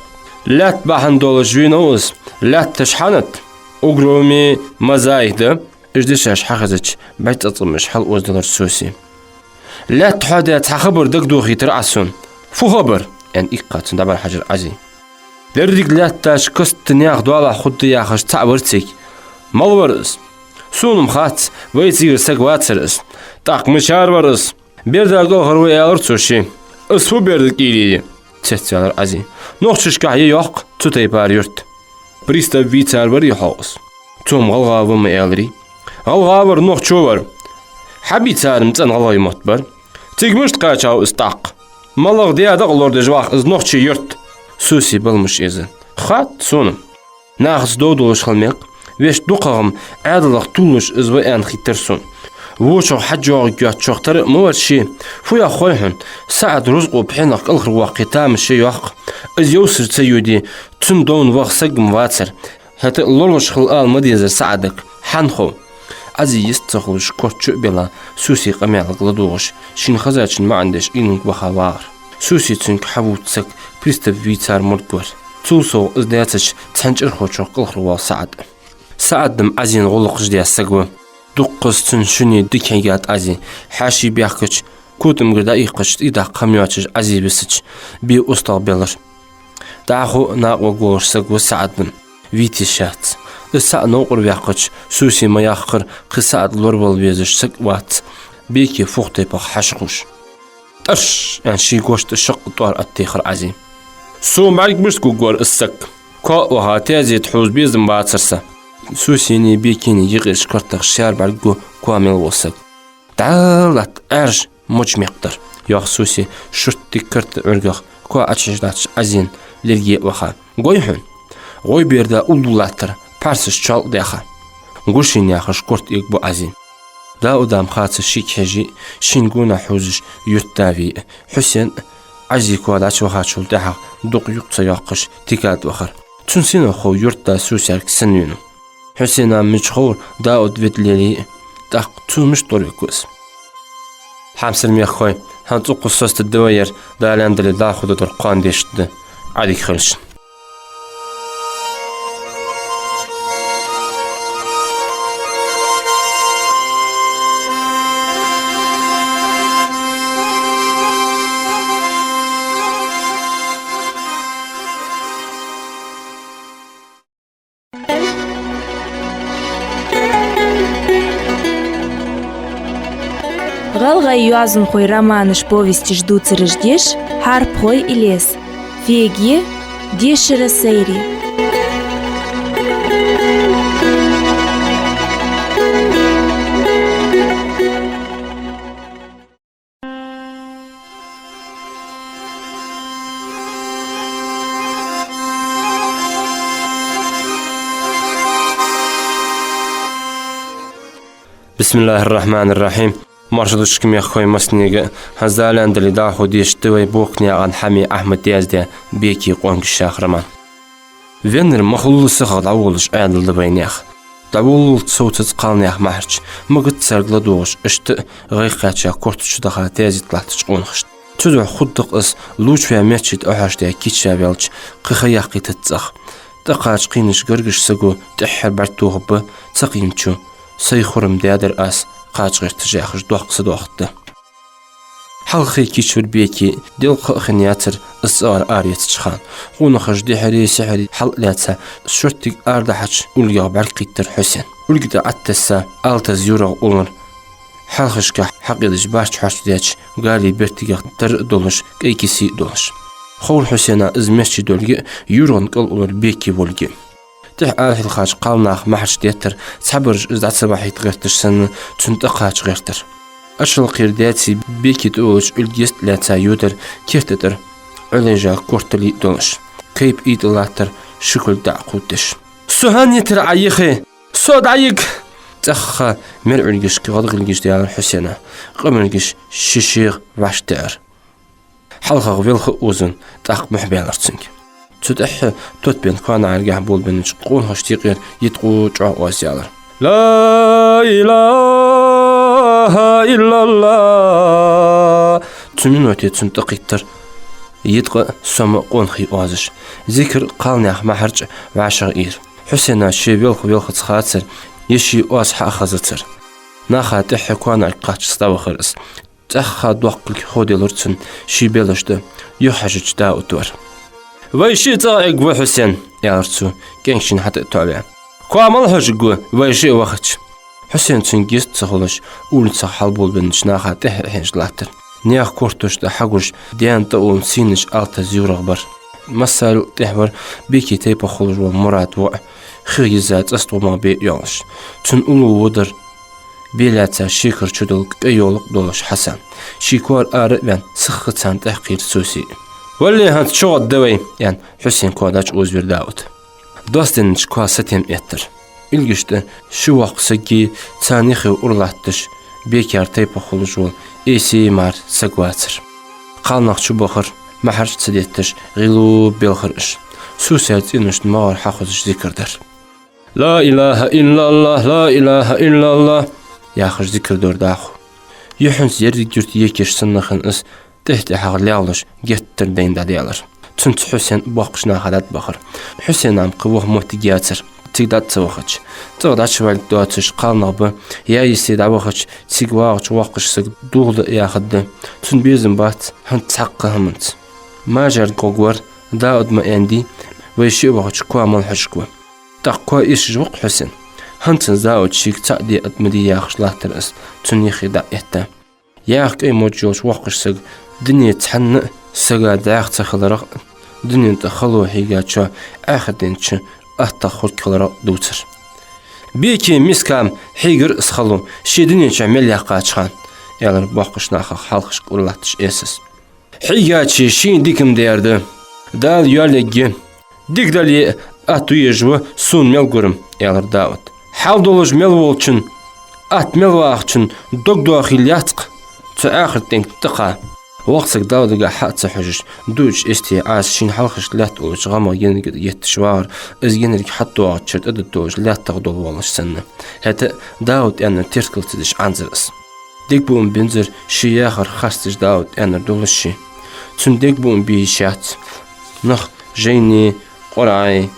Лаьтта бахьан долаш вийнав из, лаьтташ хьанад, Угроми Мазай да». Уж дешаш хьахезача, бӀарг цӀацкъамаш хьалъоздалар Сусе. «Лаьтта хьоадаь цхьа хабар дагадохийтар Ӏа сона». «Фу хабар?» — аьнна, иккха цунна дӀабӀарахьежар Ӏази. «Деррига лаьтташ каста наьха доалахьа хургда яхаш цаӀ вар цига. Мала вар из?» «Сона-м хац, вай цигара саг вацар из. «ТӀаккха мичара вар из?» «Берда кӀалхара ва», — аьлар цо ший. «Из фу берда кӀийре я?» — цецваьлар Ӏази. «Нохчашкахь я йоах цу тайпара юрт». «Пристав вийцар варий хьогӀ из?» «Цо-м гӀалгӀа ва ма аьларий». «ГӀалгӀа вар, нохчо вар». «Хьабийцар-м цӀена гӀалгӀай мотт бар». «Цига мишта кхаьчав из тӀаккха?» «МалагӀа даь дакъа лорадеш вах из нохчий юрт?» Суси баламаш эзар. «Хатта сона. Нахаца дов долаш хила мег. Вешта дукхагӀа-м Ӏаьдалах тувлаш из ва аьнна хийттар сона. ВочохӀ хьаж йоагӀа йоацачох тара а ма вар ше. Фу йоах хой хьона, СаӀад рузкъо пхьенах кӀалхарвоаккхе тамаш я йоах. Из йовсар ца йоде, цун довна ваха саг-м вацар. ХӀаьта а лорлуш хила ала ма дезар СаӀадага. Хьан хов?» Ӏази йист ца хулаш, корта чу а белла, Суси къамаьлага ладувгӀаш, шийна хезачун маӀан деш, Ӏуйранга ваха вагӀар. Суси цунга хьавувцаш саг пристав вийцар мург вар. Цул совгӀа из даьцача, цхьан чӀирхочох кӀалхарвоал СаӀад. СаӀад-м Ӏазийна гӀулакхаш даь саг ва. Дуккхаза цун шуни дика хьегад Ӏази. Хьаьший баьхкача, котамгара дӀаийккхача, тӀадаккха хӀама йоацаш Ӏази висача, бе устагӀа белар. ДӀахо а накъаваргволаш саг ва СаӀад-м, вийта йиш яц. Из цхьа новкъара ваьккхача, Суси ма яххара, кхы СаӀад лоравала везаш саг а вац, Беке фух тайпах хьажа ховш. «ТӀарш!» — аьнна, ший гож тӀа шаккха тӀоара оттаяьхар Ӏази. «Со бӀарг мишта гургвар из саг? Коа а ваха, тезета хьувза безам бацар са». Сусини Бекини юкъерча картах шаьра бӀаргагу коа мел вола саг. «ДӀа латта, Ӏаьржа, моча мекхдар», — йоах Суси, шорттига карта Ӏургах коа Ӏочуяьнна латтача Ӏазийна лерге а ваха. «Гой хьона, гӀой берда уллув латтар, пхьарсаш чоалкъа даьха». Гушин яхаш корта эгабу Ӏази. Дауда-м хацар шийга хьеже, шийна гонахьа хьувзаш юртда ве а. Хьусен а, Ӏази коа дӀачувахачул тӀехьагӀа дукха юкъ ца йоаккхаш, тикад вахар. Цун синах хов юртда Сусерг сенна венав. Хьусена мича ховра Дауда ведале а, тӀаккха цо мишта тӀорвиг ва из? Хьамсара мехкахой, хӀанз цӀуккха соцаде дезар, Дала аьнна дале, дӀахо дар кхоана дешаргда. Ӏадика хийла шун. ГӀалгӀай йоазонхой романаш, повесташ дувцараш деш «Хьарпхой Илез». Феге, дешара сайре. بسم الله الرحمن الرحيم. Марша дувцаш да, мехкахой, массанега. ХӀанз Дала аьнна дале, дӀахо дешаргда вай Бокнаькъан Хьами Ахьмада яздаь «Беке къонгаш» яха роман. Веннар мах лулла сихагӀа дӀаволалуш Ӏаьдал да вай наьха. ДӀаволалца совцац кхалнаьха маьхьарча, магац царга ладувгӀаш, иштта а гӀайгӀа кхаьча корта чу даха тезета латтача къонахашта. Цудухьа хургда-кх из лувчаваь метташта тӀа охьаш даь кийча ваьлча, кхы ха яккхийтац цӀагӀа. ТӀакхача кхийнаш гаргара саго тӀеххьара бӀарг тохаргба, ца кхийначо: «Сай хурам даьдар аз кхача гӀерташ», — яхаш, доккха са доахаргда. Хьалххе кийчвир Беке делкъа ха а хинна яцар из цӀагӀара араэцача хана. Къонахаш дехьари-сехьари хьал а лаьца, шорттига арадахьача улгех бӀаргакхийттар Хьусен. Улга тӀа Ӏотесса, алтаза юргӀа уллар, хьалхашка хьакъедача барча хьорчдаьча гали бертигах тара а долаш, кӀай киси а долаш. Ховра Хьусена из Мехчи долга а, юргӀан кӀал уллар Беке волга а. ТӀехьа арахьилхача кхалнаха маьхьарча деттар, цхьабараш из дӀа ца бахьийта гӀерташ санна, цунна тӀакхача гӀертар. Ачалкхера даьцеи Бекеи тӀаоалача улга йист а лаьца йодар керта тӀара Ӏолайжа кортали а долаш, кайпа уйла тӀа латтар ши кулг дӀа а кховдадеш. «Со хӀана йитар Ӏа йихи? Со дӀайига!» ЦӀаьхха мер Ӏургашка гӀадгӀилгаш даьлар Хьусена, къамаргаш ши-шех вӀаштӀехьара. ХьалхагӀа велха а оза, тӀаккха мухь баьлар цунга. Цу тӀехьа тотбенна коа наӀаргахьа болабеннача къонахашта юкъера йиткъо чӀоагӀа оаз ялар: «لا إله إلا الله». Цу минуте цунна тӀакхийттар йиткъа а, сома а къонахий оазаш. Зикар а, кхалнаьха маьхьарча а вӀашагӀа ийра. Хьусена ше велха велхаца хацар, е ший оаз хьа а хазацар. Наха тӀехьа коа наӀарга кхаччалца дӀавахар из. ЦӀаьхха доккхалга ховделар цунна ший белаш тӀа юхахьежача Дауд вар. «Вай шиъ цӀагӀа эгаву, Хьусен», — аьлар цо, кӀаьнк шийна хьатӀа а тоӀаваь. «Коа мала хьожаргва, вай шиъ вахача?» Хьусен цунга йист ца хулаш, улицах хьалболабеннача наха тӀехьа хьежа латтар. Наьха кортош тӀа хьагуш, даьна тӀаулла сийнача алтаза юврагӀа бар. Массарел тӀехьа вар Беке тайпах хулаш вола Мурад воӀ, хих йизза цӀаста гӀумагӀа бе йолаш. Цун уллув во дар бе лаьца шекара чу дола кӀай йолакх долаш Хьасан. Ший коара ара а ваьнна, сиха царна тӀехьакхийра Суси. «Валле, хӀанз чугӀоргда вай», — аьнна, Хьусена коа дӀачуозавир Дауд. Доссаденнача коа сатем эттар. Илгиш тӀа ши воккха саги, царна юхе ура латташ, Бекера тайпах хулаш вола Эси мара саг вацар. Кхалнах чубахар, маьхьараш ца детташ, гӀийла белхар уж. Суси цӀеношта могӀара хьахозаш зикар дар. «Ла илахӀа иллаллахӀ, ла илахӀа иллаллахӀ», — яхаш зикар дора дӀахо. Юххьанца еррига юрта екаш санна хинна из, тӀехьа-тӀехьагӀа лелаш, геттара дайна дӀадаьлар. Цунца Хьусен боккхача наха дӀатӀабахар. Хьусена-м кхы ваха моттиг яцар, цига дӀа ца вахача. ЦӀагӀа дӀачуваьлга доацаш кхалнах ба, яй йисте дӀавахача, цига вагӀача воккхача сага дулх да яхаргда. Цунна безам бац хӀанз цхьаккха хӀаманца. Мажара гӀоргвар Дауд ма аьннадий, вай шиъ вахача коа мел хьожаргва. ТӀаккха коа эшаш ва-кх Хьусен. ХӀанз цунца Дауд шийга цаӀ де а ма дий яхаш латтар из, цунна юхе дӀа а этта. Яха кӀай модж йолаш воккхача сага дуне цхьанна а сага дӀаьха ца хиларах а, дунен тӀа хало хьийгачоа Ӏахарта ден чу аттагӀа хургхиларах а дувцар. «Беке миска-м хьийгар из хало, ше дунен чу мел яьккхача хана», — аьлар боккхача нахах хьалхашка ура латташ Эсас. «Хьийгача шийна дика-м даьр да. Дала йоалларгья. Дика дале а, атта езаш ва сона мел гур-м», — аьлар Дауд. «Хьал долаш мел волчун, атта мел вахачун дог дохийла яц-кх цу Ӏахарта денга тӀакхача». Воккха саг Даудага хьа а ца хьожаш, дуача эсте Ӏаса шийна хьалхашка лаьтта уллача гӀамах енарга тӀа гетташ вагӀар, из енарг хьатӀадоагӀача шера тӀадутталаш лаьттах дола волаш санна. ХӀаьта Дауд аьннар теркал ца деш Ӏанзар из. Дегабуам бензар ше яхар харцдеш Дауд аьннар дуллаш ший. Цунна дегабуам бе йиш яц. Нах жайне, КъорӀе,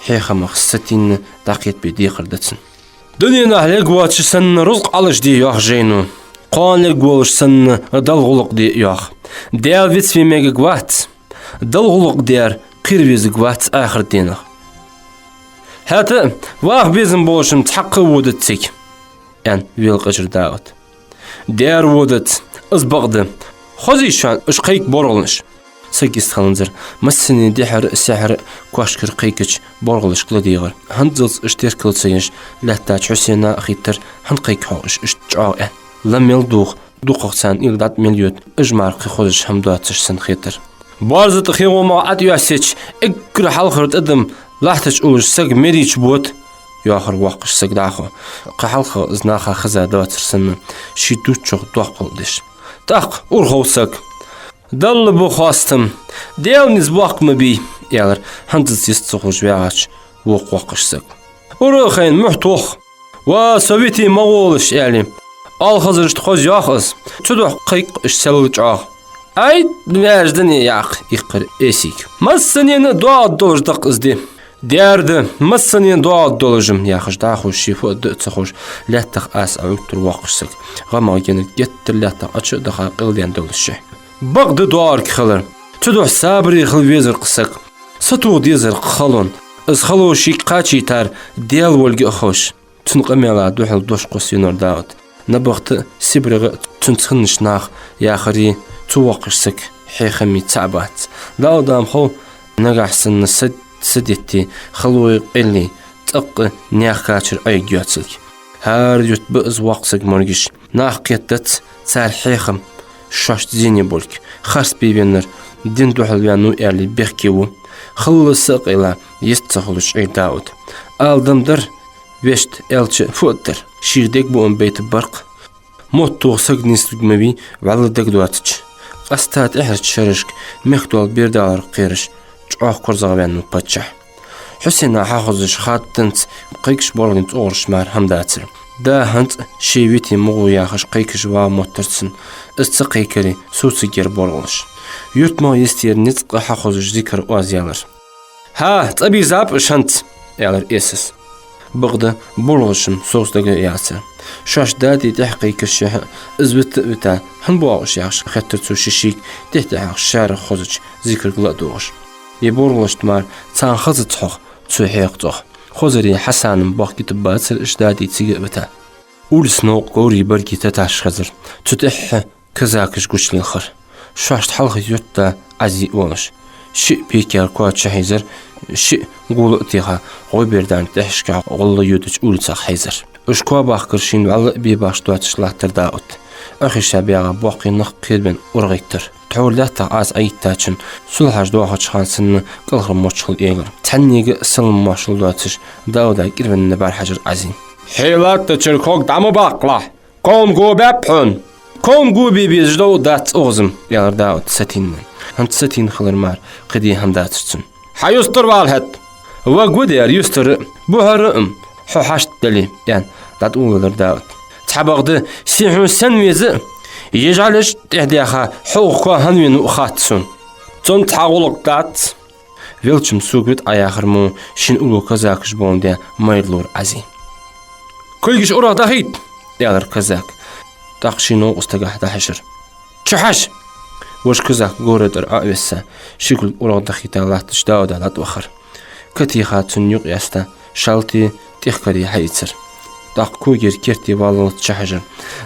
хьехамах сатийна дӀакхетабе декхар да цунна. «Дуненахь лергвоацаш санна рузкъа Ӏалашде йоах жайно. Кхоана лергволаш санна Далла гӀулакх де йоах. Даьла вицве мегаргвац. Далла гӀулакх дер кхера везаргвац Ӏахарта дийнахь. ХӀаьта а ваха безам болаш-м цхьаккха а водац цига», — аьнна велакъажар Дауд. «Дер водац, из бакъда. Хозий шоана уж кхайка боргӀалнаш?» Саг йистхиланзар. Массане дехьара а, сехьара а коашкара кхайкача боргӀалашка ладийгӀар. ХӀанзалца уж теркал ца еш лаьттача Хьусена а хийттар, хӀана кхайка хьогӀ уж иштта чӀоагӀа аьнна. Ла мел дувгӀа, дукхагӀа царна уйла дӀа мел йода, уж мара кхы хозаш хӀама доацаш санна хетар. «БоарзатӀа хи гӀомагӀа ӀотӀайоссийча, эггара хьалхара тӀадам лахьтача уллаш саг мерийча бода», — йоахар воккхача сага дӀахо. Кхы хьалхагӀа из наха хеза доацар санна, ший дувцачох доккхал деш. ТӀаккха урхов саг: «Далла ба хоастам, Даьла низ боккха ма бий», — аьлар хӀанзалца йист ца хулаш ваьгӀача вокх воккхача сага. «Ура а хайна, мухь тох! Ва, со вите ма гӀолаш», — аьле, оалхазарашта хоза йоах из. Цудухьа кхайкх уж селла чӀоагӀа. «Ай, ваьждане яккха», — иккхар Эсига. «Массанена доагӀаргдолаш да-кх из ди». «Дер да, массанена доагӀаргдолаш-м», — яхаш дӀахо ший фу а ду а ца ховш, лаьттах Ӏаса Ӏоуттар воккхача сага. ГӀамах енарг геттара лаьттах Ӏочу а даха, къилдаьнна долаш ше. «Бакъда доагӀарг хилар. Цудухьа сабаре хила везар-кх саг. Сатоха дезар-кх халон. Из хало шийга кхачийтар Даьла волга а ховш». Цун къамаьла духьал дош кхоссавенавар Дауд. НабахтӀа а, СибрегӀа а цунца хиннача наха яхари, цу воккхача сага хьехами цаӀ бац. Дауда-м хов, нагахь санна са, са детте, халои къеллеи цӀаккха наьха кхачар Ӏойга йоацилга. ХӀара юрта ба из воккха саг моргаш. Нах кхетац цар хьехам шоашта зене болга. Харц бе веннар дина духьал ваьннав аьле бехке ва. Халла са а къайла, йист ца хулаш Ӏийра Дауд. Ала дам дар, вешта, аьлча фу а дар. Шийх дегабуам байтаргбар-кх. Мотт тоха саг нийслург ма вий, вӀалла дагадоацача. Къаьстта тӀехьарча шерашка мехкдола бердалар кхераш, чӀоагӀа корзагӀваьннав паччахь. Хьусена хьахозаш хаттанца кхайкаш боргӀален цӀогӀараш мара хӀама дацар. Да хӀанз а ше вите ма гӀо яхаш кхайкаш вагӀа моттар цунна, из ца кхайкаре, сов ца гера боргӀалаш. ЮртмагӀа йистера ницкъ хьахозаш зикар оаз ялар. «ХӀа, цӀабийрзаб уж хӀанз», — аьлар Эсас. Бакъда, боргӀалаш-м совца дага а яцар. Шоаш дади тӀехьакхайкашшехьа, из вита а вита, хӀана боагӀа уж яхаш, хеттар цо ший-шийга тӀехьа-тӀехьагӀа шаьра хозача зикарга ла а дугӀаш. Е боргӀалашта мара царна хазац хьох, цо хьех цӀогӀа. Хозаре Хьасана-м бохкийтаргбацар уж дади цига а вита. Улица новкъа говрий, баргий таташ хезар. Цу тӀехьа казакаш гучалелхар. Шоашта хьалха юртда Ӏаьзий волаш. Шиъ бекера коа чухьийзар, шиъ гула а теха, гӀой бердана тӀехьашка гӀолла йодача улицах хьийзар. Уж коа бахкар шийна вӀалла а бе башха доацаш латтар Дауд. Ӏохайша баьгӀа боккхий нах кхерабенна урагӀийттар. Тхьовра лаьттах Ӏаса Ӏайиттачун, сулхьаш доахача хана санна кӀалхара мочхал элар. Цхьаннега а салам-моаршал доацаш, Дауда кӀирвенна бӀарахьежар Ӏаьзий. Хье латтачара ког дӀа ма баккхалахь! Кховн го баьб хьона? Кховн го бе безаш дов дац укхаза-м, аьлар Дауд сатийнна. ХӀанз сатийна хилар мара кхы де хӀама дацар цун. Хьа юстара вала хӀаьта. Ваг ва дера юстара а, бухьара а-м, хьо хьашт дале, аьнна, дӀатӀаволавелар Дауд. Цхьабакъда, се хьона сенна веза а, ежалаш тӀехьа даьха хьо укх коа хӀана вена ва а хац сона. Цунца хьа гӀулакх дац. Велча-м сога вита Ӏа яхар мо шийна уллув казакаш боландаь майралора Ӏаьзий. Кулгаш урагӀдахийта! — аьлар казака. ТӀаккха ший новкъостагах дӀахьежар. Чухьажа! Вож казак говра тӀара Ӏо а весса, ши кулг урагӀдахийта латтача Дауда дӀатӀавахар. Катеха цунна юкъ яста, шалти тӀехкари хьаийцар. ТӀаккха когера керте валлалца чухьежар.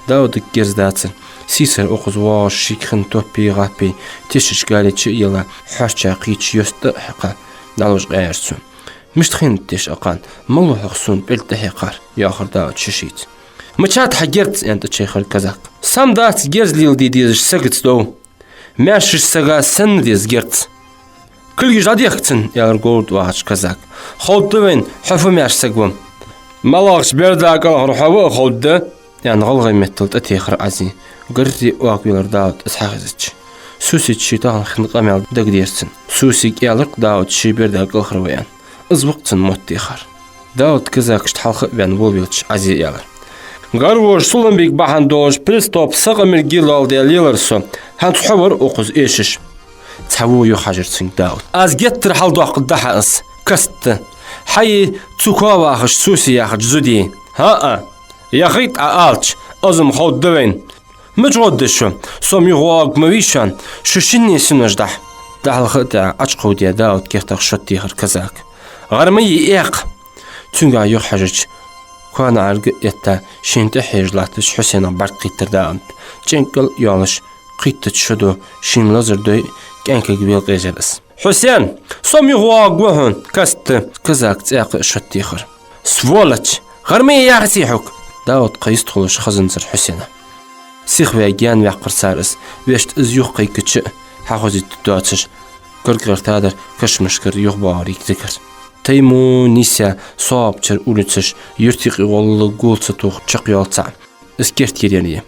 Даудага герз дацар. Сийсара укхаза воагӀаш шийга хинна топпи-гӀаппи тешача гали чу а елла, хьоарча кхийча йост а хьекха, дӀалуш къаьяьр цо. Мишта хиннад теш акхарна, малав хьох сона пӀелг тӀахьекхар? — йоахар Дауд ший-шийца. Мичад хьа герз? — аьнна тӀачайхар казак. Сам дац герз леладе дезаш сагаца дов. Маьршача сага санна деза герз. Кулгаш дӀадехка цунна, — аьлар говра тӀа вахача казака. Ховргда вайна, хьо фу маьрша саг ва. МалагӀча берда кӀалхара хьо ва а ховргда, — аьнна, гӀалгӀай меттала тӀатехар Ӏаьзий. Гарри оагавелар Дауд из хьахезача. Сусийца ший тахан хинна къамаьл дагадеар цунна. Сусега аьлар-кх Дауда ший берда кӀалхара ва аьнна. Из ва-кх цун мотт техар. Дауд казакашта хьалха а ваьнна волавелча Ӏаьзий аьлар. Гарвожа Сулам-Бек бахьан долаш приступ сакъамилг гилалде лелар со, хӀанз хьо вар укхаза эшаш. Цхьа во юхахьежар цунга Дауд. Аз геттара хьалдоаккхаргда хьа из, каста. Хьаи цу коа вахаш Суси яхача зуди. ХӀаа, яхийта Ӏа алча, из-м ховргда вайна. Мича гӀоргда шо? Со-м юхавоагӀарг ма вий шоана, шо шинне синош дахь. ДӀахьалха а тӀехьа Ӏочукховдаь Дауд кертах шоатта техар казака. ГӀар ма йий, экха! Цунгахьа юхахьежача, коа наӀарга а этта, шийна тӀехьа хьежаш латтача Хьусенах бӀарг кхийттар Дауда. ЧӀенкӀал а йоалаш, кхийттача шо ду, шийна лазар дой, кӀаьнкага велакъежар из. Хьусен, со-м юхавоагӀаргва хьона, каста. Казака цӀаькха а шоатта техар. Сволочь! ГӀар ма е, яхаций хьога! Дауд кхы йистхулаш хазанзар Хьусена. Сихваь гаьнаваьккхар цар из, вешта из юхакхайкача а, хьахозийта доацаш, гаргагӀертадар кашамашкара юхабоагӀарга зикар. Таймо нийсъяь, соабачара улицаш, юрта юкъе гӀолла гул ца тоха чакхйоал цаӀ. Из керттера яр я.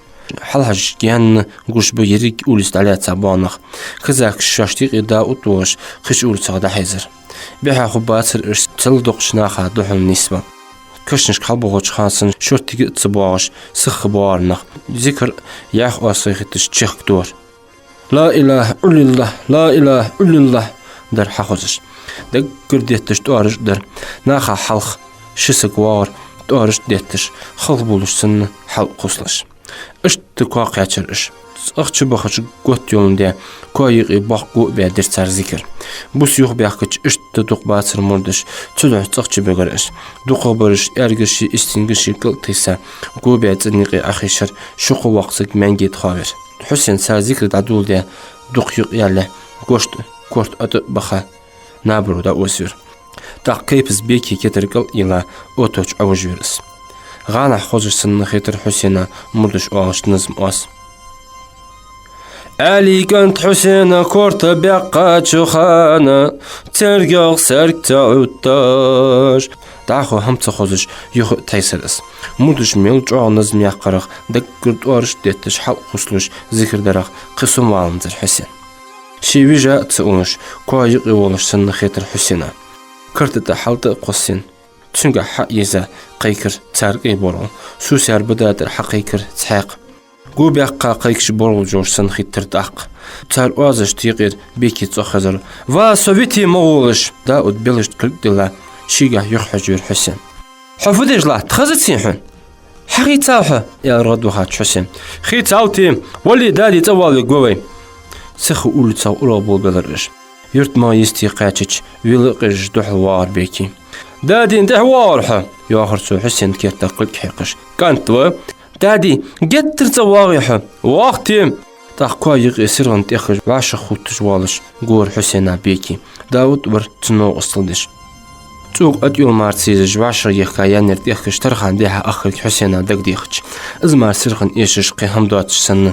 Хьалхьежача гаьна гуш ба еррига улица дӀалаьца боагӀа нах. Казакаш шоашта юкъе Дауд волаш кхыча улицах дӀахьийзар. Бихьа хургбацар уж цалдоккхача наха духьал нийсбала. Кашнашка хьалбохача хана санна шорттига а ца боагӀаш, сиха боагӀар нах. Зикар яхь оасхайхийташ чехка дора. «Ла илахӀа иллаллахӀ, ла илахӀа иллаллахӀ», — дар хьахозаш. Даггара детташ тӀоараш а дар. Наха хьалха ши саг воагӀар, тӀоараш а детташ, халхабувлаш санна, хьалкхувсалаш. Иштта коа кхаьчар уж. ЦӀагӀа чубахача готта йоландаь, коа юкъе боккха го а баь дир цар зикар. Бус юхабаьхкача иштта дукха бацар мурдаш, цудухьа цӀагӀа чубигар уж. ДукхагӀбараш, аьргараши истингаши кӀал а тийса, го баь цӀен юкъе Ӏохайшар, ши-кхо воккха саг маьнге тӀа хоавир. Хьусен цар зикар дӀадоладаь, дукха юкъ яллалехь, гошта корта тӀа а баха, набаро дӀаозавир. ТӀаккха кайпаза Беке кетар кӀал а йилла, отточа Ӏовижавир из. ГӀанахьа хозаш санна хетар Хьусена мурдаш оалаш назам оаз. Ӏаьлий кӀант Хьусена корта баьккхача хана, цергех сарг ца Ӏутташ. ДӀахо хӀама ца хозаш, юха а тхьайсар из. Мурдаш мел чӀоагӀа назам яьккхарах, даггара тӀоараш а детташ, хьалкхувсалуш зикар дарах кхы сомаваланзар Хьусен. Ше вижа а ца уллаш, коа юкъе волаш санна хетар Хьусена. Карта тӀа хьал тӀа а кхоссаенна, цунгахьа хьа а еза, кхайкар цар кӀай боргӀал. Сусар ба датӀара хьакхайкар цхьаькха. Го баьккха кхайкача боргӀалжош санна хетар тӀаккха. Цар оазашта юкъера Беке цӀогӀа хезар. «Ва, со вите ма гӀолаш!» Дауд белашта кулг дилла, шийгахьа юхахьежавир Хьусен. «Хьо фу деш латт, хазаций хьона?» «Хьахийцав хьо?» — аьлар гӀадвахача Хьусена. «Хийцав те, вале, Дади цӀавоалавергва вай». Сиха улицах урагӀ болабелар уж. Юрта ма йисте кхаьчача, вела а къежаш духьал воагӀар Беке. «Дади, тӀехьа воагӀалва хьо!» — йоахар цо Хьусена керта кулг хьекхаш. «КӀант ва?» «Дади, геттара цӀавоагӀий хьо?» «ВоагӀа те!» ТӀаккха коа юкъе сиргӀанна тӀеххьежа, вӀашагӀ хӀутташ воалаш гора Хьусена Беки. Дауд вар цун новкъостал деш. ЦӀока ӀотӀайола мара ца езаш, вӀашагӀъехка яьннар тӀеххьежа, Тархана дехьа ахкарг Хьусена дагадехача, из мара сиргӀанна эшаш, кхы хӀама доацаш санна,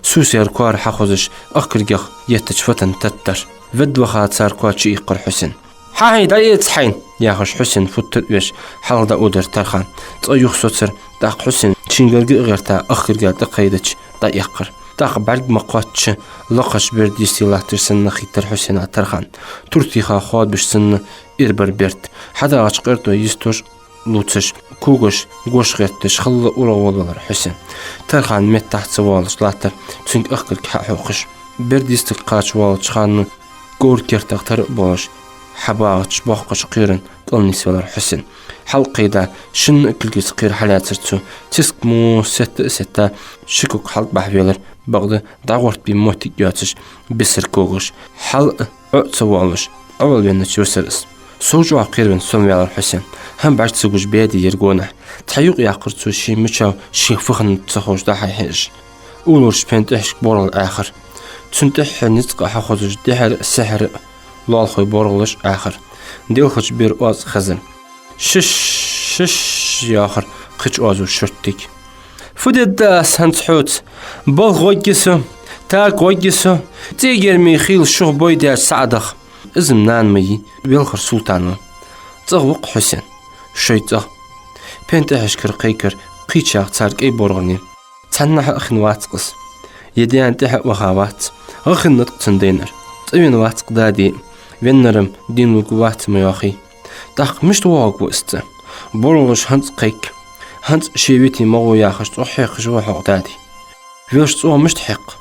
сусар коара хьахозаш, ахкаргех еттача фатан таттар. Ведда ваха цар коа чуиккхар Хьусен. «Хьа хьай, дӀаэца хьайна!» — яхаш, Хьусен футтар а веш, хьалха дӀаодир Тархан. ЦӀа юха соцар, тӀаккха Хьусен шийна гарга а гӀерта, ахкарга тӀакхайдача, дӀаэккхар. ТӀаккха бӀарг ма кхоаччача, лакхача берда йисте латташ санна хийттар Хьусена Тархан. Туртиха хоадабеш санна ирбар берд. ХьадагӀача къертой йистош лувцаш, когаш гош гӀерташ, халла урагӀволавелар Хьусен. Тархан меттахьа ца воалаш латтар, цунга ахкарг хьахьокхаш. Берда йистага кхача воалача хана говра кертах тара а болаш, хьабагӀача боккхача кхеран кӀал нисвелар Хьусен. Хьалкхийда, шинна а кулгаца кхера хьалаьцар цо. Циска мо сетта а сетта, ши ког хьалтӀабахьа велар, бакъда дӀагӀортабе моттиг йоацаш, бисар когаш. Хьал а, Ӏо а ца воалаш, Ӏовала веннача висар из. Сов чӀоагӀа кхеравенна сомаваьлар Хьусен. ХӀама бӀарга ца гуш баьде яр гонахьа. Цхьа юкъ яьккхар цо ший мичав, ший фу хиннад ца ховш дӀа-хьа хьежаш. Улларча пен тӀехьашка боргӀал Ӏаьхар. Цун тӀеххьара ницкъ а хьахозаш, дехьара а, сехьара а лоалахой боргӀалаш Ӏаьхар. Делхача бера оаз хезар. «Шиш, шиш», — йоахар кхыча оазо шорттига. «Фу дергда аз хӀанз хьоца? Балха гӀоргья со, тӀаккха гӀоргья со, цӀийгермий хийла шух бой даьча сахьатах». Из-м нана ма йий, велхар Султан ва. ЦӀагӀа ва-кх Хьусен. Шоай цӀагӀа. Пен тӀехьашкара кхайкар кхийча цар кӀай боргӀалий. Цхьаннахьа а хинна вац-кх из. Е даьна тӀехьа а ваха вац. ГӀа хиннад-кх цун дайнар. ЦӀавена вац-кх дади. Веннар-м дийна вугаргвац ма йоахий. ТӀаккха мишта воагӀаргва из цӀа? БоргӀалаш хӀанз кхайк. ХӀанз ше вите ма гӀо яхаш, цӀогӀа хьекхаш ва хьогӀ дади. Велаш цӀогӀа мишта хьекх?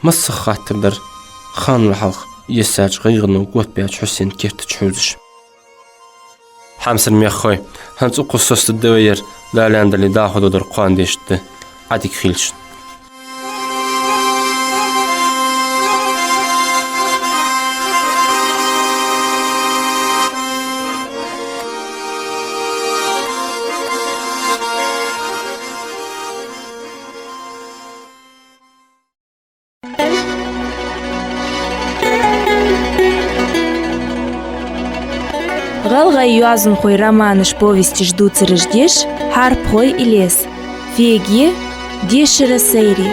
Массах хаттар дар ханал хьалха йиссача гӀайгӀано готбаьча Хьусена керта чу хьувзаш. Хьамсара мехкахой, хӀанз укхаза соцадергда вай ер, Дала аьнна дале, дӀахо доадар кхоана дешаргда. Ӏадика хийла шун. ГӀалгӀай йоазонхой романаш, повесташ дувцараш деш «Хьарпхой Илез». Феге, дешара сайре.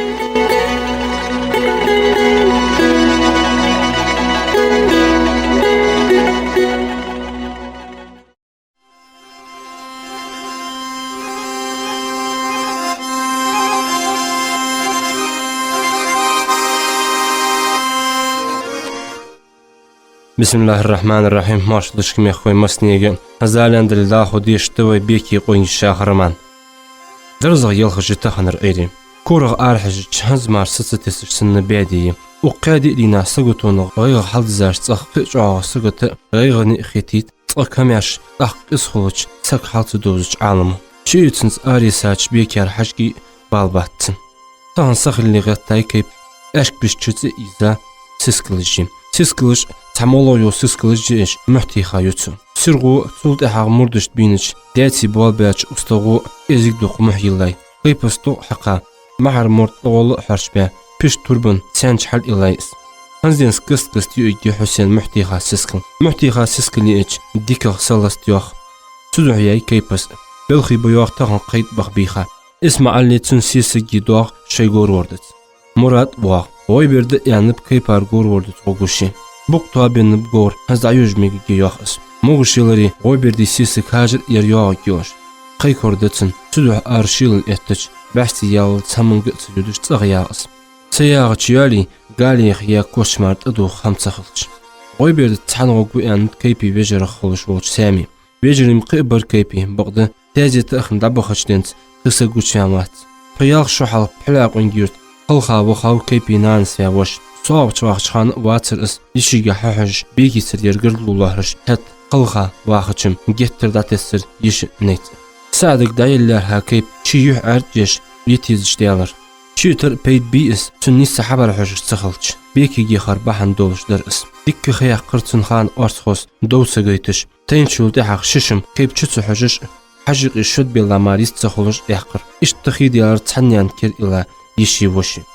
Бисмиллахир-рахманир-рахим. Моаршал да шуга, мехкахой, массанега. ХӀанз Дала аьнна дале, дӀахо дешаргда вай «Беки къонгаш» яха роман. ДарзагӀа ялхажа таханара Ӏуйре. КорагӀа арахьежача, хӀанз мара са ца тесаш санна баьде я. Укх кхаь-диъ дийнахьа саготонах гӀайгӀа хьалдизача цӀагӀа кхы а чӀоагӀа сагота, гӀайгӀане а хетийт, цкъа камаьрш тӀаккха къиза хулача, саг хьал ца довзача Ӏаламо. Чуийцанца арайисача Бекера хьажкӀий бала бац цун. Тахан сахилале гӀеттай Кайпа, аьшк беш чу цӀи ийза, сискалаш йи. Сискалаш, цхьа моллагӀа йола сискалаш йиаш, мухь тийха ю цо. СиргӀо, цул тӀехьагӀа мурдашта бийнача, даьций боалабаьча устагӀо кӀезига дукха мухь йиллай. Кайпас тӀу хьакха, маьхьара морд тӀагӀолла а хьоарчабаь, пишта турбан саьнча хьалъиллай из. ХӀанз денз каст-каста юаргья Хьусена мухь тийха сискал. Мухь тийха сискал йиача, дикагӀа саласта йоах. Цудухьа яьй Кайпас. Белхий ба йоах тахан кхайтӀа баха бийха. ИсмаӀали цун сесаги доагӀа шоай говр-вордаца. Мурад а воагӀа. ГӀойберда а яьннаб Кайпара говр-вордаца гӀо гуш. Букъ тоабеннаб говр, хӀанз дӀаюжаш мегаргья йоах из. Могаш яларе, ГӀойбердий сесаг хьажар а яр йоагӀаргйолаш. Кхайкар да цун, цудухьа ара шийлалла эттача, бӀаьсти яллалца хӀаманга а ца юдаш, цӀагӀа ягӀа из. Ца ягӀача йоалае, гали яха я кочмара тӀадувха хӀама ца хилча. ГӀойбердаца цхьана гӀоргва аьннад Кайпий вежарах хулаш волча Сами. Вежарий-м кхы а бар Кайпе, бакъда, таьзета а хинна дӀабахача денз кхы саг гучаваьнна вац. Тхо ялх шу хьалха Пхьилекъонгий-Юрта кхалха вахав Кайпий нанас ваь воша. СоагӀача вахача хана а вацар из, йишийга хьахьожаш, Бекийцара ер гаргало лоархӀаш, хӀаьта кхалха вахача-м геттара дӀатессар йиший найц. СаӀадага дӀаелла лаьрхӀа Кайпа, ший юхь Ӏаьржъеш, йитезаш даьлар. Шийтар пайда бий из, цун нийсса хьабар хьожаш ца хилча, бекиге хар бахьан долаш дар из. Дикка ха яьккхар цун хана орцахоша дов ца гойташ. Тайначул тӀехьагӀа шишам кхайпа чу ца хьожаш, хьажа юкъе шод белла мара йист ца хулаш яьккхар. Иштта хий делар цхьаннена кер илла йиши воши.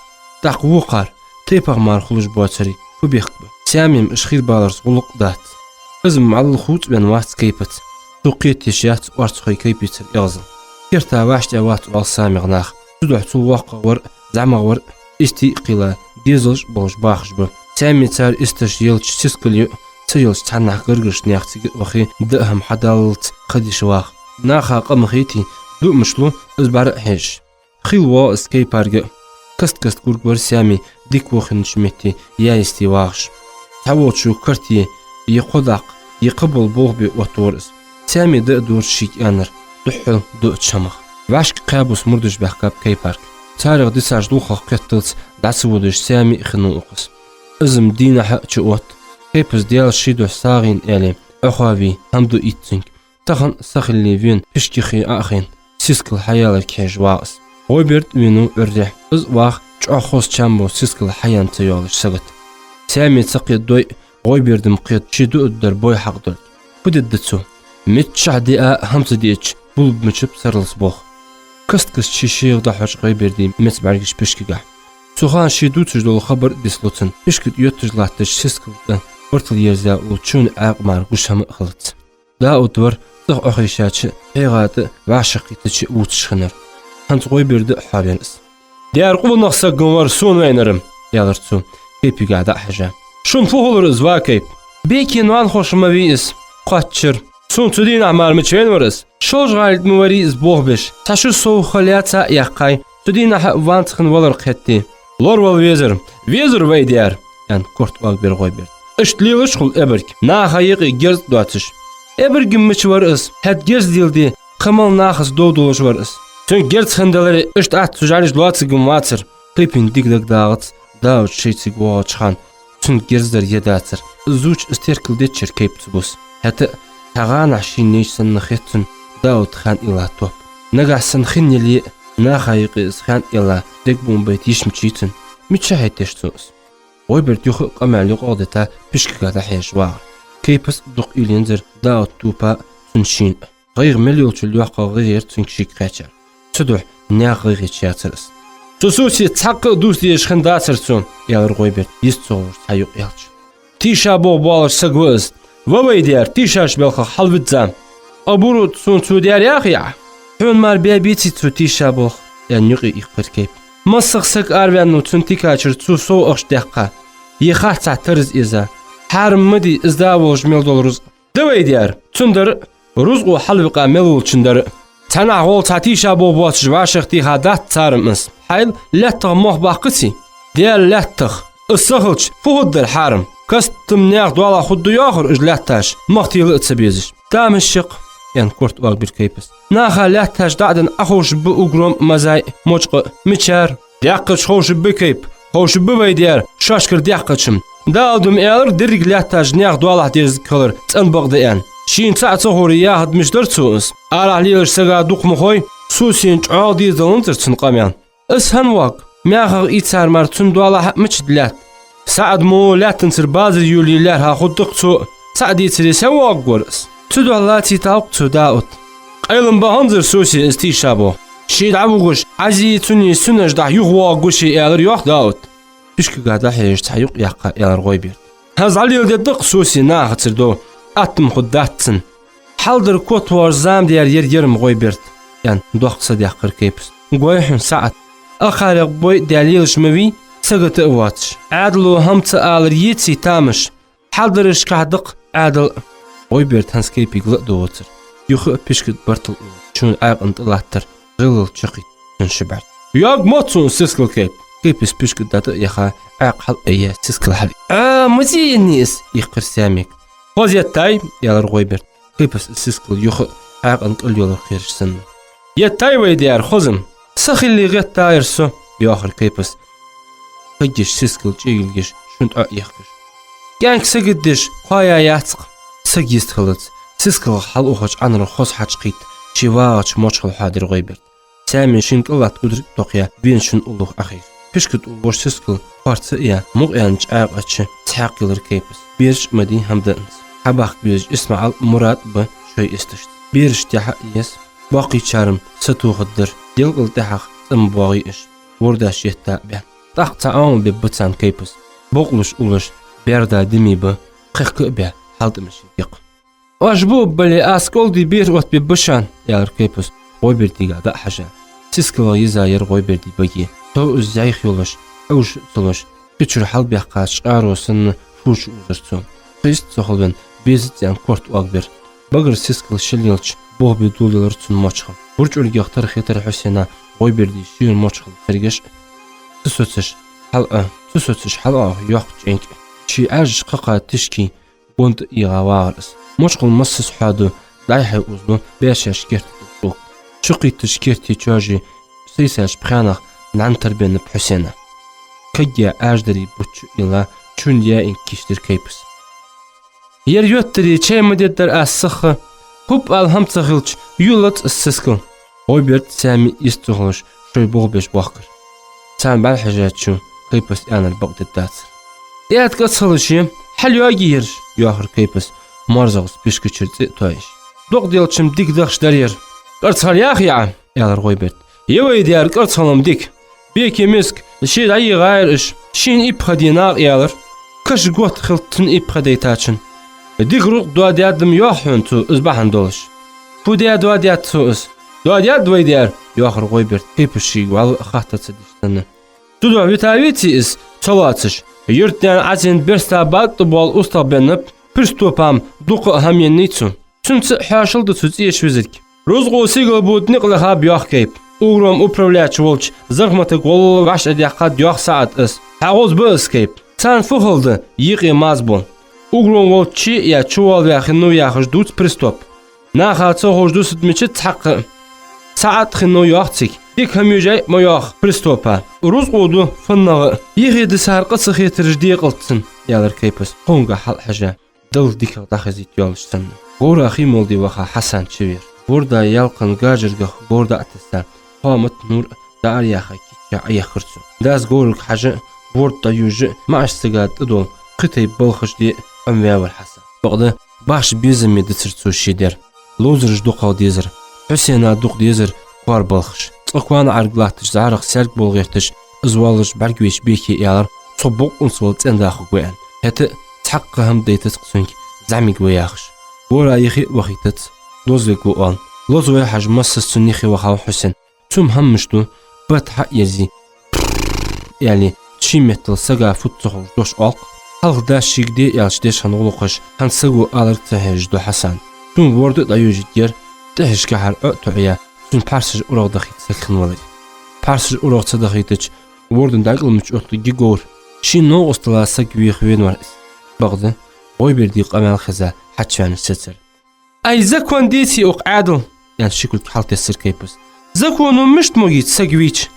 ТӀаккха вокхар, тайпах мара хулаш боацари, фу бехк ба? Саьмий-м ишта хий баларца гӀулакх дац. Из-м малла хувцавенна вац кхайпаца. Цо кхеташ яц орцахой кхайпийцар эгӀазал. Керта вӀаштӀехьа вац оал Саьмий нах. Цудухьа цул воккхагӀвар, зӀамагӀвар, истий а кхийла, дезалаш а болаш бахаш ба. Саьмий цар исташ елча сискал ю, ца елча цхьаннахьа гаргарча наьха цига а вахе, даа хӀама хьадаллалца ха деш ваха. Наха къа ма хетий, дуамаш лу, из бӀара а хьежаш. Хил воагӀа из кхайпарга а. Каст-каста гургвар Саьмий дика во хиннача метте яйсте вагӀаш. Цхьаволчо карте е кхо даккха, е кхыбола болх бе оттавар из. Саьмий даа дора шийга аьннар духхьал дуача хӀамах. ВӀашка кхаь бус мурдаш баьхкаб кхайпарга. Царех дисача дулхах кхетталца дӀа ца водаш Саьмий а хиннав укхаза. Из-м дийнахьа а чуотт. Кхайпас Даьла ший духьа сагӀийна аьле, Ӏохоаве, хӀама дуийт цунга. Тахан сахилале вена пишкахе Ӏо а хайна, сискал хьаяларга хьежаш вагӀа из. ГӀойберд а венав Ӏуйрре. Из а ваха чӀоагӀа хоза чам бола сискал хьаяьнна ца йоалаш сагота. Саьмий ца кхедадой, ГӀойберда-м кхета ший дуадар бой хьакъ долга. Фу дергда цо? Миччахьа диа а хӀама ца диача, булб мичаб сарралца болх. Каст-каста ший шийга дӀахьош ГӀойберда меца бӀаргаш пишкагахьа. Цу хана ший дувцаш дола хабар а дицлу цунна. Пишката йотташ латтача сискала тӀа бартал ерзаяь уллачунна Ӏаькъа мара гуш хӀама а хилац. Дауд вар, цӀагӀа Ӏохайшача, пхьегӀа тӀа вӀашагӀкхийттача вувцаш хиннар. ХӀанз ГӀойберда а хьоавенав из. «Дера къонах саг вар сона вайнар-м», — аьлар цо, кхайпига дӀа а хьежа. «Шун фу хулар из, ва кхайпа?» «Бекий ноанахоша ма вий из, кхоаччар. Сона цу дийнахьа мара мича вайна вар из? Шолжа-ГӀалий тӀа ма варий из болх беш. Цхьа шу сов ха лаьца а яьккхай, цу дийнахьа а ванца хинна валар кхетте». «Лоравала везар, везар, вай дера», — аьнна, корта оагабир ГӀойберда. «Иштта лелаш хул эбарг, наха юкъе герз а доацаш». «Эбарг-м мича вар из, хӀаьта герз леладе, кхы мел нахаца дов долаш вар из». «Цунга герз хиннадаларе, иштта атта цу жӀалеш лоацарг-м вацар». Кхайпийна дика дагадоагӀац Дауд шоай цига воагӀача хана цунга герз дар е дацар. Зувча из теркалдечар кхайпаца бус. ХӀаьта а, цхьа гӀанахьа шийна нейча санна хет цунна Дауд хаьнна илла топ. Нагахьа санна хинна яле а, наха юкъе из хаьнна ялла, дегабуам байта йиш мичай цунна. Мича хьайта деш цо из? ГӀойберд юха а къамаьл юкъагӀа дита, пишкага дӀахьежаш вагӀар. Кхайпас дукха уйла ензар Дауд топа а, цун шийна а. ГӀайгӀа мел йолчул йоккхагӀа гӀайгӀа яр цунга шийга кхаьчар. Цудухьа наьха гӀайгӀа чу яцар из. «Цу Сусе цхьаккха а дувца дезаш хиннадац-кх сона», — аьлар ГӀойберда, йист ца хулаш цхьа юкъ яьлча. «Тийша болх боалаш саг ва из. Ва вай дера, тийшача балхах хьалвизза». «Къа буруд сона цо дера яхий Ӏа?» «Хьона мара баь беций цо тийша болх?» — аьнна, юкъе иккхар кхайпа. «Массах саг араваьннав цунна тикачара цо сов ахча даьккха, е харцахьа тараз эза. Хьарам ма дий из да волаш мел дола рузкъа». «Да вай дера, цун дар а, рузкъо хьалвикъа мел волчун дар а. Цхьаннахьа гӀолла цхьа тийша болх боацаш вӀашагӀтеха дац цар-м из. Хьайла лаьттах мох баккхаций?» «Дера лаьттах. Из са хилча, фу хургдар хьарам? Каст-м наьха доалахьа хургда йоахар уж лаьтташ, мах тела а ца безаш». «Тамаш я-кх», — аьнна, корта оагабир кхайпас. «Наха лаьтташ дӀа а денна, Ӏоховшаб угром а, мазай а, мочкъа а». «Мичара?» «Даьккхача ховшаб, кхайпа. Ховшаб, вай дера, шоашкара даьккхача-м. Дала ду-м аьлар, деррига лаьтташ наьха доалахьа дерзаргхилар цӀена бакъда аьнна. Шийна цаӀ ца ховре яхаргда мича дар цо из? Арахьа лелаш сага дукха ма хой». Сусена чӀоагӀа дезадаланзар цун къамаьл. «Из хӀана воаг? МаьхагӀа ийцар мара цун доалахьа а мичад лаьтта. СаӀда мо лаьттанцара базар йолае лаьрхӀа хургда-кх цо а. СаӀда ийцаре сен воагӀаргвар из? Цудухьа лацийтав-кх цо Дауд». «Къайла-м ба хӀанзара Сусе из тийша болх. Ше дӀавугаш, Ӏазий цуннеи сунаш дӀахьа юхавоагӀаргва ше», — аьлар йоах Дауд. Пишкага дӀахьежаш цхьа юкъ яьккха, аьлар ГӀойберда: «ХӀанз дӀалеладергда-кх Сусе нахацара дов, атта-м хургдац цунна. Хьалдар котвоагӀаш зама дер яр-м ГӀойберд», — аьнна, доккха са даьккхар кхайпас. «Гой хьона, СаӀад, акхарех бой а даь лелаш ма вий, сагота а воацаш. Ӏаьдало хӀама ца алар еций тамаш? Хьалдарашкахьа да-кх Ӏаьдал а». ГӀойберд хӀанз кхайпига ла а ду воацар. Юха а пишката бартал уллачунна Ӏаькъан тӀа латтар гӀиллал чакхийтта цун ши бӀарг. «Йоаг мотт сона сискал, кхайпа». Кхайпас пишката дӀатӀа а яха, Ӏаькъ хьал а яь, сискал хьалъийцар. «Ӏа, мича еннай из?» — иккхар Саьмега. «Хоза еттай», — аьлар ГӀойберда. Кхайпас из сискал юха а Ӏаькъан кӀал йолар кхераш санна. «Еттай, вай дера, хоза-м». «Сахиллале гӀеттаяр со», — йоахар кхайпас, хӀаггиш сискал чӀегилгаш шун тӀа а ехкаш. «КӀаьнк сагатдеш кхоаяь яц-кх». Саг йистхилац. Сискалах хьалухача Ӏанарах хоза хьачукхийтта, ше вагӀача мочхал хьоадир ГӀойберд. Саьме шин кӀалат гудрик тохъя, вена шин уллув Ӏохайра. Пишка тӀа вола сискал хорца а яь, мукъаяьнна чӀаькъача цхьаькхилар Кайпас. Бераш а ма дий хӀама даанца. Хьабахка безаш ИсмаӀал а, Мурад а ба шоай исташца. Бераш тӀехьа а еза, боккхийчар-м сатохаргдар, делкъал тӀехьагӀа цӀа ма боагӀий уж, вордаш етта а баьнна. ТӀаккха цхьа Ӏамал бергба царна Кайпас. Бокъалуш уллаш, бер да диме ба, кхехка а баь, хьалтӀамаш йоаккх. «Оаш буаргбале, аз кӀолдий бер оттабергба шоана», — аьлар Кайпас, ГӀойбердига дӀа а хьежа. Сискалах йиза яр ГӀойбердий баге. Цо из зӀамига йолаш, Ӏовша а ца луш, кхычура хьалбаьккха шкъаро санна фу чу узар цо. Хист ца хулвен, беза цӀен корта оагабир. Багара сискал шелъелча, бохбе долаелар цун мочхал. БурчӀулгех тара хетар Хьусена ГӀойбердий шийна мочхал царгаш а. Ца соцаш хьал а, ца соцаш хьал а йоккха чӀенг а. Ший Ӏаьржача кхакха тишкий гонта ийгӀа вагӀар из. Мочхал массаза хьоаду, дӀай-хьай узлу, баьшаш керта тӀа цӀока. Чукхийттача керте чожий сайсача пхьанах нӀаьнтар беннаб Хьусена. Кагге Ӏаьрждарий бучча а йилла, чунна яьнна кийчдир Кайпас. «Ер йоттари чай ма деддар аз сиха, хӀуппа ала хӀама ца хилча, йолац из сискал». ГӀойберда, Саьми йист ца хулаш, шоай болх беш бохкар. Царна бӀарахьежача, Кайпас аьннар бакъдергдацар. «ТӀаьткъа ца хилча, хьалйоагий ераш», — йоахар Кайпас, моарзагӀа пишка чура цӀи а тоаеш. «Докъаделча-м дика дахаш дар ер». «КӀарцхьал яхий Ӏа?» — аьлар ГӀойберда. «Я вай дер, кӀарцхьал-м дика. Беке миска, ше дӀайийгӀаяр уж, шийна иппхаде наха аьлар. Каша готта хилац цунна иппхадайтачун. Дика рузкъа доадаьд-м йоах хьона цо, из бахьан долаш». «Фу де доадаьд цо из?» «Доадаьд вай дер», — йоахар ГӀойберда, Кайпас шийга вӀалла а хатта ца деш санна. «Цудухьа вита веций из ца лоацаш? Юртдаьна Ӏазин берста баттӀа бола устагӀа беннаб, приступа-м дукха а хӀама еннай цо. Цунца а хьоашал да цу цӀеша везарг. Рузкъо сигала бутт никъ лехаб йоах Кайпа. Угром управляча волча Зархматага гӀолла вӀаштӀехьадаьккхад йоах СаӀад из. ХьагӀоза ба из, Кайп. Царна фу хала да, юкъе маза бола. Угром волча ше а яь, чувала ваь хиннав яхаш дувц приступ. Наха ца ховш дусаргдолча цхьаккха а. СаӀад хиннав йоах цига. Дика хӀама южай а ма йоах приступа. Рузкъо ду фуннагӀа а. Юхе дисар къа ца хетараш декъалца цунна», — аьлар Кайпас, тхонгахьа хьалхьежа, Далла дикагӀа дӀахазийта йолаш санна. Говра хий молде ваха Хьасан чувера. Ворда ялкъан гажаргах говра дӀа а тесса, хоамат нур а дӀаараяха кийчъяь Ӏоехкар цо. Дас говрага хьажа а, ворда дӀаюжа а, маӀача сага тӀадола кхы тайпа балхаш де а Ӏомаваьвар Хьасан. Бакъда, башха безаме дацар цо ше дер. Ловзараш дукхагӀа дезар, Хьусена дукха дезар коара балхаш. Цкъа коа наӀарга латташ, зӀарах саьрг бола гӀерташ, из воаллаш бӀаргавайча Беке аьлар: «Цхьа бокъонца вала цӀенда хургва», — аьнна. ХӀаьта а цхьаккха хӀама дайтац-кх цунга зӀамига ва яхаш. Говра юхе а вахийтац, лозавергва оалаш. Лозавай хьажа массаза цунна юхе вахав Хьусен. Цу-м хӀама мишта ду, бат хьа а ерзи, аьле, ший меттала сага фуд ца ховш дош оал-кх. Хьалха дас шийга де аьлча деш хинна гӀулакхаш хӀанз саго аларга ца хьежаш ду Хьасан. Цунна ворда а дӀаюжийта яр, тӀехьашкахьара Ӏо а тоӀаяь, цун пхьарсаш урагӀ дахийта саг хинна валаре. Пхьарсаш урагӀ ца дахийтача, вордан дӀакӀалмача оттаргья говр. Шийна новкъостала саг веха венавар из. Бакъда, ГӀойбердий къамаьл хеза хьачувена сецар. «Ай, закон деций укх Ӏаьдала?» — аьнна, ши кулг хьалтессар Кайпас. «Законо мишта могийт саг вийча?»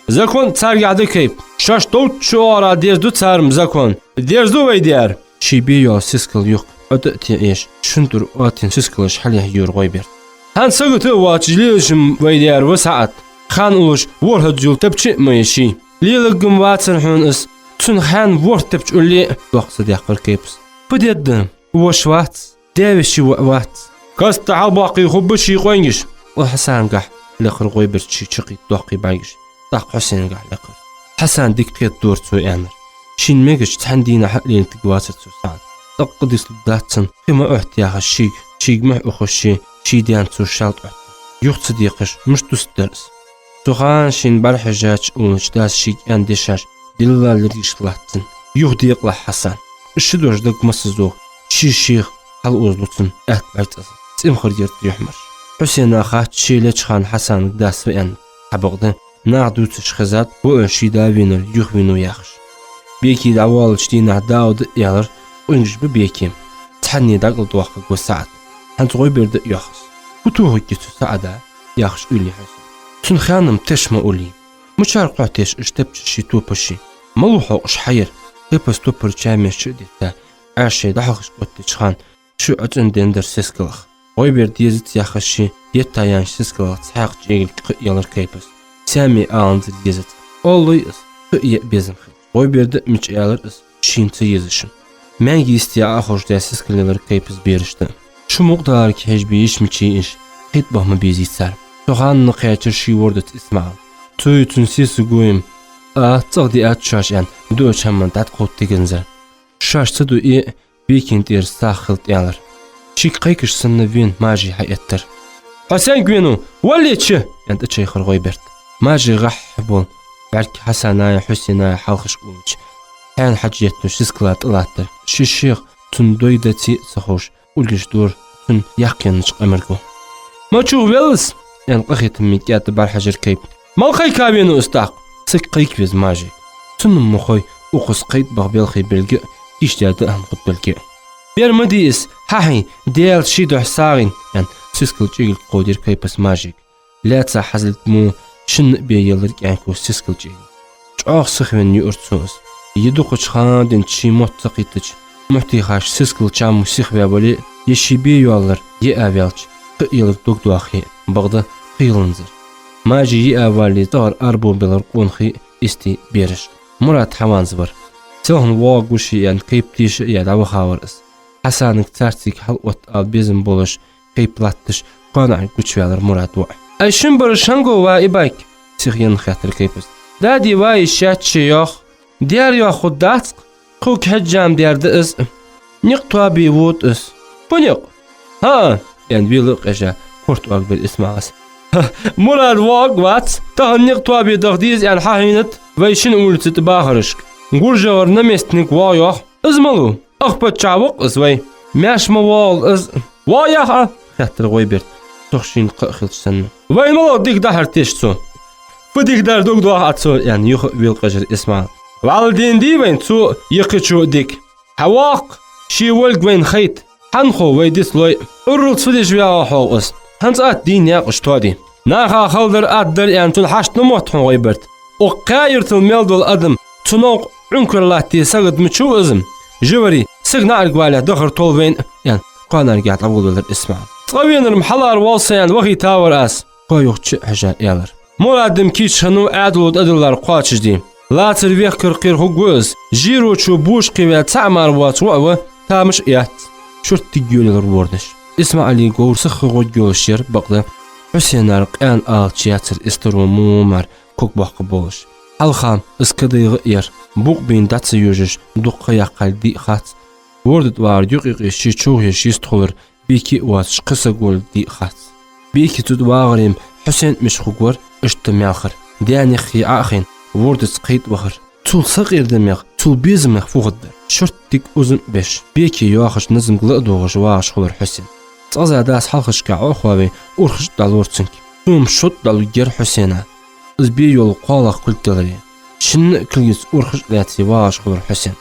«Закон царгахьа да, Кайп. Шоаш долчча оагӀора дерзаду цар-м закон. Дерзаду вай дер». Ший бе йола сискал юхк Ӏо тӀа а теӀаеш, шун тӀара оттийна сискалаш хьалъяхьа йора ГӀойберда. «ХӀанз сагота а воацаш лелаш-м вай дер ва СаӀад. Ханна уллаш ворхӀазза йола тапча а ма я ший. Леларг-м вацар хьона из. Цунна хьаьна ворхӀ тапча улле а», — доккха са даьккхар Кайпас. «Фу дергда? Воша вац, даь-веший воӀ вац». «Каста хьалбаккхий хургба ший къонгаш», — Ӏо Хьасангахьа лекхар ГӀойберда ший чакхийта доккхий бӀаргаш, тӀаккха Хьусенгахьа лекхар. Хьасан дика кхетадора цо аьннар. Шийна мегача цхьан дийнахьа а лелийтаргвацар цо СаӀад. ТӀаккха дислургдац цунна, кхы ма Ӏоттаяхаш шийга, шийга мухь ухаш ше, ший даьна цо шал тӀаӀотта. Юха ца декхаш, мишта дустаргдар из? Цу хана шийна бӀарахьежача уллача дас шийга аьнна дешаш дилла лергашка латт цунна. Юха декъалахь Хьасан. Ши дош дага массаза доху, ший шех хьалаозалу цунна атта бӀаргацӀаза. ЦӀимхар яр цу юхьмарш. Хьусена хац ше леча хана Хьасанга дас ва аьнна. Хьабакъда, наха дувцаш хезад, ваӀо ший да вийнар, юха вийнав яхаш. Беке дӀавоаллача дийнахьа Дауда а аьлар, къуьнгаш ба Беке. Цхьанне дӀакӀалдоаккхаргва СаӀад. ХӀанз ГӀойберда а йоах из. «ХӀун тохаргья цу СаӀада?» — яхаш уйла я Хьусена. «Цун ханна-м теш ма уллий. Мичара кхоьттий уж тапчаши топаши? Малув хьокхаш хьаера?» Кайпас топпара чамеш чу а детта, Ӏаьржа шоай дӀахьалхашка оттадеча хана, ши ӀоцӀена денна дар сискалах. ГӀойберда дезац яхаш ший етта яьннача сискалах цхьаькха чӀегилг кхы а елар Кайпас. Саьме аланзар дезац. Оаллой из, кхы а яа безам хилча. ГӀойберда а мича аьлар из, шийна ца езаш. Маьнги йисте Ӏоховшадаь сискал елар Кайпас берашта. Шу мукъадаларга хьежабе йиш мичай уж, кхетабаха ма безий цар. Цу хана кхаьчар ший вордаца ИсмаӀал. Цо а цун сесаго а, а, цӀагӀа диад шоаш аьнна, дуача хӀаман дӀатӀакховдиганзар. Шоаш ца дуа а, Бекина тӀера сагӀа хилда аьлар. Шийга кхайкаш санна вена Мажи хьаэттар. «Хьо сенга венав? Валле чу!» — аьнна тӀачайхар ГӀойберда. Мажи гӀеххьа бола бӀарг Хьасана а, Хьусена а хьалхашка уллача, хьаьна хьаж етталуш сискала тӀа латтар. Ший шех цун дой-дац а ца ховш, ургаш дора цун яккха еннача къамарго. «Мачух веллас?» — аьнна, къахетаме кӀаьда бӀарахьежар Кайпа. «Мала кхайка венав из тӀаккха?» «Саг кхайка веза Мажига. Цунна ма хой укхаза кхайкабаха белхий белга а, кийчдаь даа хӀама хургбелга а». «Бер ма дий из, хьахьий, Даьла ший духьа сагӀийна», — аьнна, сискал чӀегилг кховдийра Кайпас Мажига. Лаьца хьазилг мо шинна а бе еллар кӀаьнко сискал чӀегилг. ЧӀоагӀа сихвенна юар цо из. Е дукхача хана денз ший мотт ца кхийттача, мухь техаш сискал чам сихваь вале а, е ший бе йоаллар йиа ваьлча, кхы а еларг дог доахе а, бакъда кхыйоаланзар. Мажи йиа вале, тӀагӀар арабовла белар къонахий а, истий а, бераш а. Мурад хьаванза вар. Селхан воагӀаргва ше аьнна, Кайпа теша а яь, дӀаваха вар из. Хьасанага царцига хьалъотта ала безам болаш, Кайпа латташ, кхоанарг гучаваьлар Мурада воӀ. «Ай, шин бара шанго ва, Ибайк?» — сиха енна хаьттар Кайпас. «Дади ва йиш яц ше йоах. Дера йоах хургдац-кх, кхувг хьежжа-м дера да из. Никъ тоабе вода из». «Фу никъ?» «ХӀаа», — аьнна, вела а къежа, корта оагабир ИсмаӀала. «Мурад воагӀаргвац, тахан никъ тоабе даха деза аьнна хьахьийнадац вай шин улица тӀа бахарашка. ГуржегӀара наместник воагӀа йоах. Из малув? Ах паччахь ва-кх из вай. Маьрша ма воагӀалва из». «ВоагӀа йоах Ӏа?» — хаьттар ГӀойберда, цох шийна кхаъ хилча санна. «Вайна малагӀа дика дӀахьар теш цо?» «Фу дика дар дог доах Ӏа цо?» — аьнна, юха а вела къежар ИсмаӀал. «Валла дийна дий вайна цо а, екхичо а дика. ХьавоагӀа-кх, ше волга вайна хайта. Хьанхо вай диц лой. Урралца фу деш ваьгӀа хьогӀ из? ХӀанз атта дий наькъаш тоаде. Наха хала дар атта дар аьнна, цун хьашт ма мотт хьона, ГӀойберда. Укх кхаь юртал мел дола адам цу новкъа Ӏункар латте сагота мичав из? Живари, саг наӀарга валехь дахар тол вайна», — аьнна, кхоанаргахьа дӀаволавелар ИсмаӀал. «Цкъа венар-м хьалара воал са аьнна, вахийта вар аз», — кхо юха чу а хьежа аьлар. «Мурад-м кийча хиннав, Ӏаьдало тӀадиллар кхоачашде. Лацара вехкар кхера хургва из. Жирочо божаш кхеваь цхьа а мара воаца воӀ ва, тамаш а яц». Шорттига йолаелар вордаш. ИсмаӀала говр сиха гӀоргйолаш яр, бакъда Хьусенара къаьна алача яцар из таро мо мара ког боаккхаргболаш. Хьалха-м из кадайгӀа а яр, букъ бийна дӀа ца йожаш, дукха ха яьккхалга дий хац. Ворда тӀа вагӀар юкъ-юкъе ший човхаеш йистхулар, Беке а воацаш, кхы саг волга дий хац. Беке цу тӀа вагӀаре-м Хьусен а мишта хургвар, иштта маьлхара. Даьнеххий Ӏо а хайна, вордаца кхайта вахар. Цул сакъердамех, цул безамех фу хургдар? Шорттига узам а беш, Беке йоахача назамга ла а доагӀаш вагӀаш хулар Хьусен. Цкъаза дас хьалхашка Ӏо а хоаве, урхаш а дӀалора цунга. Цо-м шод дӀалургьяр Хьусена. Из бе йола кхоалагӀа кулг даларе. Шинна а кулгаца урхаш а лаьце вагӀаш хулар Хьусен.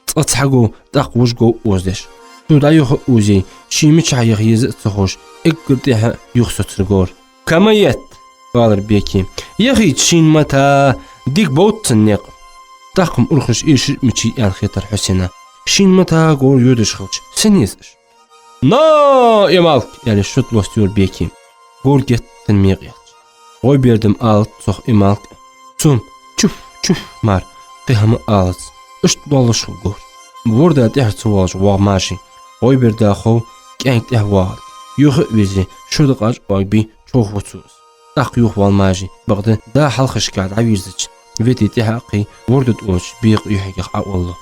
Цкъа цхьа гов, тӀаккха вож гов а оздеш. Цо дӀа-юха а озъяь, ше мичахьа яха еза а ца ховш, эггара тӀехьа юхасоцар говр. «Ка ма етта», — оалар Беке. «Яхийта шийна мата, дика бовдац цун никъ». ТӀаккха-м урхаш эшар а мичай аьнна хетар Хьусена. Шийна мата говр йодаш хилча, сенна еза уж? «Но, ималк!» — аьле, шод лостайора Беке. Говр геттара мекъаелча, ГӀойберда-м алац цох ималк. Цо-м чуф-чуф мара, кхы хӀама а алац. Иштта лоаллаш хул говр. Ворда тӀехьа ца воалаш воагӀа Мажи. ГӀойберда хов кӀаьнк тӀехьа воагӀалга. Юха а вийрза, шода къаж а оагабий, човхаву цо из. ТӀаккха юхавоал Мажи, бакъда да хьалхашка дӀавийрзача, ветий тӀехьа а кхий, ворда тӀа волча бекха юхьигах Ӏоуллу.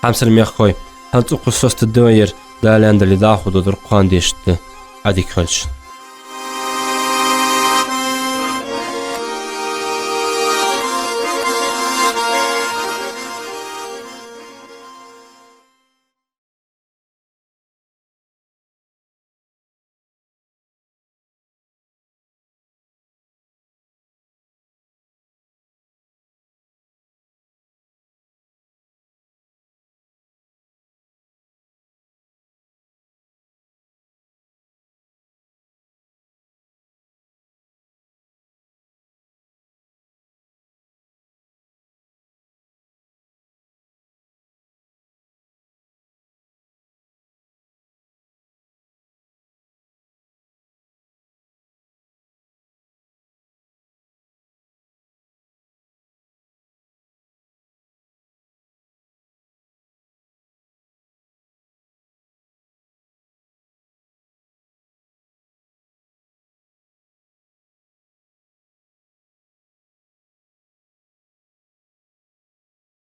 Хьамсара мехкахой, хӀанз укхаза со стаде ваьннар, Дала аьнна дале, дӀахо доадар кхоана дешаргда, Ӏадика хилда шун.